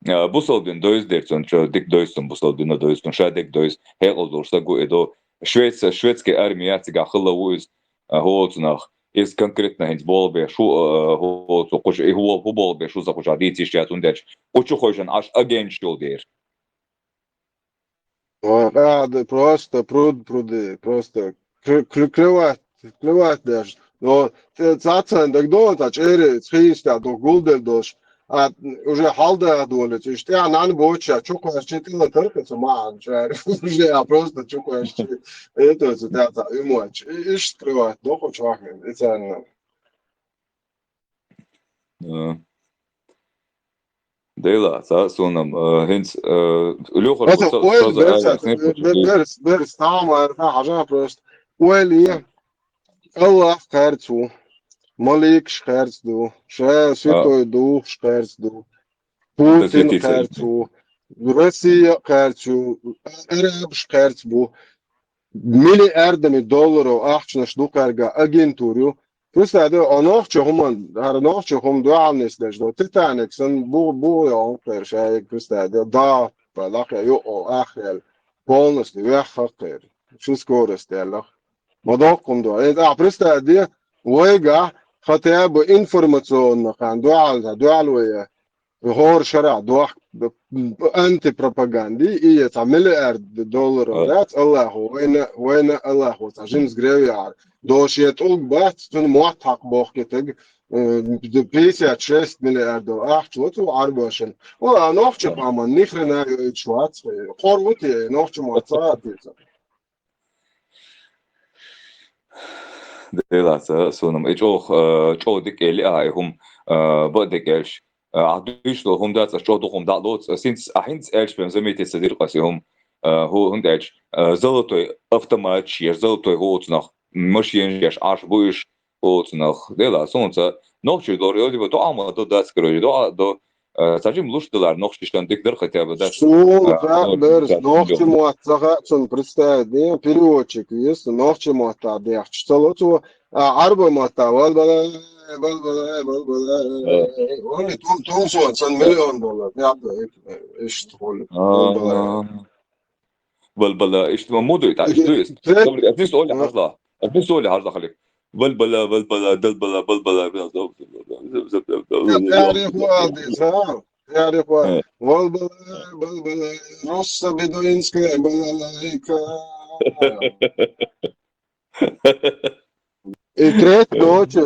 А, бусалдин дойз дер цун, чу, дик дойз цун, бусалдин дойз цун, ша дик дойз, хьекъал долуш са гу эдо. Швеция, шведский армия цигахь хилла ву иза, а, хӀоцунах. Иза конкретно хӀинца болх беш ву, а, хӀоцу, кху чу, и хӀу, хӀу болх беш ву, за кху чу дийцийш яц, хӀунда аьлча кху чу хойшан Ӏаш агенташ йолу дера. Ой, а, да, просто пруд пруды, просто клю-, клю-, клевать, клевать даже. Но ц-, цацан, так долан, ца чӀери, цхьийста, дох гулдер дош. А, уже хьалда доле, цуьш тӀехь нан боча, чукхваш чи тила тарка, ца маан чари. Уже, а, просто чукхваш чи. Это, ца, ца, и моч. И, иш клевать, доху чохин, и царна. Э. Дела, ца, сонам, э, хӀинца, э, Лёха, аса, ца, ой, ца, за, берца, ай, снэп, бер-, берс, берс, там, а, хьажа просто. Ойла е, Аллах кхаьрца ву, маликаш кхаьрца ду, ша Святой Духаш кхаьрца ду, Путин кхаьрца ву, Россия кхаьрца ву, арабаш кхаьрца бу, миллиардами долларов ахчанаш ду кхаьрга агентура ю. Представь, а нохча хӀуман, хӀара нохча хӀума дуьхьал нисдеш ду. Титаник сан бу-, бу-, я он кхер шайга, представь, да, па лакхе ю о ахрел. Полностью вехха кхер. Шу скорость ялах. Ма доккхун ду. Э, а, представь, де, вайга хотя бы информационно хан дуьхьал, дуьхьал вая. ХӀора шарахь дохк антипропаганди, и я цхьа миллиард долларов дац Аллахо, вайна, вайна Аллахо цхьа жимс грев яхьар. Дош я тӀулг бац, цун мотт хьакъ бохкитаг, э, пятьдесят шесть миллиардов ахча ло цу Ӏарбошин. О, а нохча паман, ни хрена йойташ вац, э, къор ву те, нохча мотт ца а те ца. Делаца, сонам, э, чӀогӀа, э, чӀогӀа дикӀели а, и хӀум, э, ба дикӀелш. Э, а дуьйш ло хӀум дац, а чӀогӀа дукхум дӀа лоц, а синц, а хӀинц эльш бен заметиться дир къаси хӀум. Э, хӀу-, хӀун тӀелч, э, золотой автомат, я золотой воцнах, машин еш Ӏаш буиш, оцунах. Дела, сонца, нохчи дор, йоди ба, доа ма до дац, короче, доа до, э, сажим луш далар, нохчи штан дик дар хотя бы дац. Сул, э, хабер, нохчи мотт ца хаьа цун, представь, де, переводчик есть, нохчи мотта дехч, цало цу, а, арба мотта, вал бала, вал бала, вал бала. Э. Он и тун, тун сон, сан миллион доллар, я, э, э, ишт хол, вал бала. Балбала, ишт ма муду ита, ишт дуйс. Тре-, Добре, а ты соли хазла. А ты соли хазла хали. Балбала, балбала, далбала, балбала. Тарих вадис, а? Тарих ва-, Э. Балбала, балбала, росса бедуинская балалайка. И треть ночи,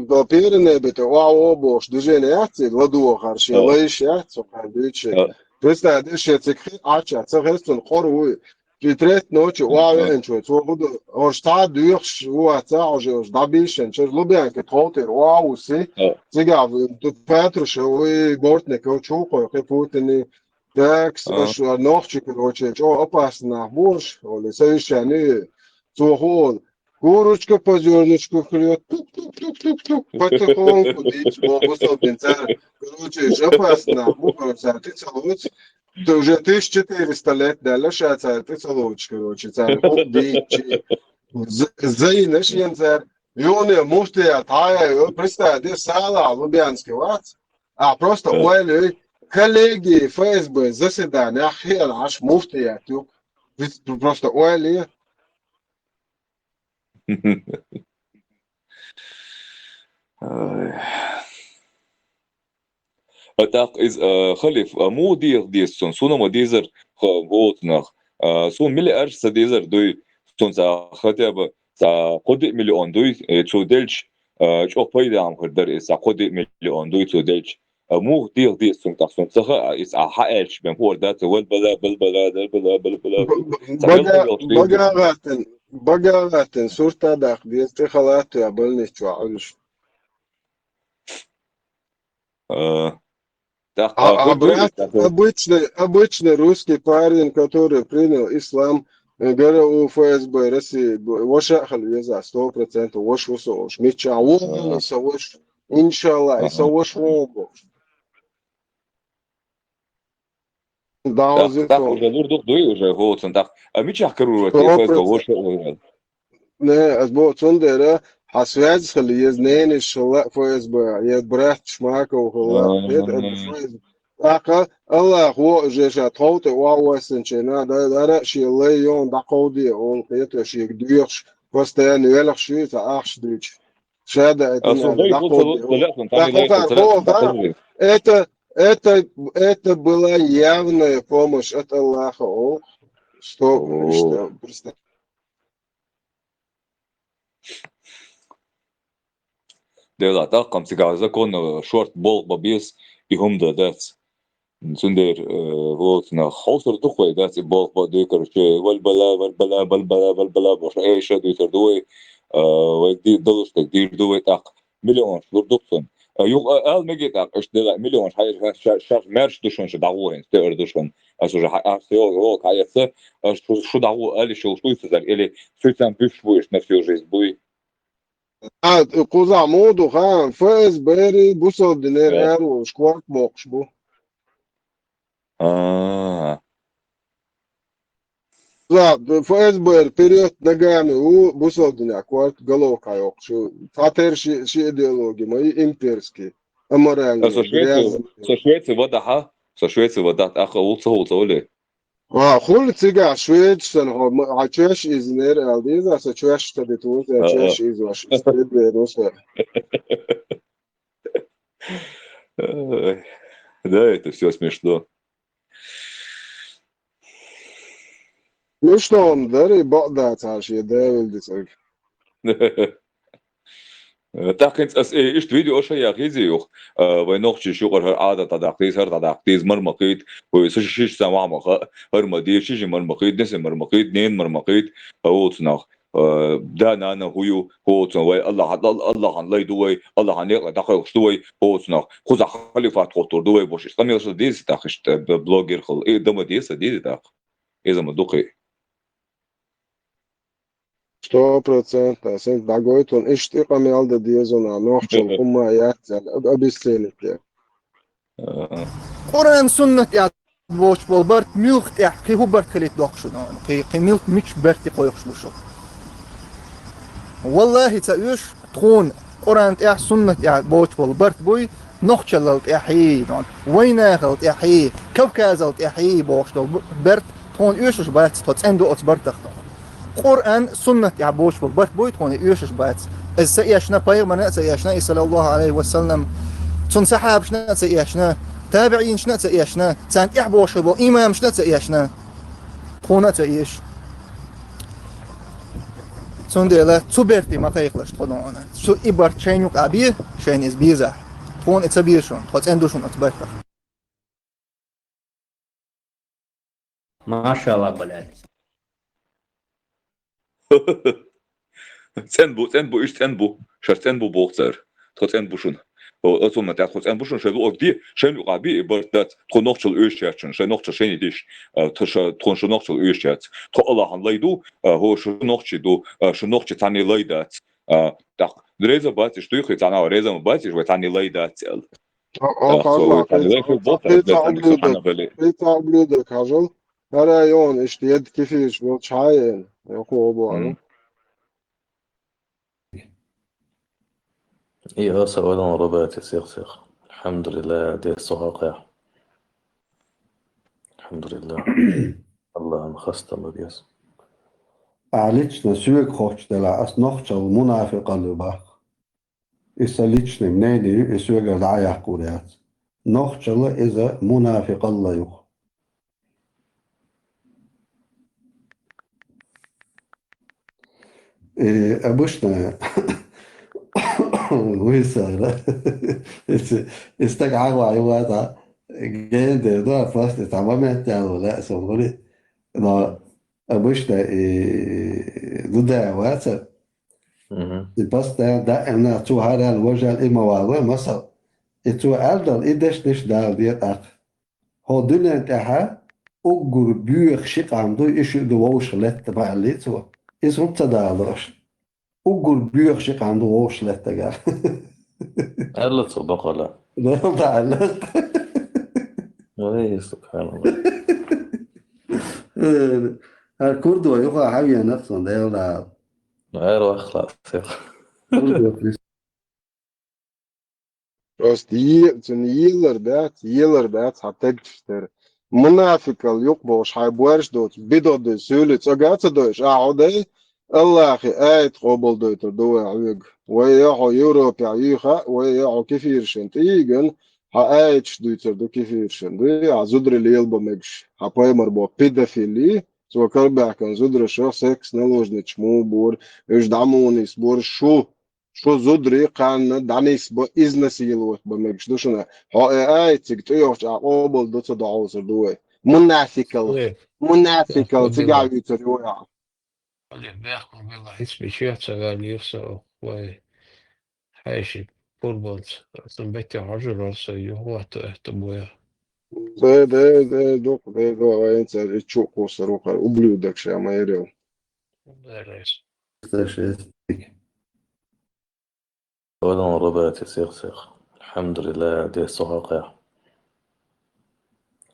до первой небе, то, а, о, боже, движение яц, ладугӀа хьарш, лайш яц, со хьан дуьйцу. Представь, деш я цик хи-, ача, ца хестун, къор вуй. И треть ночи, а, венчо, цо гуду, орш та дуьхш, у, а, ца, уже, уже, дабишен, чер Лубянка, тхолтир, а, уси, цига, тут Петруша, уй, Бортников, Чулкой, хи Путини, так, аш, а, нохчи, короче, чо опасно, бош, оли, совещание, цо хол, Курочка по зернышку клюет. Тук-тук-тук-тук-тук. Потихоньку, дичь, бо-, бо-, бо-, бо-, короче, жопа сна, бо-, короче, ты целуешь. Ты уже тысяча четыреста лет, да, лишается, ты целуешь, короче, царь, хоп, дичь. З-, зайнаш, янцар. Юне, муфтия, тая, представь, де сала, Лубянский вац. А просто, э, ойли, коллеги ФСБ, заседание, хер, аш муфтия, тю. Просто ойли. Ай. А так из, э, халиф, а, му дих дис сон, сунама дизар, ха, воцнах. А, сун миллиард са дизар дуй, сон са хотя бы са куди миллион дуй, э, цу дельч, э, чо пайда ам хыр дар, э, са куди миллион дуй цу дельч. А мух дил дис сум тах сум цаха, а ис а хьаэлч бен хор да, ца вал бала, бал бала, дал бала, бал бала, бал. Ца вал Бага-, бала, бага гатен, бага гатен, сурта дах, без ты халат, я больничу, а уж. Э, так, а, а, а, хор брат, дуй, так, обычный, обычный русский парень, который принял ислам, э, ГРУ, ФСБ России, б-, ваша халвеза, сто процентов, ваш вусо, ваш меча, вон, а, со ваш, иншалла, и со ваш вон. Да, так, уже лурдук дуй, уже, вот, он так. А мечах карура, сто процентов. Не, аз бо цундера, а связь хали, ез нени шла ФСБ, ез брат Шмаков хала, нет, ФСБ. Аха, Аллах, во, уже ша тховта, ва, ва, сенчена, да, да, ра, ши лей, ён, да, кауди, он, это, ши, дуйш, постоянно, велах, ши, та, ах, ши, дуйч. Шада, это, а, надо, да, кауди, он. Это, это была явная помощь от Аллаха, о, что, представь. Дела, тӀаккха цига законно шорт болх ба беза, и хӀума дан дац. Цундела, э, вот, нах, хьовсур ду вай, дац, и болх ба дуй, короче, вал бала, вал бала, бал бала, вал бала, боша, э, ша дуьйцур ду вай, э, вай ди-, далуш дерг дийр ду вай тӀаккха. Миллионаш лур ду цунна. Юха ала мегий тӀаккха, иштта дела, миллионаш хьайра, ша-, ша-, шаьш маьрша ду шуна, шу дӀагӀо хӀинца, тӀера ду шуна. Ас уже хьа-, ас йо-, йолу хьаэца, ас шу, шу дӀагӀо аьлла йиш йолуш дуй цу цаьрга, или цуьнан буьйш бу иштта на всю жизнь буй? А, кхузахь муха ду хаам, ФСБ-ри, бусалба динера аьлла волуш корта боккхуш бу. А. За, ФСБ-р вперёд ногами ву, бусалба динехь корта головка йоккхуш. Цхьатерра ши, ши идеологи ма ю, имперский, аморальный, со Швеци, грязный. Со Швеци вадахьа, со Швеци вадахь, тӀаккха ву ца ву ца вали. А, хуьлу цигахь шведаш санна хьо, ма, хьан чоьш изинера аьлла деза, аса чоьш ца диту, аса чоьш изош, аса дедвер, аса. Ой, да, это всё смешно. Ну что, он дари, бакъ дац хьан шен девилла дицӀаг. ТӀаккха хӀинца ас, э, иштта видео ша яхийзе юха, э, вай нохчий шу къара хӀара Ӏадат дӀадаккха деза, хӀара дӀадаккха деза, мар ма кхийта, вай са ши-, ши-, ши сан ваха ма ха-, хӀара ма деза, ши-ши мар ма кхийта, несен мар ма кхийта, ненан мар ма кхийта, а, оцу нах. Э, да, нана, хӀу ю, хӀоцун вай, Аллахьан, Ал-, Аллахьан лай ду вай, Аллахьан некъа дӀакхойкхуш ду вай, хӀоцунах. Кхузахь халифат хӀоттур ду вай, бохуш. Иштта къамелаш деза тӀаккха иштта, э, б-, блогер хила. Э, дама деза, деза тӀаккха. Иза ма дукхий. Сто процентов. Сан дӀагойтун, иштта и къамел дан деза, нохчалла хӀумма яц аьлла, об-, обесценить ян. Къуръан, суннат тӀехь боцуш болу барт муьлха тӀехь, кхин хӀун барт хилийта дохку шуна? Кхин, кхин муьлха мича барте кхойкхуш бу шу? Валлахи, ца оьшу, тхуна Къуръан тӀехь, суннат тӀехь боцуш болу барт буй, нохчаллал тӀехьий, вайнахал тӀехьий, Кавказал тӀехьий бохуш долу бу-, барт тхуна оьшуш бац, тхо цӀена ду оцу бартах тхо. Къуръан, суннат тӀехь боцуш болу барт буй тхуна оьшуш бац. Иза ца эшна, пайхамарна а ца эшна, и саллаллаху алейхи ва саллам, цунна сахьабашна а ца эшна, табиӀинашна а ца эшна, царна тӀехь бохуш болу имамашна а ца эшна. Тхуна а ца эш. Цундела цу берте ма кхайкхалаш тхо дона. Цу и барт шайна юкъа бе, шайна иза безахь. Тхуна и ца беза шуна, тхо цӀена ду шуна оцу бартах. Машалла, блядь. ЦӀена бу, цӀена бу, уьш цӀена бу. Шаьш цӀена бу боху цара. Тхо цӀена бу шуна. О, оцунна тӀехь тхо цӀена бу шуна, шайн луъург де, шайна юкъахь бе и барт дац. Тхо нохчалла оьшуш яц шуна, шайн нохчалла шайна деш. А, тхо ша-, тхуна шу нохчалла оьшуш яц. Тхо Аллахьан лай ду, а, хӀо шу нохчий ду, а, шу нохчий цхьанний лай дац. А, тӀаккха реза бац уьш, дуьйххе цхьанна реза ма бац уьш, вай цхьанний лай дац аьлла. О, о, тӀаккха со вай цхьанний лай хир боцу, кхин цхьа ублюдок, кхин цхьа ублюдок хьажал. ХӀара йона иштта едда кефираш болчу хьаена, йокхо бу аьлла. И аса ойланал рабати сих-сих. Алхьамдулиллах, дес со хьакъехь. Алхьамдулиллах. Аллахьан хастам беза. А лично соьга хоттуш делахь, ас нохчалла мунафикъалла ю боху. И сан личный мнение ю, и соьгара дӀа а яккхур яц. Нохчалла иза мунафикъалла ю. И обычно вуй сара. И стаг Ӏахьа ю вацахь, гена дер ду, а просто цхьа момент яьлла лаьа суна гури. Но обычно и ду да вацар. Мгм. И постоянно даимна цо хӀара аьлла, важа аьлла, и ма валлой, масал. И цо аьлла дала, и дешнаш дала де тӀаккха. Хьо дуьнен тӀехь уггар боьха ши къам ду, и шиъ ду вовшах летта, ма аьллий цо. Иза хӀунда ца далош? Уггар боьха ши къам ду вовшах леттарг. Аьлла цо бакъала. Дала аьлла. Ой, субханалла. Э, хӀара курдо юха хьан венах сан, Дела дала. Эр вахла, сех. Просто е-, цуьнан елар бац, елар бац, хьан тегчаш тера. Мунафикал юкъа бохуш хьайн боьрш доцу, бидо дуй, суьйлий цӀога а ца дойуш, ахьа хьо дай, Аллахи аят къобалдойтур ду вай хьоьга. Вай я хьо Европехь юьйха, вай я хьо кефиршина тӀе йигина, хьан аяташ дуьйцур ду кефиршина. Дуй, хьан зударий лелабан мегаш, хьан пайхамар боху педофили, цо карабаьхкина зударашах секс наложниц мо бора, уьш дӀа мо нисбора, шу Шу зударий кхарна дӀанисбан, изнасиловать бан мегаш ду шуна. Хьо э аят цига тӀейогӀучу а къобал ду ца дохьалсур ду вай. Мунафикал. Ой. Мунафикал. Ой, цигахь вуьйцур ю вай ахьа. Али, бехкам била, хӀинца мича ца ваьлла юха со вай хьаьший. курбанца. Сан бетте хьожур вара со юхуатта этта боя. Да, да, да, дукха, да, да, вайн цар и чу кхуссар ухар, ублюдок ша ма ярил. Да, рейс. Слушай, Вадон рабати сих-сих. Алхамдулиллах, дес сохакъя.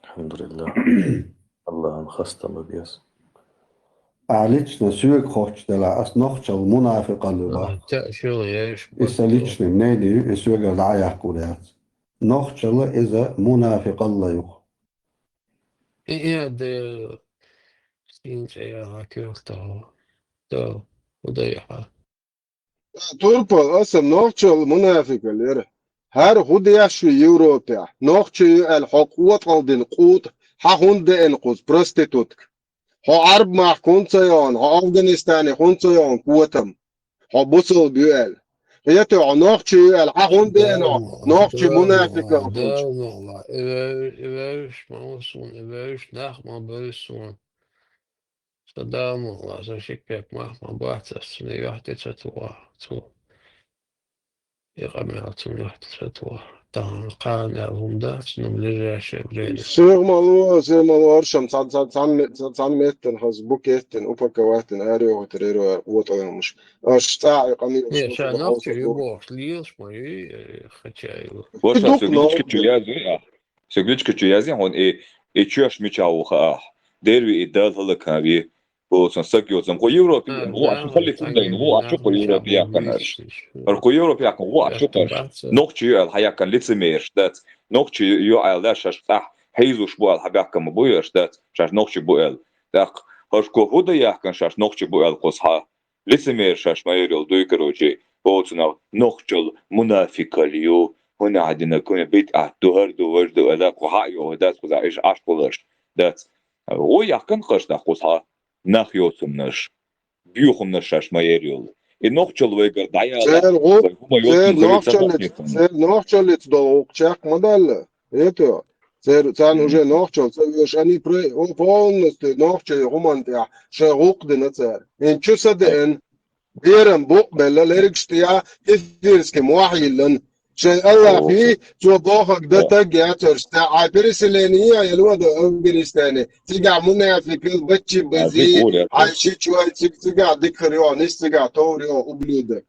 Алхамдулиллах. Аллахьан хаста ма бес. А лично соьга ховчча делахь, ас нохчалла мунафикъалла ю бах. Та шуна еш. Иза личный мнение ю, и соьгара дӀа а яккхур яц. Нохчалла иза мунафикъалла ю. И, и, де, син цӀе яха кюртал. Да, худа яха. Турпал, аса нохчалла мунафикъалла яра. ХӀара хӀу деш ю Европехь? Нохча ю аьлла, хьо къотӀал дина къутӀа, хьан хӀунда деана кхуза проститутка? Хьо Ӏарб махка хӀунда ца йогӀу, хьо Афганистане хӀунда ца йогӀу котам? Хьо бусалба ю аьлла. Хета хьо нохча ю аьлла, хьан хӀунда деана хьо? Нохча мунафикъалла хилча. Дала мукъла, и вевш, и вевш ма ву суна, и вевш нах ма бевш суна. Са Дала мукъла, сан ши кепа мах ма бац ас, цунна юьхь тӀе ца туху, цу. И къамел цунна юьхь тӀе ца туху. Тахана кхана аьлла хӀума дац, но ближайшее время. Сиха ма ло, сиха ма ло, аршам цхьан, цхьан, цхьан ме-, цхьан, цхьан меттана хаза, букеттана, упаковать дина, арайохуьйтур яра вай къотӀалонаш. Аш цӀахь и къамел. Не, ша нохча ю бохуш лелаш ма ю, э, хача ю. Ваша, дукха со нохча. Личка чу язъе, а? Со личка чу язъе хьуна, и, и чоьш мичахь ву хаахь. Дерви и Дала хӀалакан ви. Оцун саг йоцам. Кху Европе, а, ву а да, чу халиф хӀунда ин, ву а чу кху Европе яьккхина аш. Ар кху Европе яьккхина ву а чу кхаш. Нохча ю аьлла хьаяьккхина лицемерш дац. Нохча ю аьлла хьаяьккхина шаш цӀахь хьийзуш бу аьлла хьабаьккхина ма бу ерш дац. Шаш нохча бу аьлла. ТӀаккха хӀара кху хӀу да яьккхина шаш нохча бу аьлла кхуза хьа. Лицемер шаш ма ярил дуй, короче, оцунах нохчалла мунафикъалла ю, хӀуна хьадина, куьне битӀат ду, хӀара ду, важа ду, ала кху хьа а йоху дац, кхуза иш Ӏаш хулаш дац. ГӀо яхкан кхаш нах кхуза хьа, нах йоцумнаш, буьйхумнаш шаш ма ярил. И нохчалла вайгара дӀаяла, церан гӀу-, вай хӀума церан йоцун нохчаллица, церан нохчаллица долу гӀуллакх чекх ма далла. Ето, цер-, царна уже нохчалла ца веш, они пре-, о, полностью нохчий хӀуманна тӀехь шайн гӀуллакх дина цара. Ин чу са деана, беран букъ белла, лергаш тӀехь эфирский мохь йиллан. Шайн Аллахьи, цо бохург дан таг яцарш, цхьа а переселение я, я лода Афганистане. Цигахь мунафикъал баччи бази, хьайн ши чой, циг-, цигахь дикхар йо, нис цигахь товр йо, ублюдок.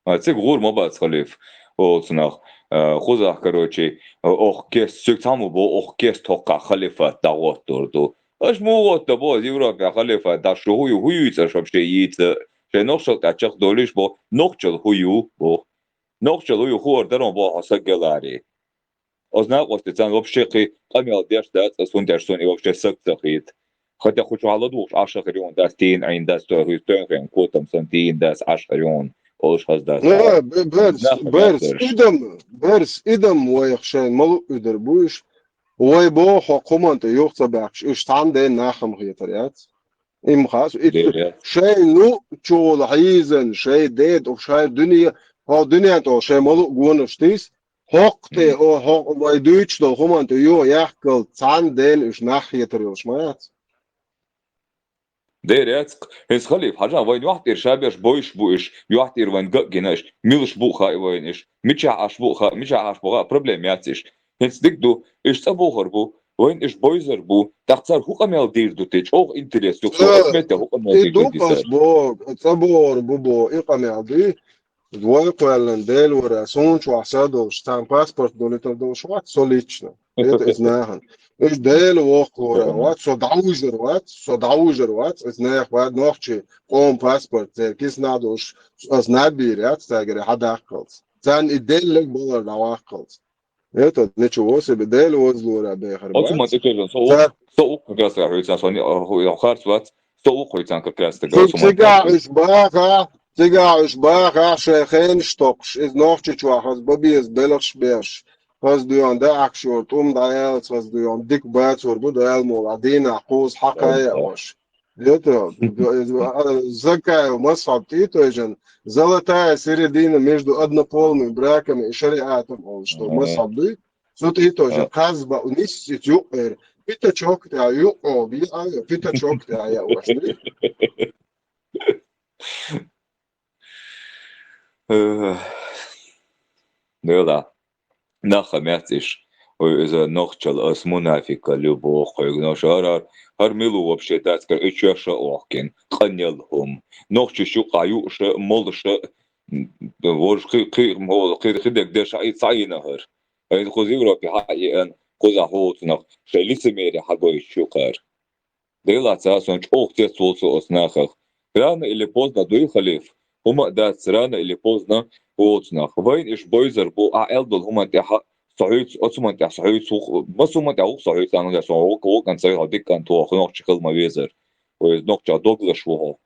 А цига гӀур ма бац халиф, олу цунах, а, кхузахь, короче, а, оху кест, цуьг цхьаммо бо, оху кест хӀокхахь халифат дӀагӀоттур ду. Аша муха гӀотта бо, Европехь халифат дӀа шу хӀу ю, хӀу юьйцу аша вообще йийца? Шайн нохчалла тӀехь чекхдолуш бо, нохчалла хӀу ю, бо. Нохчалла хӀу ю, хӀора даро бо хьо саг гелари. Оцу накъостий царна вообще кхин къамел деш дац, ас хӀунда аьлча суна и вообще саг ца хета. Хотя кху чохь ладугӀуш Ӏаш хир юна дац, тийна Ӏийна дац, той хӀуьйсу тойнхен котам сан тийна дац, Ӏаш хир юна, олуш хаза дац. Ну, б-, берс, нах берс, хаза идам, берс, идам вайх шайн малу уьдур бу уьш. Вай боху хӀокху хӀуманна тӀе юха ца баьхкаш, уьш цхьана ден нахам хетар яц. Им хас, итт-, шайн лу чугӀула хьийзан, шайн деда, шайн дуьне, хьо дуьнен тӀехь шайн малу гонаш тийс, хӀокху тӀе, о, хӀокху вай дуьйцуш долу хӀуманна тӀе юха яхкал, цхьана ден уьш нах хетар йолуш ма яц. Дера яц, хӀинца халиф хьажа, вайн юьхь тӀера ша беш бойш бу иш, юьхь тӀера вайн ган а гина иш, милаш бу а хаьа вайна иш, мичахь Ӏаш бу а хаьа, мичахь Ӏаш бу хаьа, проблема яц иш. ХӀинца дика ду, иш цӀа бохур бу, вайн иш бойзар бу, тӀаккха цара хӀу къамел дийр ду те, чӀогӀа интерес ю, цо аса метта хӀу къамел дийр ду те цара. Бо, цӀа бохур бу бо, и къамел ду. Вай кхоьллина Дела вара, суна чохь са долуш, царна паспорт долуьйтур долуш вац, со лично. Это из нахана. Уьш Дела воккхалора вац, со дӀавужур вац, со дӀавужур вац, из нех вац, нохчий къоман паспорт, церан киснахь долуш, аса наб бийр яц, цаьргара хьадаккхалц. Царна и деллаг балар дӀаваккхалц. Это ничего себе, Дела возлора бехар бац. Оцу ма тӀе со, со, со укх как раз хьуьйцан, со не, ху-, харц вац, со укх хьуьйцан как раз тага, цигахь уьш баха, цигахь уьш баха, шайн хенаш токхуш, иза нохчи чохь хаза бан беза белхаш беш, хаза дуьйхьа даьӀахкаш йолу тӀум дӀаялац, хаза дуьйхьа дика бацур бу, Дала мукъ лахь, дийнахь кхуза хьакха а яа ваша. Это, Закаев мазхаб тӀе а тойжан, золотая середина между однополыми браками и шариатом, олуш долу мазхаб дуй. Цу тӀе а тойжан, кхаз баъ нисса юкъера, пятачок тӀехь юкъо, биъ а, пятачок тӀехь яа ваша дуй. Э, Дела, нах а мециш, ой, иза нохчал ас мунафикал ю бохуй, но шарар, хар милу вообще дацкар, и чеша охкин, къанел хум. Нохчи шу къаюша, молша, м, вож хи-, хи-, мол, хи-, хидек деша, и цайна хар. Ай, хуз Европе ха и ан, хуз а хоцнах, ше лицемерие хагой чукар. Дела ца сон чӀогӀа цецволцу оцу нахах. Рано или поздно дуй, халиф? ХӀума а дац, рано или поздно волцу нах. Вайн иш бойзар бу, а аьлла долу хӀуманна тӀехь со хьуьйцу, оцу хӀуманна тӀехь со хьуьйцу, вух-, масу хӀуманна тӀехь вух со хьуьйцу, ан со вук-, вукан ца йо диккан тоха, нохчи хила ма везар. Вай нохча доглаш ву хьо.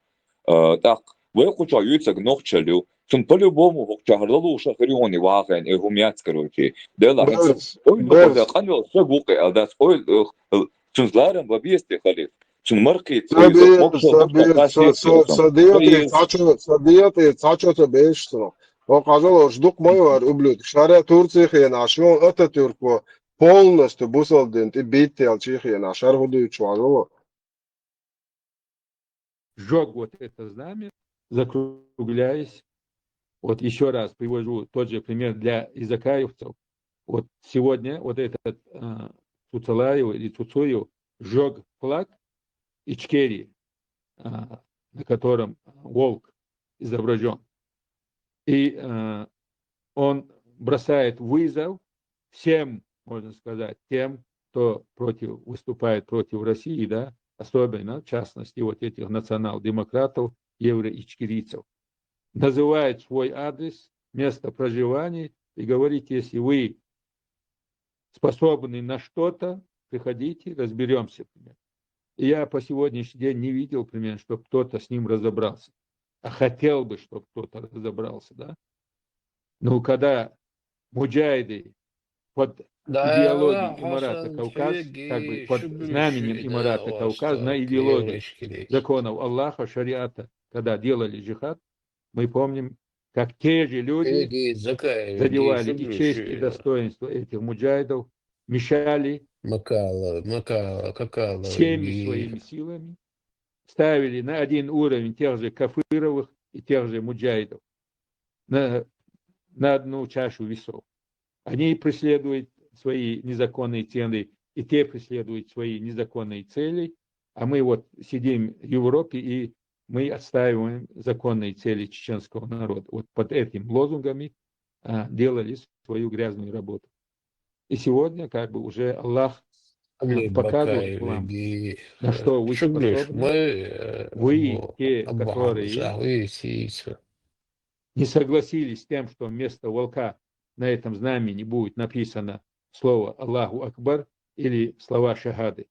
А, тӀаккха вай кхуча юьйцаг нохчалла ю. Цунна по-любому хӀокхуча хӀара лалуша хир ю хьуна вахийна, э, хӀума яц, короче. Дела хӀинца. Берс, Ой, ну, берс. Къанвел саг вукъе, аьлла дац. Ой, э, Цунца ларам бан беза те, халиф? Цунна мархий ца веза, Сабият, мокшал, мокшал сабият, са, са, сабият, Ой, цхьачо, сабият, цхьачо ца беш цунах. О, хьажал, ош дукха ма ю хӀара ублюдок. Шара Турци хенахь, шун Ататюрко полностью бусалба дин тӀе биттелчий хенахь, шара хӀу дуьйцуш ван ву. Сжёг вот это знамя, закругляясь. Вот ещё раз привожу тот же пример для изакаевцев. Вот сегодня вот этот, э, Цуцалаев или Цуцуев сжёг флаг Ичкерии, а, на котором волк изображён. И, э, он бросает вызов всем, можно сказать, тем, кто против, выступает против России, да, особенно, в частности, вот этих национал-демократов, евроичкерийцев. Называет свой адрес, место проживания и говорит: «Если вы способны на что-то, приходите, разберёмся», примерно. И я по сегодняшний день не видел, примерно, чтоб кто-то с ним разобрался. А хотел бы, чтоб кто-то разобрался, да? Ну, когда муджахиды под Да, идеологией да, имарата Хасан Кавказ, Чеги, как бы под Шугули знаменем Шугули, имарата да, Кавказ, на Восток, идеологии Еврейский речь. Законов Аллаха, шариата, когда делали джихад, мы помним, как те же люди Эги, Закаев, задевали Эги, и Шугули честь, и Шугули. Достоинство этих муджахидов, мешали Макала, Макала, Какала, семьи Эги. Своими силами, ставили на один уровень тех же Кафыровых и тех же муджахидов, на, на одну чашу весов. Они преследуют свои незаконные цели, и те преследуют свои незаконные цели, а мы вот сидим в Европе, и мы отстаиваем законные цели чеченского народа. Вот под этим лозунгами, а, делали свою грязную работу. И сегодня как бы уже Аллах, а, Али показывает Бакаев вам, Эги, на что вы Шугули способны. Шугули, э, Вы, ну, те, Абу которые Хамза, вы, Сиса. Не согласились с тем, что вместо волка на этом знамени будет написано слово «Аллаху Акбар» или слова шахады.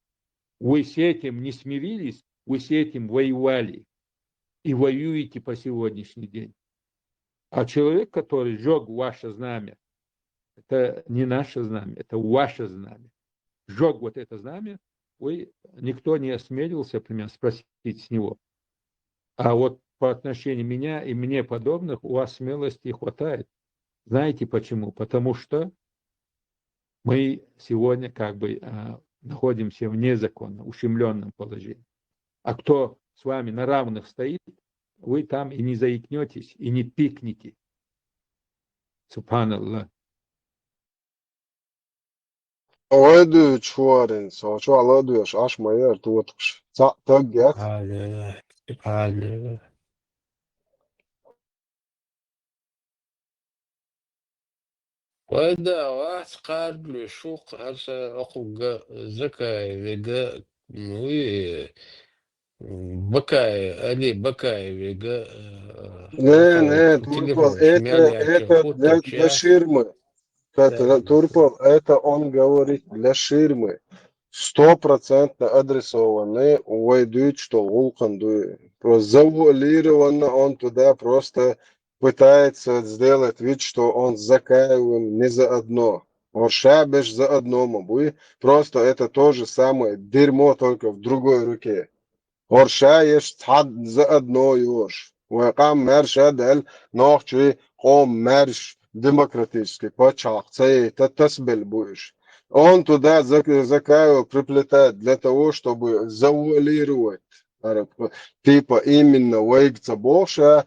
Вы с этим не смирились, вы с этим воевали и воюете по сегодняшний день. А человек, который сжёг ваше знамя, это не наше знамя, это ваше знамя. Сжёг вот это знамя, ой, никто не осмелился, например, спросить с него. А вот по отношению меня и мне подобных у вас смелости хватает. Знаете почему? Потому что мы сегодня как бы, а, находимся в незаконном, ущемлённом положении. А кто с вами на равных стоит, вы там и не заикнётесь, и не пикнете. Субханаллах. Вай дуьйцу хӀорин, со чохь ладоьгӀуш Ӏаш ма яра тотакхаш. Цхьаъ таг яц. Субханаллах, субханаллах. Вай да, вац кхардалуьйш ву-кх аса окхуга Закаевега, ну, и, м, Бакаев, Али Бакаевега, э, Не, не, телефон Турпал, это, это для, для ширмы. Турпал, это он говорит для ширмы. Стопроцентно адресованный, вай дуьйцуш долу гӀуллакхан дуй. Просто завуалированно он туда просто пытается сделать вид, что он с Закаевым не заодно. Он ша беш заодно ма буй. Просто это то же самое дерьмо, только в другой руке. ХӀорш ша еш цхьа заодно йош. Вайн къам маьрша а даьлла, нохчий къоман маьрша демократический пачхьалкх ца яйта тасабелла бу уьш. Он туда Зак-, Закаева приплетает для того, чтобы завуалировать. Типа именно вайга ца боху ша,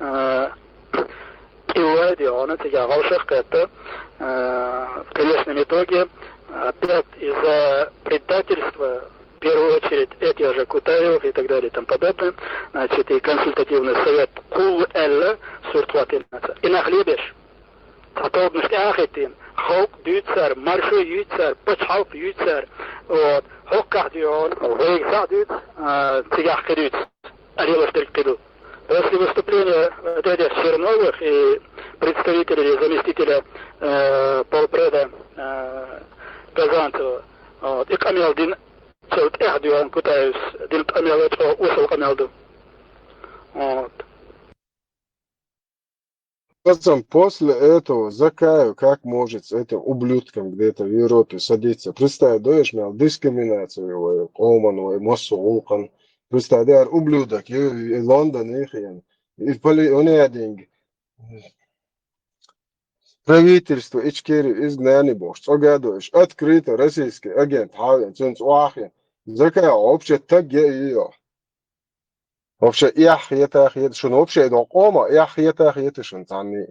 э, кӀиллайди хьона, цига гӀалшах кхетта, э, в конечном итоге, опять из-за предательства, в первую очередь, этих же Кутаевых и так далее и тому подобное, значит, и консультативный совет кхул аьлла сурт хӀоттийна цар. И нах лебеш. Цхьа тобанаш тӀаьхьахӀиттийна, халкъ дуьйцу цара, маршо юьйцу цара, пачхьалкх юьйцу цара. Вот. ХӀокхахь дуьйцу, вайга схьа дуьйцу, а, цигахь кхин дуьйцу. Арелаш дерг кхин ду. После выступления вот этих Черновых и представителя или заместителя, э, полпреда, э, Казанцева, вот, и къамел дина, цул тӀаьхьа дуьйцу Кутаевс дина къамел чӀогӀа осал къамел ду. Вот. Пацан, после этого Закаев как может с этим ублюдком где-то в Европе садиться? Представь, даешь, мел дискриминацию его, Оман, его, массу гулкан. Представь, да, ублюдок, и, и Лондон, и хрен. И поли-, у него деньги. Правительство Ичкери изгнание бохуш, цӀогадош, открыто российский агент, хьавен, цунца охьахен. Закаев вообще таг я и йо. Вообще, эхь хета хета шуна, вообще, и докъома, эхь хета хета шуна цхьанне.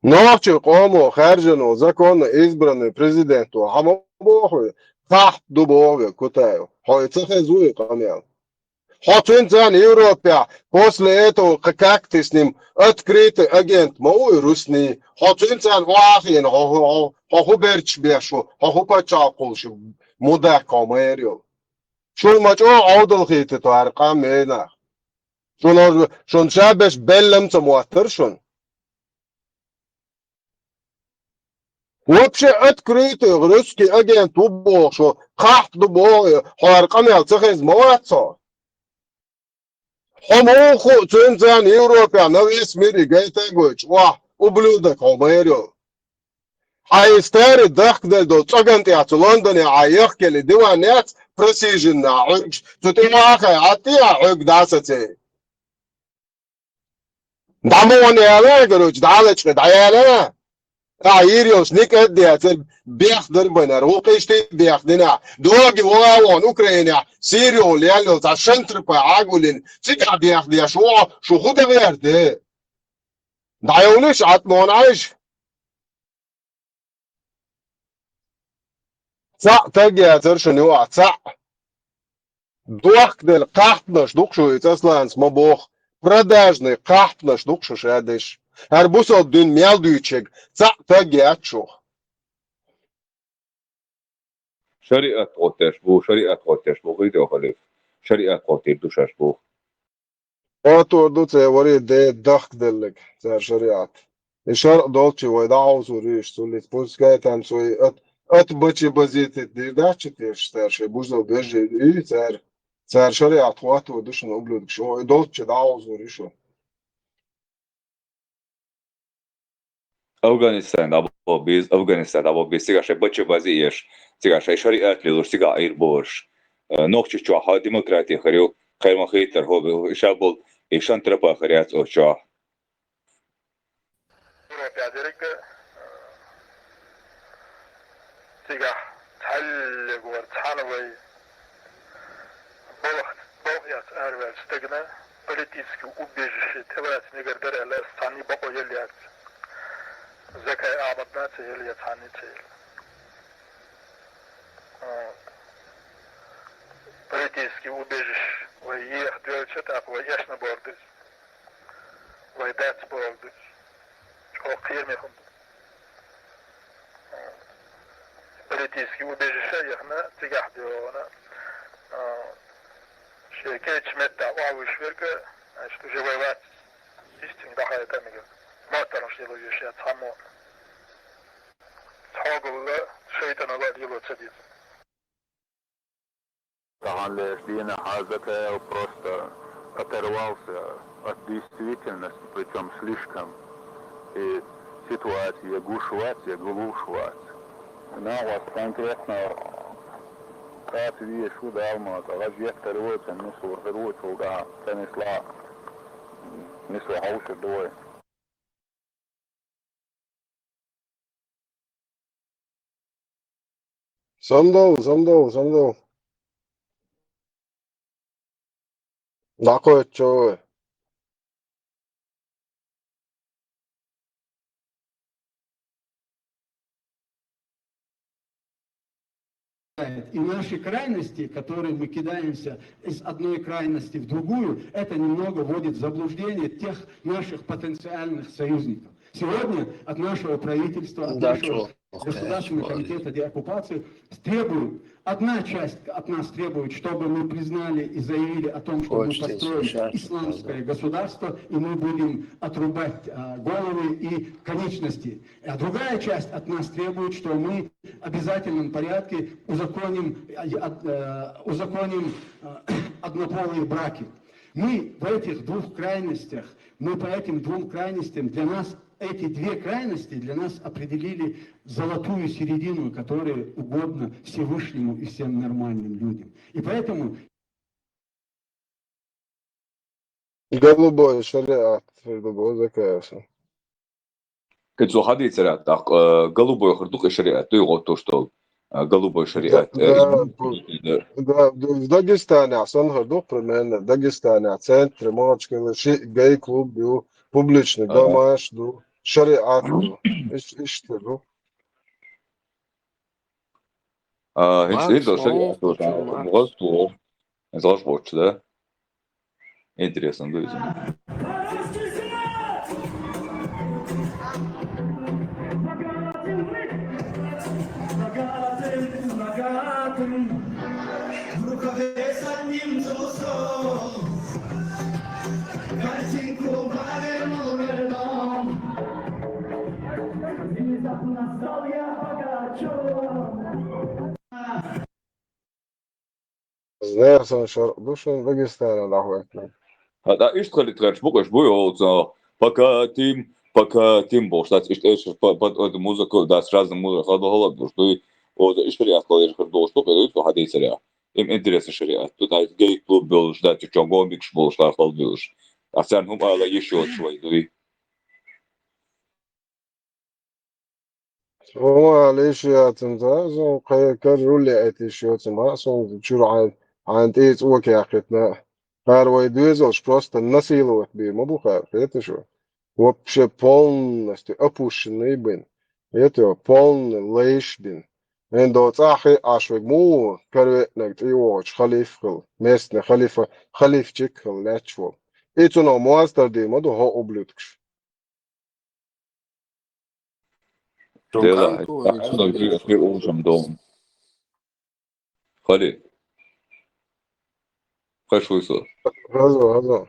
Нохчийн къомо хаьржина, законно избранный президент ву, хьан ма боху вай, кхахьт ду боху вай Кутаев. Хьо и ца хеза ву и къамел. Хьо цуьнца Европехь после этого к-, как ты с ним открытый агент ма ву и русни. Хьо цуьнца охьахиъна, хьо, хьо, хьо, хьо хӀун берташ беш ву, хьо хӀун паччахь кхуллуш ву, мудак хьо ма яр йолу. Шуна ма чӀогӀа Ӏовдал хийтта тӀара къам мена. Шуна, шуна ша беш беллам ца моттара шуна. Вообще открытый русский агент ву боху, шо кхахьт ду боху, хьо хӀара къамел ца хеза ма вац хьо. Хьо муха хуу цуьнца Европехь на весь мир и гайта а гойтуш, охьа, ублюдок хьо ма яр йолу. Хьан и старый дахкаделла долу цӀоган тӀехь цу Лондонехь хьан яхкелли диван яц просиженный хьан хьоьгуш, цу тӀе охьа а хьан тӀе а хьоьгу дӀа а саций. ДӀа ма ван яла, короче, дӀа а лачкъи, дӀаяла. Ахьа йийр йолуш никъ а дацара, бех дара бан ара, вукху иштта бех дина. Доги вон а вон Украинехь, Сири вон лелла йолу цхьа шантра пай Ӏагуллина, цигахь бех деш ву, шу хӀун дан гӀерта? ДӀайовлуш, Ӏатмон Ӏайша. Цхьаъ таг яцара шуна юкъахь, цхьаъ. Дохкаделла кхахьпанаш ду-кх шу, и цӀасланца ма боху. Продажный кхахьпанаш ду-кх шу ша деш. ХӀара бусалба дин мел дуьйцуш ерг цхьаъ таг яц шух. Шариат гӀоттеш бу, шариат гӀоттеш бу, гӀийдо халиф. Шариат гӀоттийр ду шаьш бу. Оттор ду церан варе де дахкаделлиг, церан шариат. И шаръ долчу вай дӀахьовсур ю иштта, цул иштта. Пускай там свои от, от бачи базити дир дац чу тешаш, цара шайн бузал бежи и, цара, цара шариат хӀотто ду шуна, ублюдкаш. О, и долчу дӀахьовсур ю шу. Афганистан дӀаболу беза, Афганистан дӀаболу беза, цигахь шайн бача бази еш, цигахь шайн шариат лелош, цигахь Ӏийр бохуш. Э, Нохчийчохь хьан демократи хир ю, кхайма хийттар хӀо, и ша болу, и шан тропа хир яц оцу чохь. Европа дерг, э, цигахь цхьаьллигора цхьана вай балха, балха эцна араваьллачу стагана политический убежище тӀелаца мегар дара аьлла, аса цхьанний бакъо елла яц. Закай Ахьмадна а ца елла, я цхьанний а ца елла. А, политический убежище вай еха доьлча, тӀаккха вай эшна бор ду иза. Вай дац бохург ду. ЧӀогӀа кхераме хӀума ду. Политический убежище яхна, цигахь доьгӀна, а, шен кечу метта охьавуьйш верг, значит, уже вай вац, истинг дӀахаита мега. Моттаргаш лело йиш яц цхьаммо. Цхьогалла, шайтӀанала лело ца деза. Таханлерчу дийнахь Закаев просто оторвался от действительности, причём слишком. И ситуация гуш вац, я глуш вац. Нагахь конкретно кхача везаш ву Дала мукъалахь, гӀажа еттар ву, цунна нислур хир ву, цул тӀаьхьа ца нисла, нисло хьовсур ду вай. Сандал, сандал, сандал. Дакъойтчо. И наши крайности, которые мы кидаемся из одной крайности в другую, это немного вводит в заблуждение тех наших потенциальных союзников. Сегодня от нашего правительства, от нашего Государственного комитета деоккупации требуют, одна часть от нас требует, чтобы мы признали и заявили о том, что мы построим исламское государство, и мы будем отрубать, а, головы и конечности. А другая часть от нас требует, что мы в обязательном порядке узаконим, э, от-, э, узаконим, э, однополые браки. Мы в этих двух крайностях, мы по этим двум крайностям, для нас эти две крайности, для нас определили золотую середину, которая угодна Всевышнему и всем нормальным людям. И поэтому Голубой шариат, Фирдубо Закаевса. Кхин цо хьадийцарехь, тӀаккха, э, голубой хир ду-кх и шариат, дуй гӀоттуш долу, э, голубой шариат, э, да, да, да, в Дагестанехь санна хир ду-кх примерно, Дагестанехь центре Махачкала шиъ гей-клуб ю, публичный домаш ду, шариат ду. Иш-, иштта ду. А, хӀинца Макс, дийцо шариат ду, гӀазкхо. Иза гӀаш воцуш, да? Интересно ду иза. Знаю, сан шаръ ду шун Дагестана дӀахӀоьттина. ХӀаъ, иштта хилла тхаьш бу-кх уьш, буй оцу, покатим, покатим бохуш, дац иштта эшар, по-, по-, по-, музыка, дац разный музыка, хала-, хала-, душ дуй. Оцу иштта шариат хала еш хир долуш ду-кх, и дуй, цо хьадийцарехь. Им интересный шариат ду, дац гей-клуб йолуш, дац чу гомбикаш болуш, лархал буьйлуш. Ткъа царна хӀума ала йиш йоцуш вай дуй. Суна лиш яцам ца, суна кхайкар рулли айтиш йоцам, а, суна чуьра хьайн, хьайн тӀе цӀока яьккхитина. ХӀара вай доьзалш просто насиловать бийр ма бу хӀара, хеташ ву? Вообще полностью опущенный бин. Хеташ ву? Полный лайш бин. ХӀинца цӀахь хиъ Ӏаш верг муха ву, каравеанарг тӀе вогӀучу халиф хилла, местный халифа, халифчик хилла лаьтташ волу. И цунах моастар дийр ма ду хӀокху ублюдкаш. Делахь, ахь хӀун дуьйцу, хӀун уллушам долу? Хали. Хаш вуй со. Хазо, хазо.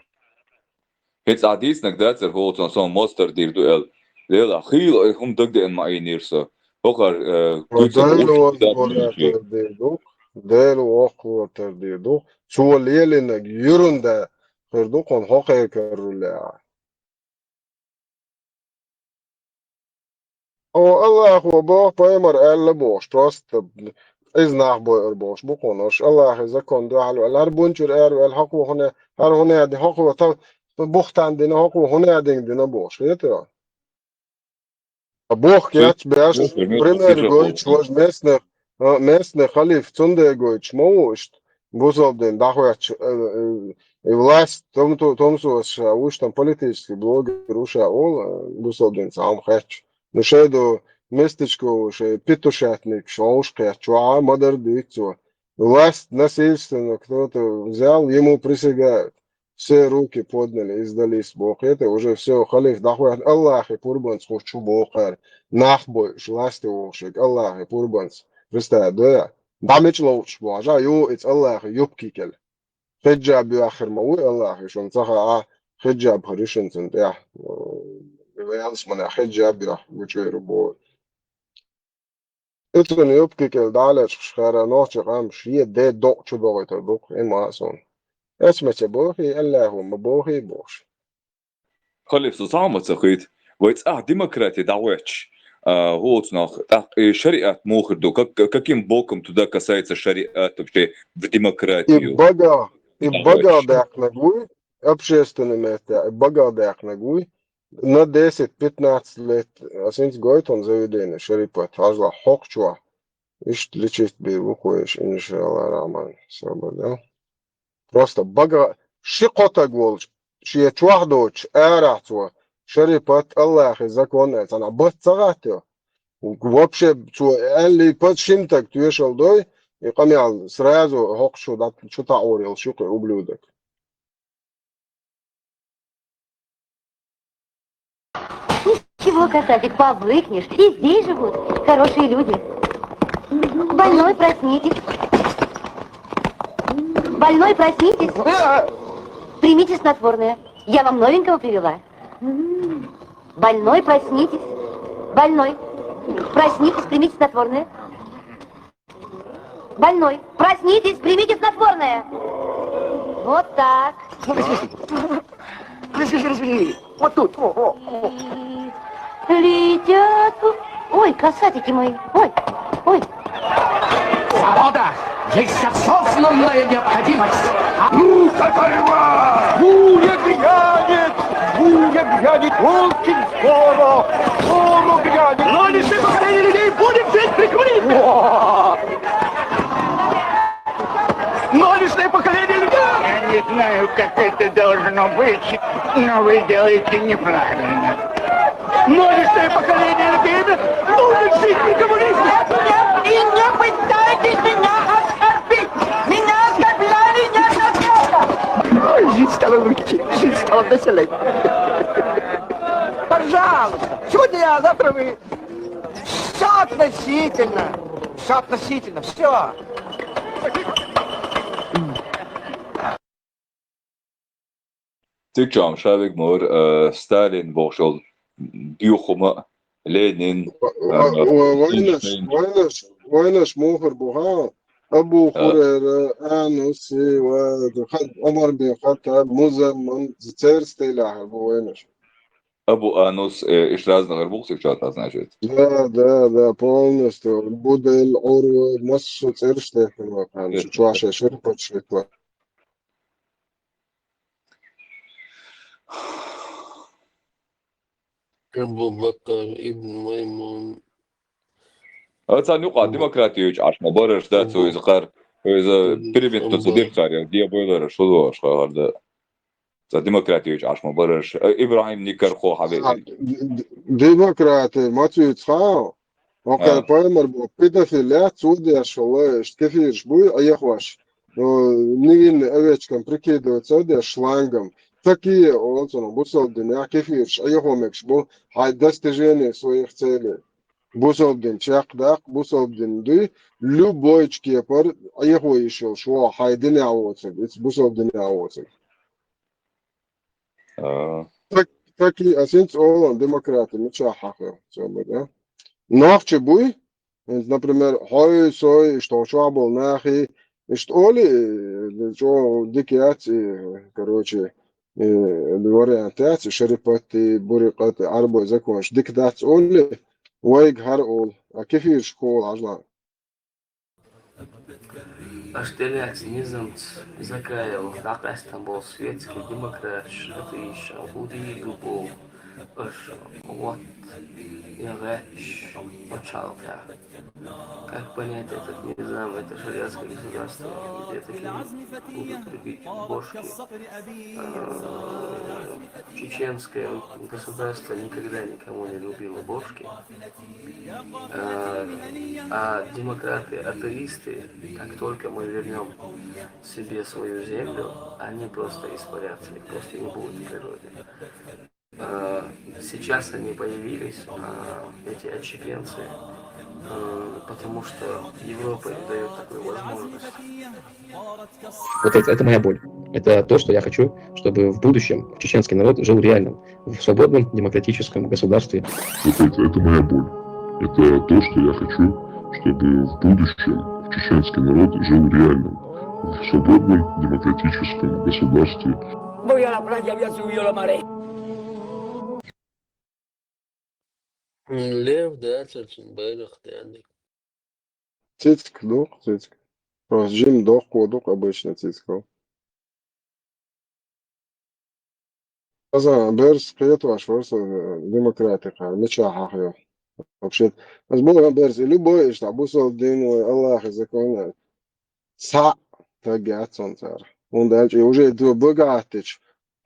ХӀинца ахь дийцинарг дацара хӀокху цунах, сон моастар дийр ду аьлла. Делахь, хийла хӀума дагадеана ма Ӏийнера со. ХӀокхара, э, дуьйцург Дела воккхалора тардийр ду. Дела воккхалора тардийр ду. Цо лелийнарг юрнда хир ду, кхунна хӀокхе каралуьйту ахь. О, Аллахо боху, пайхамар аьлла бохуш, просто иза нах бойур бохуш бу кхунна. Ош Аллахе закон дуьхьал ваьлла, хӀара бун чуьра ара ваьлла, хӀокхо хӀуна, хӀара хӀуна яди, хӀокхо та-, бухтан дина, хӀокхо хӀуна ядинга дина бохуш, хетий? А боху кечбеш, пример гойтуш, важа местный, а, местный халиф, цундела гойтуш ма ву иштта, бусалба дин дӀахӀоьттуш, э, э, и власть, том-, то-, томсос ша вуш, там политический блогер ву ша олу, э, бусалба дин цхьа хӀума хетташ. Ну, шайдо местечко, шай петушатник, шовш кхетта, чохь а ма-дарра дуьйцу цо. Власть насильственно кто-то взял, ему присягают. Все руки подняли и сдались, боху, кхетий, уже всё, халиф дӀахӀоьттина, Аллахе пурбанца хӀуттуш ву боху хӀара, нах бойуш, ласте вогӀуш верг, Аллахе пурбанца, Христа доья, дӀа мича ловчуш боху, жа ю иза Аллахе юбка кӀел. Хиджаб йоьхнарг ма вуй Аллахе, шуна ца хаьа, хиджаб хир ю шуна цунна тӀехь, ялсманехь хиджаб йоьхна гучуьйр ву боху. Иза цунна юбка кӀел дӀа а лечкъаш хӀара нохчийн къам шен ден докъа чу дохуьйтур ду-кх, и ма а суна. Ас ма ца бохий, Аллахо ма бохий бохуш. Халиф, со цхьа а ма ца хуьйту. Вай цӀахь демократи дӀахӀоьттуш, а, хӀокху цунах тӀаккха и шариат муха хир ду? Как, каким боком туда касается шариат вообще в демократию? И бага, и бага даьккхинарг вуй, общественный метте, и бага даьккхинарг вуй, на десять-пятнадцать лет, ас хӀинца гойту хьуна заведение, шарипат, хьажал хӀокху чохь. Иштта лечить бийр бу-кх вайша, иншалла рахьман, сабар дан. Просто бага ши-кхо таг волчу, шен чохь доцуш, арахь цо, шарипат, Аллахе закон аьлла, цхьана бац ца гӀаттайо. Вообще, цо аьллий пад шин таг тоьшалла дой, и къамел сразу хӀокху чу дӀа-, чу таӀор йолуш ю-кх и ублюдок. Ничего, красавчик, повыкнешь. И здесь живут хорошие люди. Больной, проснитесь. Больной, проснитесь. Примите снотворное. Я вам новенького привела. Больной, проснитесь. Больной, проснитесь, примите снотворное. Больной, проснитесь, примите снотворное. Вот так. Развяжи, развяжи. Вот тут, о, о, о. Летят. Ой, касатики мои. Ой, ой. Свобода есть осознанная необходимость. А ну, какая! Буря грянет! Буря грянет! Очень скоро! Скоро грянет! Но лишь поколение людей будет здесь прикурить! О! Нынешнее поколение людей! Я не знаю, как это должно быть, но вы делаете неправильно. Нынешнее поколение людей будет жить при коммунизме! И не пытайтесь меня оскорбить! Меня оскорбляли неоднократно! Ой, жизнь стала лучше, жизнь стала веселей. Пожалуйста, сегодня я, а завтра вы. Все относительно. Все относительно. Все. Цигачам шавиг мур, э, Сталин бохуш йолу духума, Ленин, ва-, э, ва-, ва-, вайнаш, Эйнштейн. Вайнаш, вайнаш мухар бу, ха? Абу, а, Хурайра, Анус, и ва-, Хат-, Умар бин Хаттаб, Музамман, церан стиляхьара бу вайнаш. Абу Анус, э, иш разных рабухсик чата, значит. Да, да, да, полностью. Будель, Урва, массо цӀераш тӀехь хир вахан. Шу чуаша шир пачшитла. Абу Бакар ибн Маймун. А царна юкъа демократиячу Ӏаш ма бараш, да, цо иза кхар, иза переметнуца дирхар, я, де бойлараш, шу дош хар, да. Ца демократиячу Ӏаш ма бараш. Э, Ибрахим Никархо хьаве. А, д-, д-, демократи ма цуьйцу хьан? Окей, а, пайхамар боху педофил яц, цо деш хилла, иштта кефираш буй, Ӏехош. Ну, невинный овечкам прикидываться деш шлангом. Такие, олу цунах, бусалба динехь кефираш Ӏехо мегаш бу, хьайн достижение своих целей. Бусалба дин чекхдаккха, бусалба дин дуй, любой кепара Ӏехо йиш йолуш ву хьайн динехь воцург, иза бусалба динехь воцург. А. Так, так и, а синца олан демократи мичахь хьахо, цо ма да. Нохчи буй, хӀинца, например, хьой, сой, иштта хьо чохь болу нахий, иштта олий, э, чӀогӀа дика яц, и, короче, и, вариант яц, и шарипатти, бурикъати, Ӏарбой законаш дика дац олий, вайга хӀара олу, а кефирашка хӀун олу хьажал. Аш тӀелаьцна низамца Закаев дӀакъаьстина болу светский демократаш, атеисташ, удийла бу боху, аш вот я гӀаьтташ пачхьалкхехь. Как понять этот низам, это шариатское государство, где такие будут любить бошки? А, чеченское государство никогда никому не любило бошки. А, а демократы, атеисты, как только мы вернем себе свою землю, они просто испарятся, их просто не будет в природе. А, сейчас они появились, а, эти отщепенцы, а, потому что Европа им даёт такую возможность. Вот это, это моя боль. Это то, что я хочу, чтобы в будущем чеченский народ жил реальным, в свободном демократическом государстве. Вот это, это моя боль. Это то, что я хочу, чтобы в будущем чеченский народ жил реальным, в свободном демократическом государстве. Voy a la playa, voy a subir a la marea. Лев, да, цуьнан байракх денна. Цицка ду-кх, цицка. Просто жима доккхо ду-кх обычно цицкал. Аза берс кхетош вара со, э, демократикахь, мичахь хьахайо. Вообще, ас боху берс, и любой иштта бусалба дин вай, Аллахьан закон, цхьаъ стаг яц цунна цара. ХӀунда аьлча и уже ду бага гӀаттича,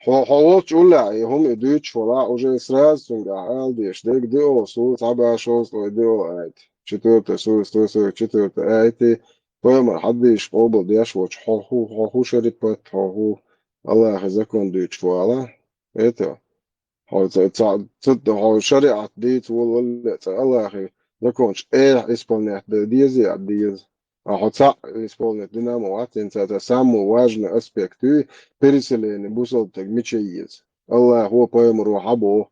хьо, хьо волчу уллехь, и хӀума и дуьйцуш валахь, уже сразу цуьнгахь ала дезаш дерг диъо сура цхьа бӀе шовзткъе диъо аят. Четвёртая сура, сто сорок четвёртая аят, пайхамар хьадисаш къобал деш волчу, хьо хӀу, хьо хӀу шарипат, хьо хӀу Аллахьан закон дуьйцуш вала. Это, хьо ца, ца, ца, хьо шариат дийца волале, цкъа Аллахьан законаш эхь исполнять дан деза а деза. А хьо цхьаъ исполнять дина а ма вац, хӀинца цхьа самый важный аспект ю, переселение бусалба стаг мича еза. Аллахьо, пайхамаро хьан боху.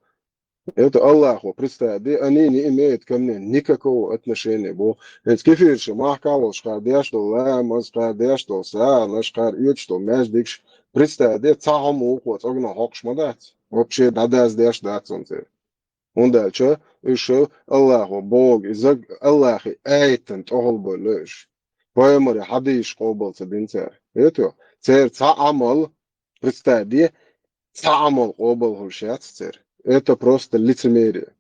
Это Аллахьо, представь, де, они не имеют ко мне никакого отношения боху. ХӀинца кефирша махкахь волуш кхара деш долу ламаз, кхара деш долу сагӀанаш, кхара оьцуш долу маьждигаш, представь, де, цхьа хӀума вукхо цӀогна хьокхуш ма дац. Вообще дӀадаздеш дац цунна церан. ХӀунда аьлча уьш Аллахьо боху, иза Аллахьан аятан тӀехула бевлла уьш. Пайхамаран хьадисаш къобал ца дина цара. Хетий? Церан цхьа Ӏамал, представь де, цхьа Ӏамал къобал хуьлуш яц церан. Это просто лицемерие.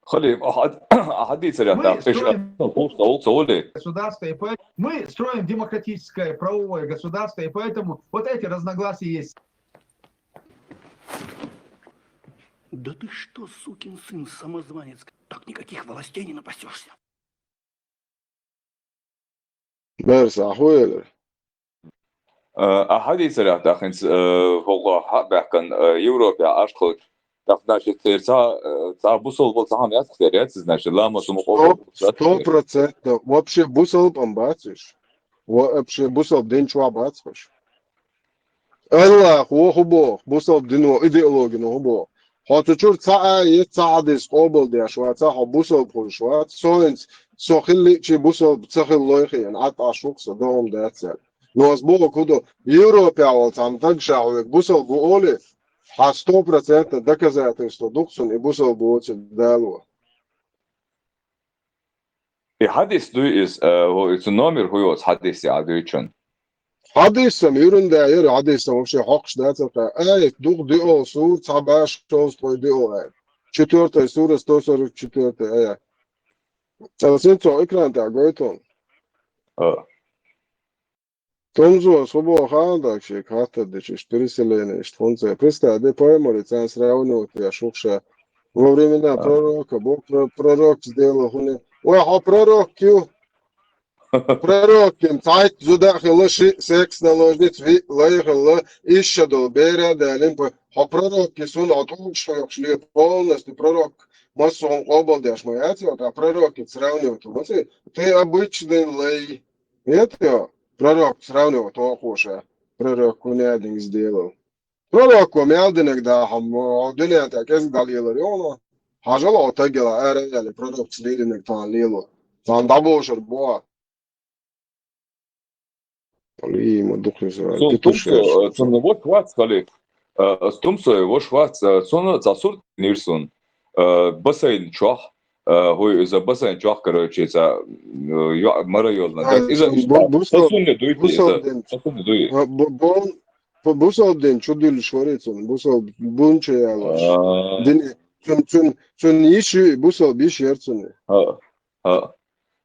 Халим, а хьад-, а хьадийцарехь Мы тӀаккха, кхиш, строим а, кхуш ца ву ца вулий? Государство, и поэт-, мы строим демократическое правовое государство, и поэтому вот эти разногласия есть. Да ты что, сукин сын, самозванец, так никаких властей не напасешься. Берса, хӀун элира? Э, а хьадийцарехь тӀаккха хӀинца, э, хӀокхо хьа а баьхкина, э, Европехь Ӏаш хилча, тӀаккха, значит, церан цхьа, э, цхьа бусалба цхьа хӀума яц-кх церан, яц, значит, ламаз хӀума къобал. Сто, сто процентов. Вообще бусалба-м бац уьш. Вообще бусалба дин чохь бац уьш. Аллахьо хӀун боху, бусалба дино, идеологино хӀун боху? Хьо цу чуьра цхьа аят, цхьа хьадис къобал деш вац, хьо бусалба хуьлуш вац, со хӀинца, со хиллачи бусалба ца хиллой хиъна, Ӏад Ӏаш ву-кх со, дан хӀума дац аьлла. Но ас боху хӀун ду, Европехь волу цхьана стага ша хьоьга бусалба ву олий, хьан сто процентов доказательство ду-кх цунна и бусалба воцург Дала. И хьадис дуй иза, э, хӀу, и цу номер хӀун йоцу хьадис я Ӏа дуьйцун? Хьадис-м юран да яра, хьадис-м вообще хьокхуш дацара кхара. Аят ду-кх диъо сура, цхьа бӀе шовзткъе диъо аят. Четвёртая сура, сто сорок четвёртая аят. Аса хӀинца экран тӀехь гойту хьуна. А. Тумзо, субо хандаг ши катта дичиш переселение, что функция. Представь, да, поймали, цан сравнивать я шукша. Во времена пророка, Бог про-, пророк сделал, хуни. Ой, а пророк ю? Пророк им, цайт зуда хила ши, секс наложниц, ви, лай хила, ища дол, беря, да, лимпа. А пророк и сун, а тут что, шли полностью пророк. Массу он обал дяш, мой, а пророк и сравнивать, вот, ты обычный лай. Нет, я пророк сравнивать, то хуша. Пророк кунядин сделал. Пророк кумял динек да, хам, динек так, эз далила, рёно. Хажал отагила, эре, яли, пророк слединек тан лило. Тан дабошер, боа. Али, ма духлюза, Сун тумсо, э, сун вош вац, халиф. Э, тумсо, вош вац, э, сун, за сур нирсун. Э, бассейн чох. Э, хуй, за бассейн чох, короче, за, э, ё-, мара ёлна. А, Да, иза, бу-, бусал, сун не дуйти, бусал за, дин. Сун не дуй. А, бу-, бу-, бу-, бусал дин, чудил шварицун, бусал бунча ялаш. А. Дин, цун, цун, цун иши, бусал биш ярцун. А. А,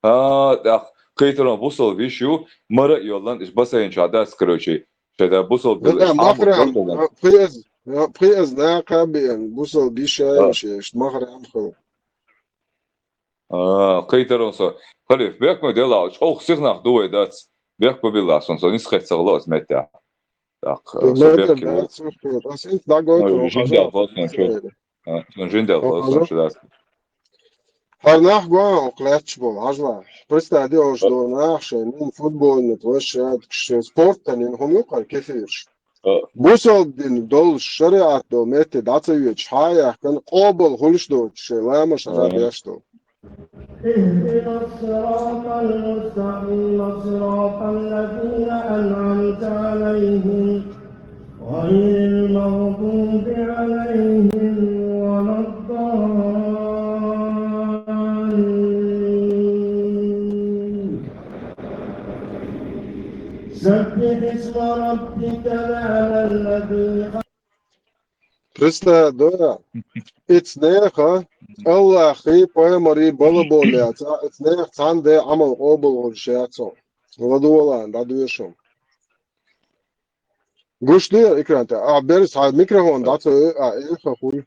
а, да, кыйтырон бусал биш ю, мара ёлдан, иш бассейн чадас, короче. Шеда бусал Да, дил, да, иш махрам, хаму, а, пхез, а, пхез на кабиен, бусал биш А. Ай, шеш, махрам хо. А, кыйтырон со. Халиф, бек ма дела, ох, сихнах дуй дац. Бек ма билла сон, со нис хет сагло, сметя. Так, э, Да, со да, бек да, ки. Сухнах. А син дагой Ну, то, жиндя хо, хоза, хо, сон, чё? А, ну, жиндя хо, сон, Хоза. Чё, да. Хар нах гуа оклач бол, хажла. Представь, ди ош А. До нах, шен, нин футбольный площадка, шен, спорт, та нин хум юкар кефирш. А. Бусал дин дол шариат дол метте даца юэч, хая, кан обал хулш до, шен, лама шажа А. Бяш дол. اهدنا الصراط المستقيم، صراط الذين أنعمت عليهم، غير المغضوب عليهم ولا الضالين. سبح اسم ربك الأعلى الذي خلق. Представь, да? Ицнеха, Аллахи, пайгамбари, балаболеца, ицнех цанде амал обал гуршеца. Ладуалан, да дуешом. Гушли экранта, а берс, а микрофон, да, ца, а, эхо хуй.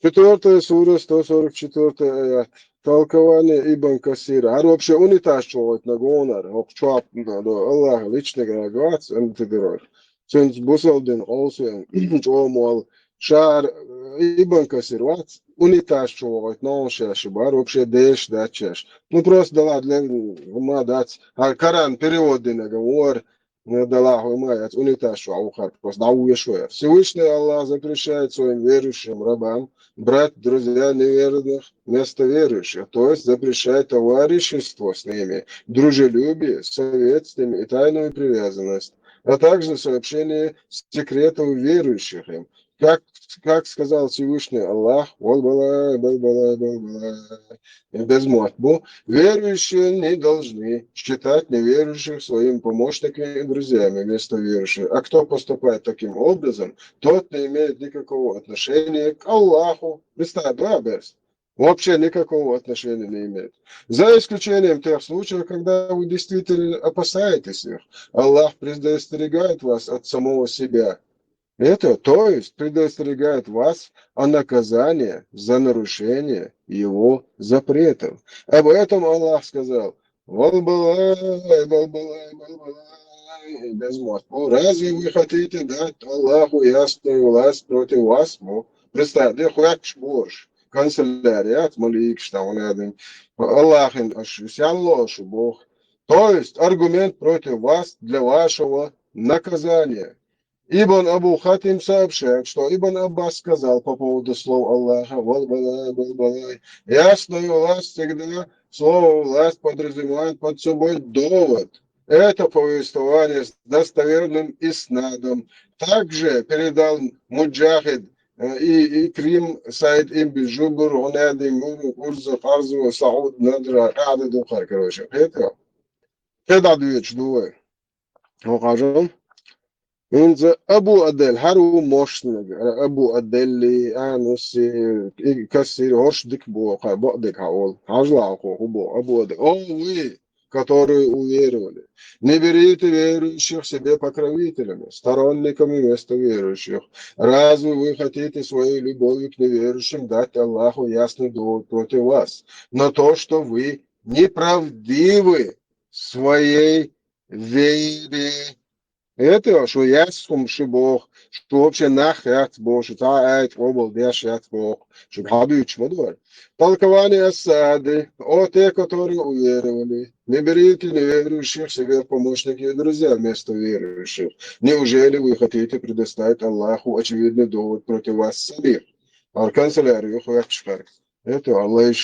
Четвёртая сура, сто сорок четвёртый аят. Толкование Ибн Касира. Ар вообще унитаз чугойт на гонар. Ох, чуап, да, да, Аллах личный грагац, эн ты герой. Цунц бусал дин олсен, чуомуал. Шар, э, Ибн Касир вац, унитаз чугойт на он шаши бар, вообще деш да чаш. Ну, просто да ладно, ума дац. А Коран перевод дин говор, Ну, да ладно, мы это унитаз, что ухар, просто да уешуя. Всевышний Аллах запрещает своим верующим рабам брать друзья неверных вместо верующих, то есть запрещает товарищество с ними, дружелюбие, совет с ними и тайную привязанность, а также сообщение секретов верующих им. Как, как сказал Всевышний Аллах, «Валбалай, балбалай, балбалай», без мотбу, верующие не должны считать неверующих своими помощниками и друзьями вместо верующих. А кто поступает таким образом, тот не имеет никакого отношения к Аллаху. Представь, да, без? Вообще никакого отношения не имеет. За исключением тех случаев, когда вы действительно опасаетесь их. Аллах предостерегает вас от самого себя. Это, то есть, предостерегает вас о наказании за нарушение его запретов. Об этом Аллах сказал: «Валбалай, валбалай, валбалай, безмот». О, разве вы хотите дать Аллаху ясную власть против вас? Ну, представьте, хуякш борш, канцелярият, маликш, там, он один. Аллахин аш, сялло аш Бог. То есть, аргумент против вас для вашего наказания. Ибн Абу Хатим сообщает, что Ибн Аббас сказал по поводу слов Аллаха: «Валбалай, валбалай». Ясную власть всегда, слово «власть» подразумевает под собой довод. Это повествование с достоверным иснадом. Также передал Муджахид, э, и, и Крим Саид Ибн Джубр, Гунадин, Урзу, Фарзу, Сауд, Надра, Каада Духар, короче. Это. Кеда дюч дуэ. Хо кажом. Инза Абу Адель, хар у мощнаг, Абу Аделли, Ануси, и Касир, хош дик бо, ха, бо дик хаол. Хажла хо, хо бо, Абу Адель. О, ви, которые уверовали. Не берите верующих себе покровителями, сторонниками вместо верующих. Разве вы хотите своей любовью к неверующим дать Аллаху ясный довод против вас на то, что вы неправдивы в своей вере? Это, что ясхум шибох, что вообще нах яц бох, что та айт обал деш яц бох, что хабючма дор. Толкование осады, о те, которые уверовали. Не берите неверующих себе в помощники и друзья вместо верующих. Неужели вы хотите предоставить Аллаху очевидный довод против вас самих? Аркан Солярию, Хуяк Шхар. Это Аллах.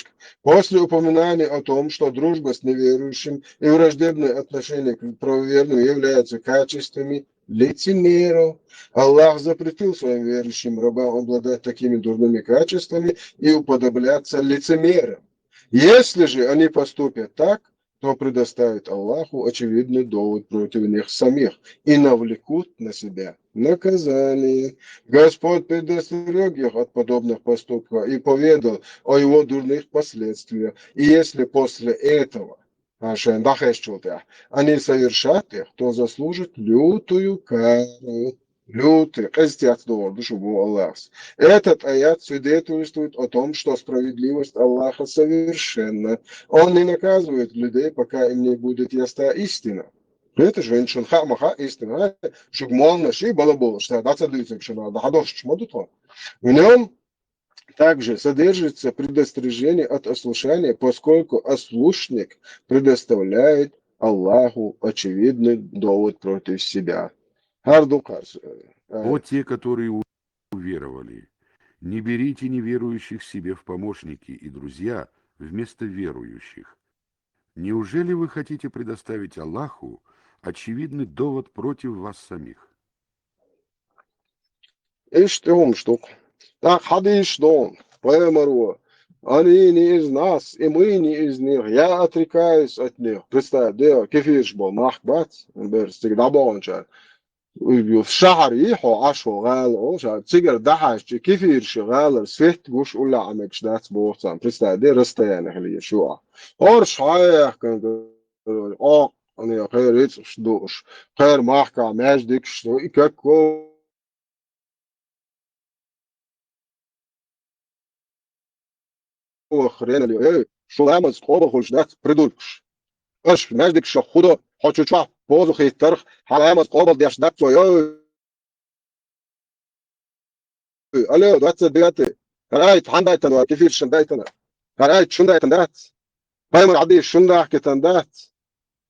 После упоминания о том, что дружба с неверующим и враждебное отношение к правоверным являются качествами лицемеров, Аллах запретил своим верующим рабам обладать такими дурными качествами и уподобляться лицемерам. Если же они поступят так, то предоставят Аллаху очевидный довод против них самих и навлекут на себя наказание. Господь предостерег их от подобных поступков и поведал о его дурных последствиях. И если после этого, а, шен дахешчултя, они совершат их, то заслужат лютую кару. Лютый, кьезтяц догӀур ду шу бу Аллахс. Этот аят свидетельствует о том, что справедливость Аллаха совершенна. Он не наказывает людей, пока им не будет ясна истина. Это же венчун ха маха истина. Шуг молна ши балабол, что да цадуется к шуна, да хадош чмодуто. В нем также содержится предостережение от ослушания, поскольку ослушник предоставляет Аллаху очевидный довод против себя. Хардукар. О те, которые у- уверовали, не берите неверующих себе в помощники и друзья вместо верующих. Неужели вы хотите предоставить Аллаху очевидный довод против вас самих? Иштта хӀума ду. ТӀаккха хьадийша ду, пайхамар ву: «Они не из нас, и мы не из них, я отрекаюсь от них». Представь, де, кефирш бо, махк бац, берс, цига дӀабоханчар. Шахьар йихьо, Ӏаш хьо гӀала, о, ша, цигара дахьаш, чи кефирш гӀалар, свет гуш, улла Ӏамегаш дац боху царна. Представь, де, расстояние хилийша ю а. Орш хьаяхкан, о, ане, хер рицкъаш дууш, хер махка, маьждигаш ду, и как вахренали, эй, шу ламаз къобал хуьлуш дац, придуркаш. Аш маьждигаш худо, хьо чу чохь позу хийттарх, хьан ламаз къобал деш дац цо, эй. Алло, двадцать девятый. ХӀара айта хьан дайтана вара, кефиршан дайтана? ХӀара айта шун дайтана дац? Пайхамар хьадийша шун дахкитан дац?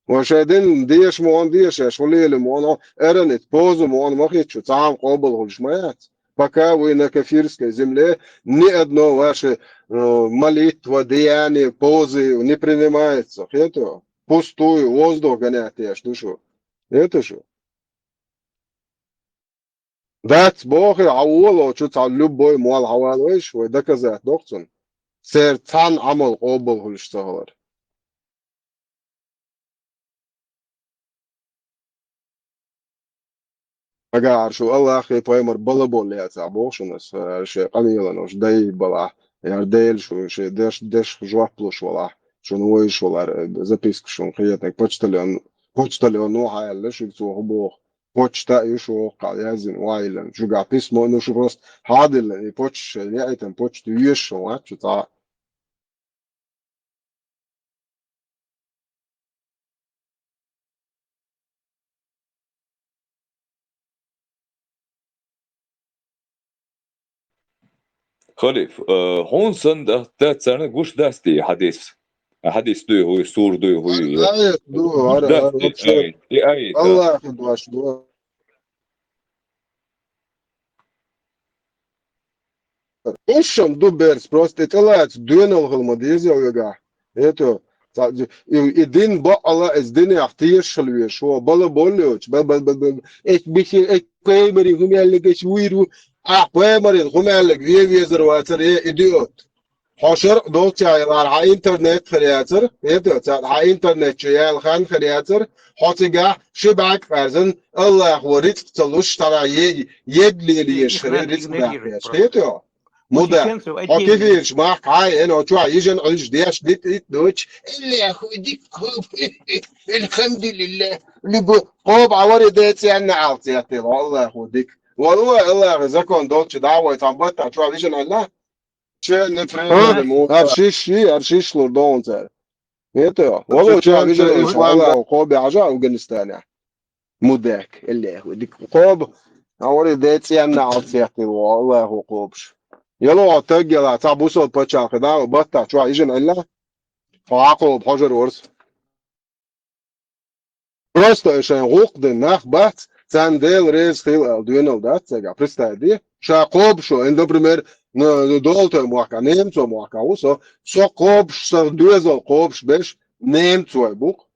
Ва шайн дин деша ма вон дешаш, хӀу лела ма вон, эран ит позу ма вон ма хитчу, цхьа а къобал хуьлуш ма яц. Пока вы на кафирской земле, ни одно ваше, э, молитва, деяние, позы не принимается. Хето? Пустую, воздух гонять еш ду шу. Это шу. Дац бохи, хьан воло, чу цхьа любой мол хьан валойш, вай доказать дохцун. Цер цхьан Ӏамал къобал хуьлуш ца хилар. Агар шу Аллахе пайхамар балаболла яцахь, боху шуна аса, шайн къамелан уьш дай балахь, яр Дела шу шайн деш, деш жоп луш валахь, шуна вайш валар, записка шуна кхетнаг, почтальон, почтальон ну хьаьлла шуьга цо хӀу боху. Почта а ю шу воккхахь яздина, вайлан. Шуьгахь письмо а ну шу просто хьадиллина, и почта шайн яйтан, почта веш шу вац шу цхьа. Халиф, э, хьуна санна да-, дац царна гуш дац те хьадис? Хьадис дуй хӀуй, сур дуй хӀуй? Аят ду, гуш ара, дац ара, те вообще аят, и аят, а? Аллахи дош ду. Уьш шун ду берс, просто и тӀелаца доьналла хила ма деза вегахь. Это, ца-, и, и дин бакъала, эс динех тешал веш, хӀо, бала боллоч, ба, ба, ба, ба, эс биси, эс пайхамарин хӀумаьллиг эс вуйр ву, а пайхамарин хӀумаьллиг ве везар вацар, э, идиот. Хьо шаръ долча ялар, хьан интернет хир яцар, это, ца-, хьан интернет чу яьлла хан хир яцар, хьо цигахь ши бӀаьрг къаьрзан, Аллахо рицкъ ца луш, тара е-, едле леш хир, рицкъ дахьеш. Хетё? Муда, хьо кефираш махка хьай, эн чохь йижан Ӏуьллуш деш дит ит дучу, Аллаху дик хӀу, Алхамдулиллах, либо кхоба Ӏа вари децӀенна Ӏалцетила, Аллаху дик. Валлахи, Аллахи закон долчу дӀа вай цхьа батта чохь йижан Ӏилла? Че не примеры му. Ар шиш ши, ар шиш лур догӀун цара. Ето, валлахи, чохь йижан Ӏуьллуш ислам Аллаху кхоба бежа Афганистанехь. Мудак, Аллаху дик кхоба, Ӏа вари децӀенна Ӏалцетила, Аллаху кхобуш. Яло таг яла, цхьа бусалба пачхьалкх дӀа, батта чохь йижан Ӏилла? Хьо Ӏа кхоба хьожар варс. Просто шайн гӀуллакх дина нах бац, царна Дела реза хила аьлла доьналла дац цигахь. Представь де, ша кхобуш ву, эн, например, ну, долу тайм мохка, немцо мохка ву со, со кхобуш, сан доьзал кхобуш беш немцой бу-кх.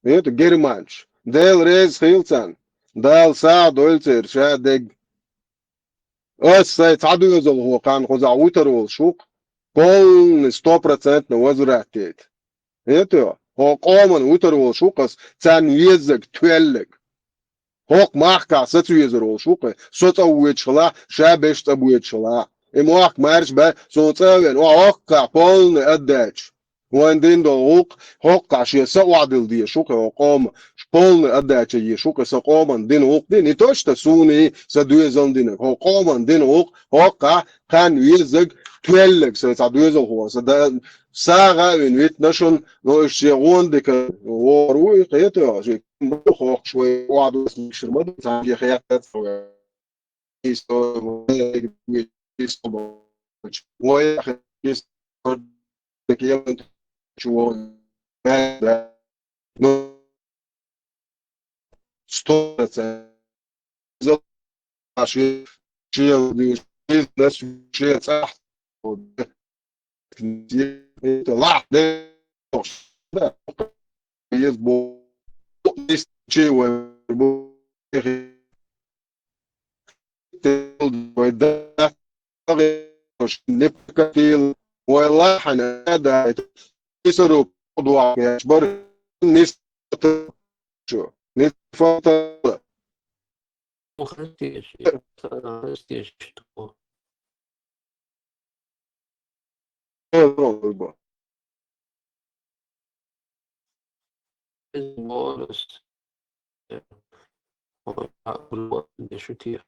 Ето германча. Дела реза хила царна. Дала сагӀа дойла церан ша дегга. Ас сайн цхьа доьзалхо кхана кхузахь вуьтур волуш ву-кх, полный, стопроцентно возврат дайта. Ето, хӀокху къоман вуьтур волуш ву-кх ас, царна веззаг, тоьллаг. ХӀокху махкахь саца везар волуш ву-кх, со цӀа воьдуш хилахь, ша беш цӀа боьдуш хилахь. И мохк маьрша бац, суна цӀа а веана, охьа хӀокхахь полный отдача. Вайн дина долу гӀуллакх, хӀокхахь шен са охьадилла дезаш ву-кх хӀокху къоман, полный отдача езаш ву-кх сан къоман дина гӀуллакх дина. Не то что суна, сан доьзална динарг, хӀокху къоман дина гӀуллакх, хӀокхахь кхаьнна веззаг, тоьллаг сан цхьа доьзалхо, сан да-, сагӀа а вина витина шуна, но уьш шен гӀондика вогӀур ву и кхета, шен хӀокхуш вай охьадоссийша ма ду, цхьаьнгге хетта ца вай. Ну, сто процентов. Вай лахьана а даита, исару пхьудохкеш бара, нисфата чу, нисфата. Ну, хрестеш, хрестеш, что? Без возраст. Ой, а, вот, не шути.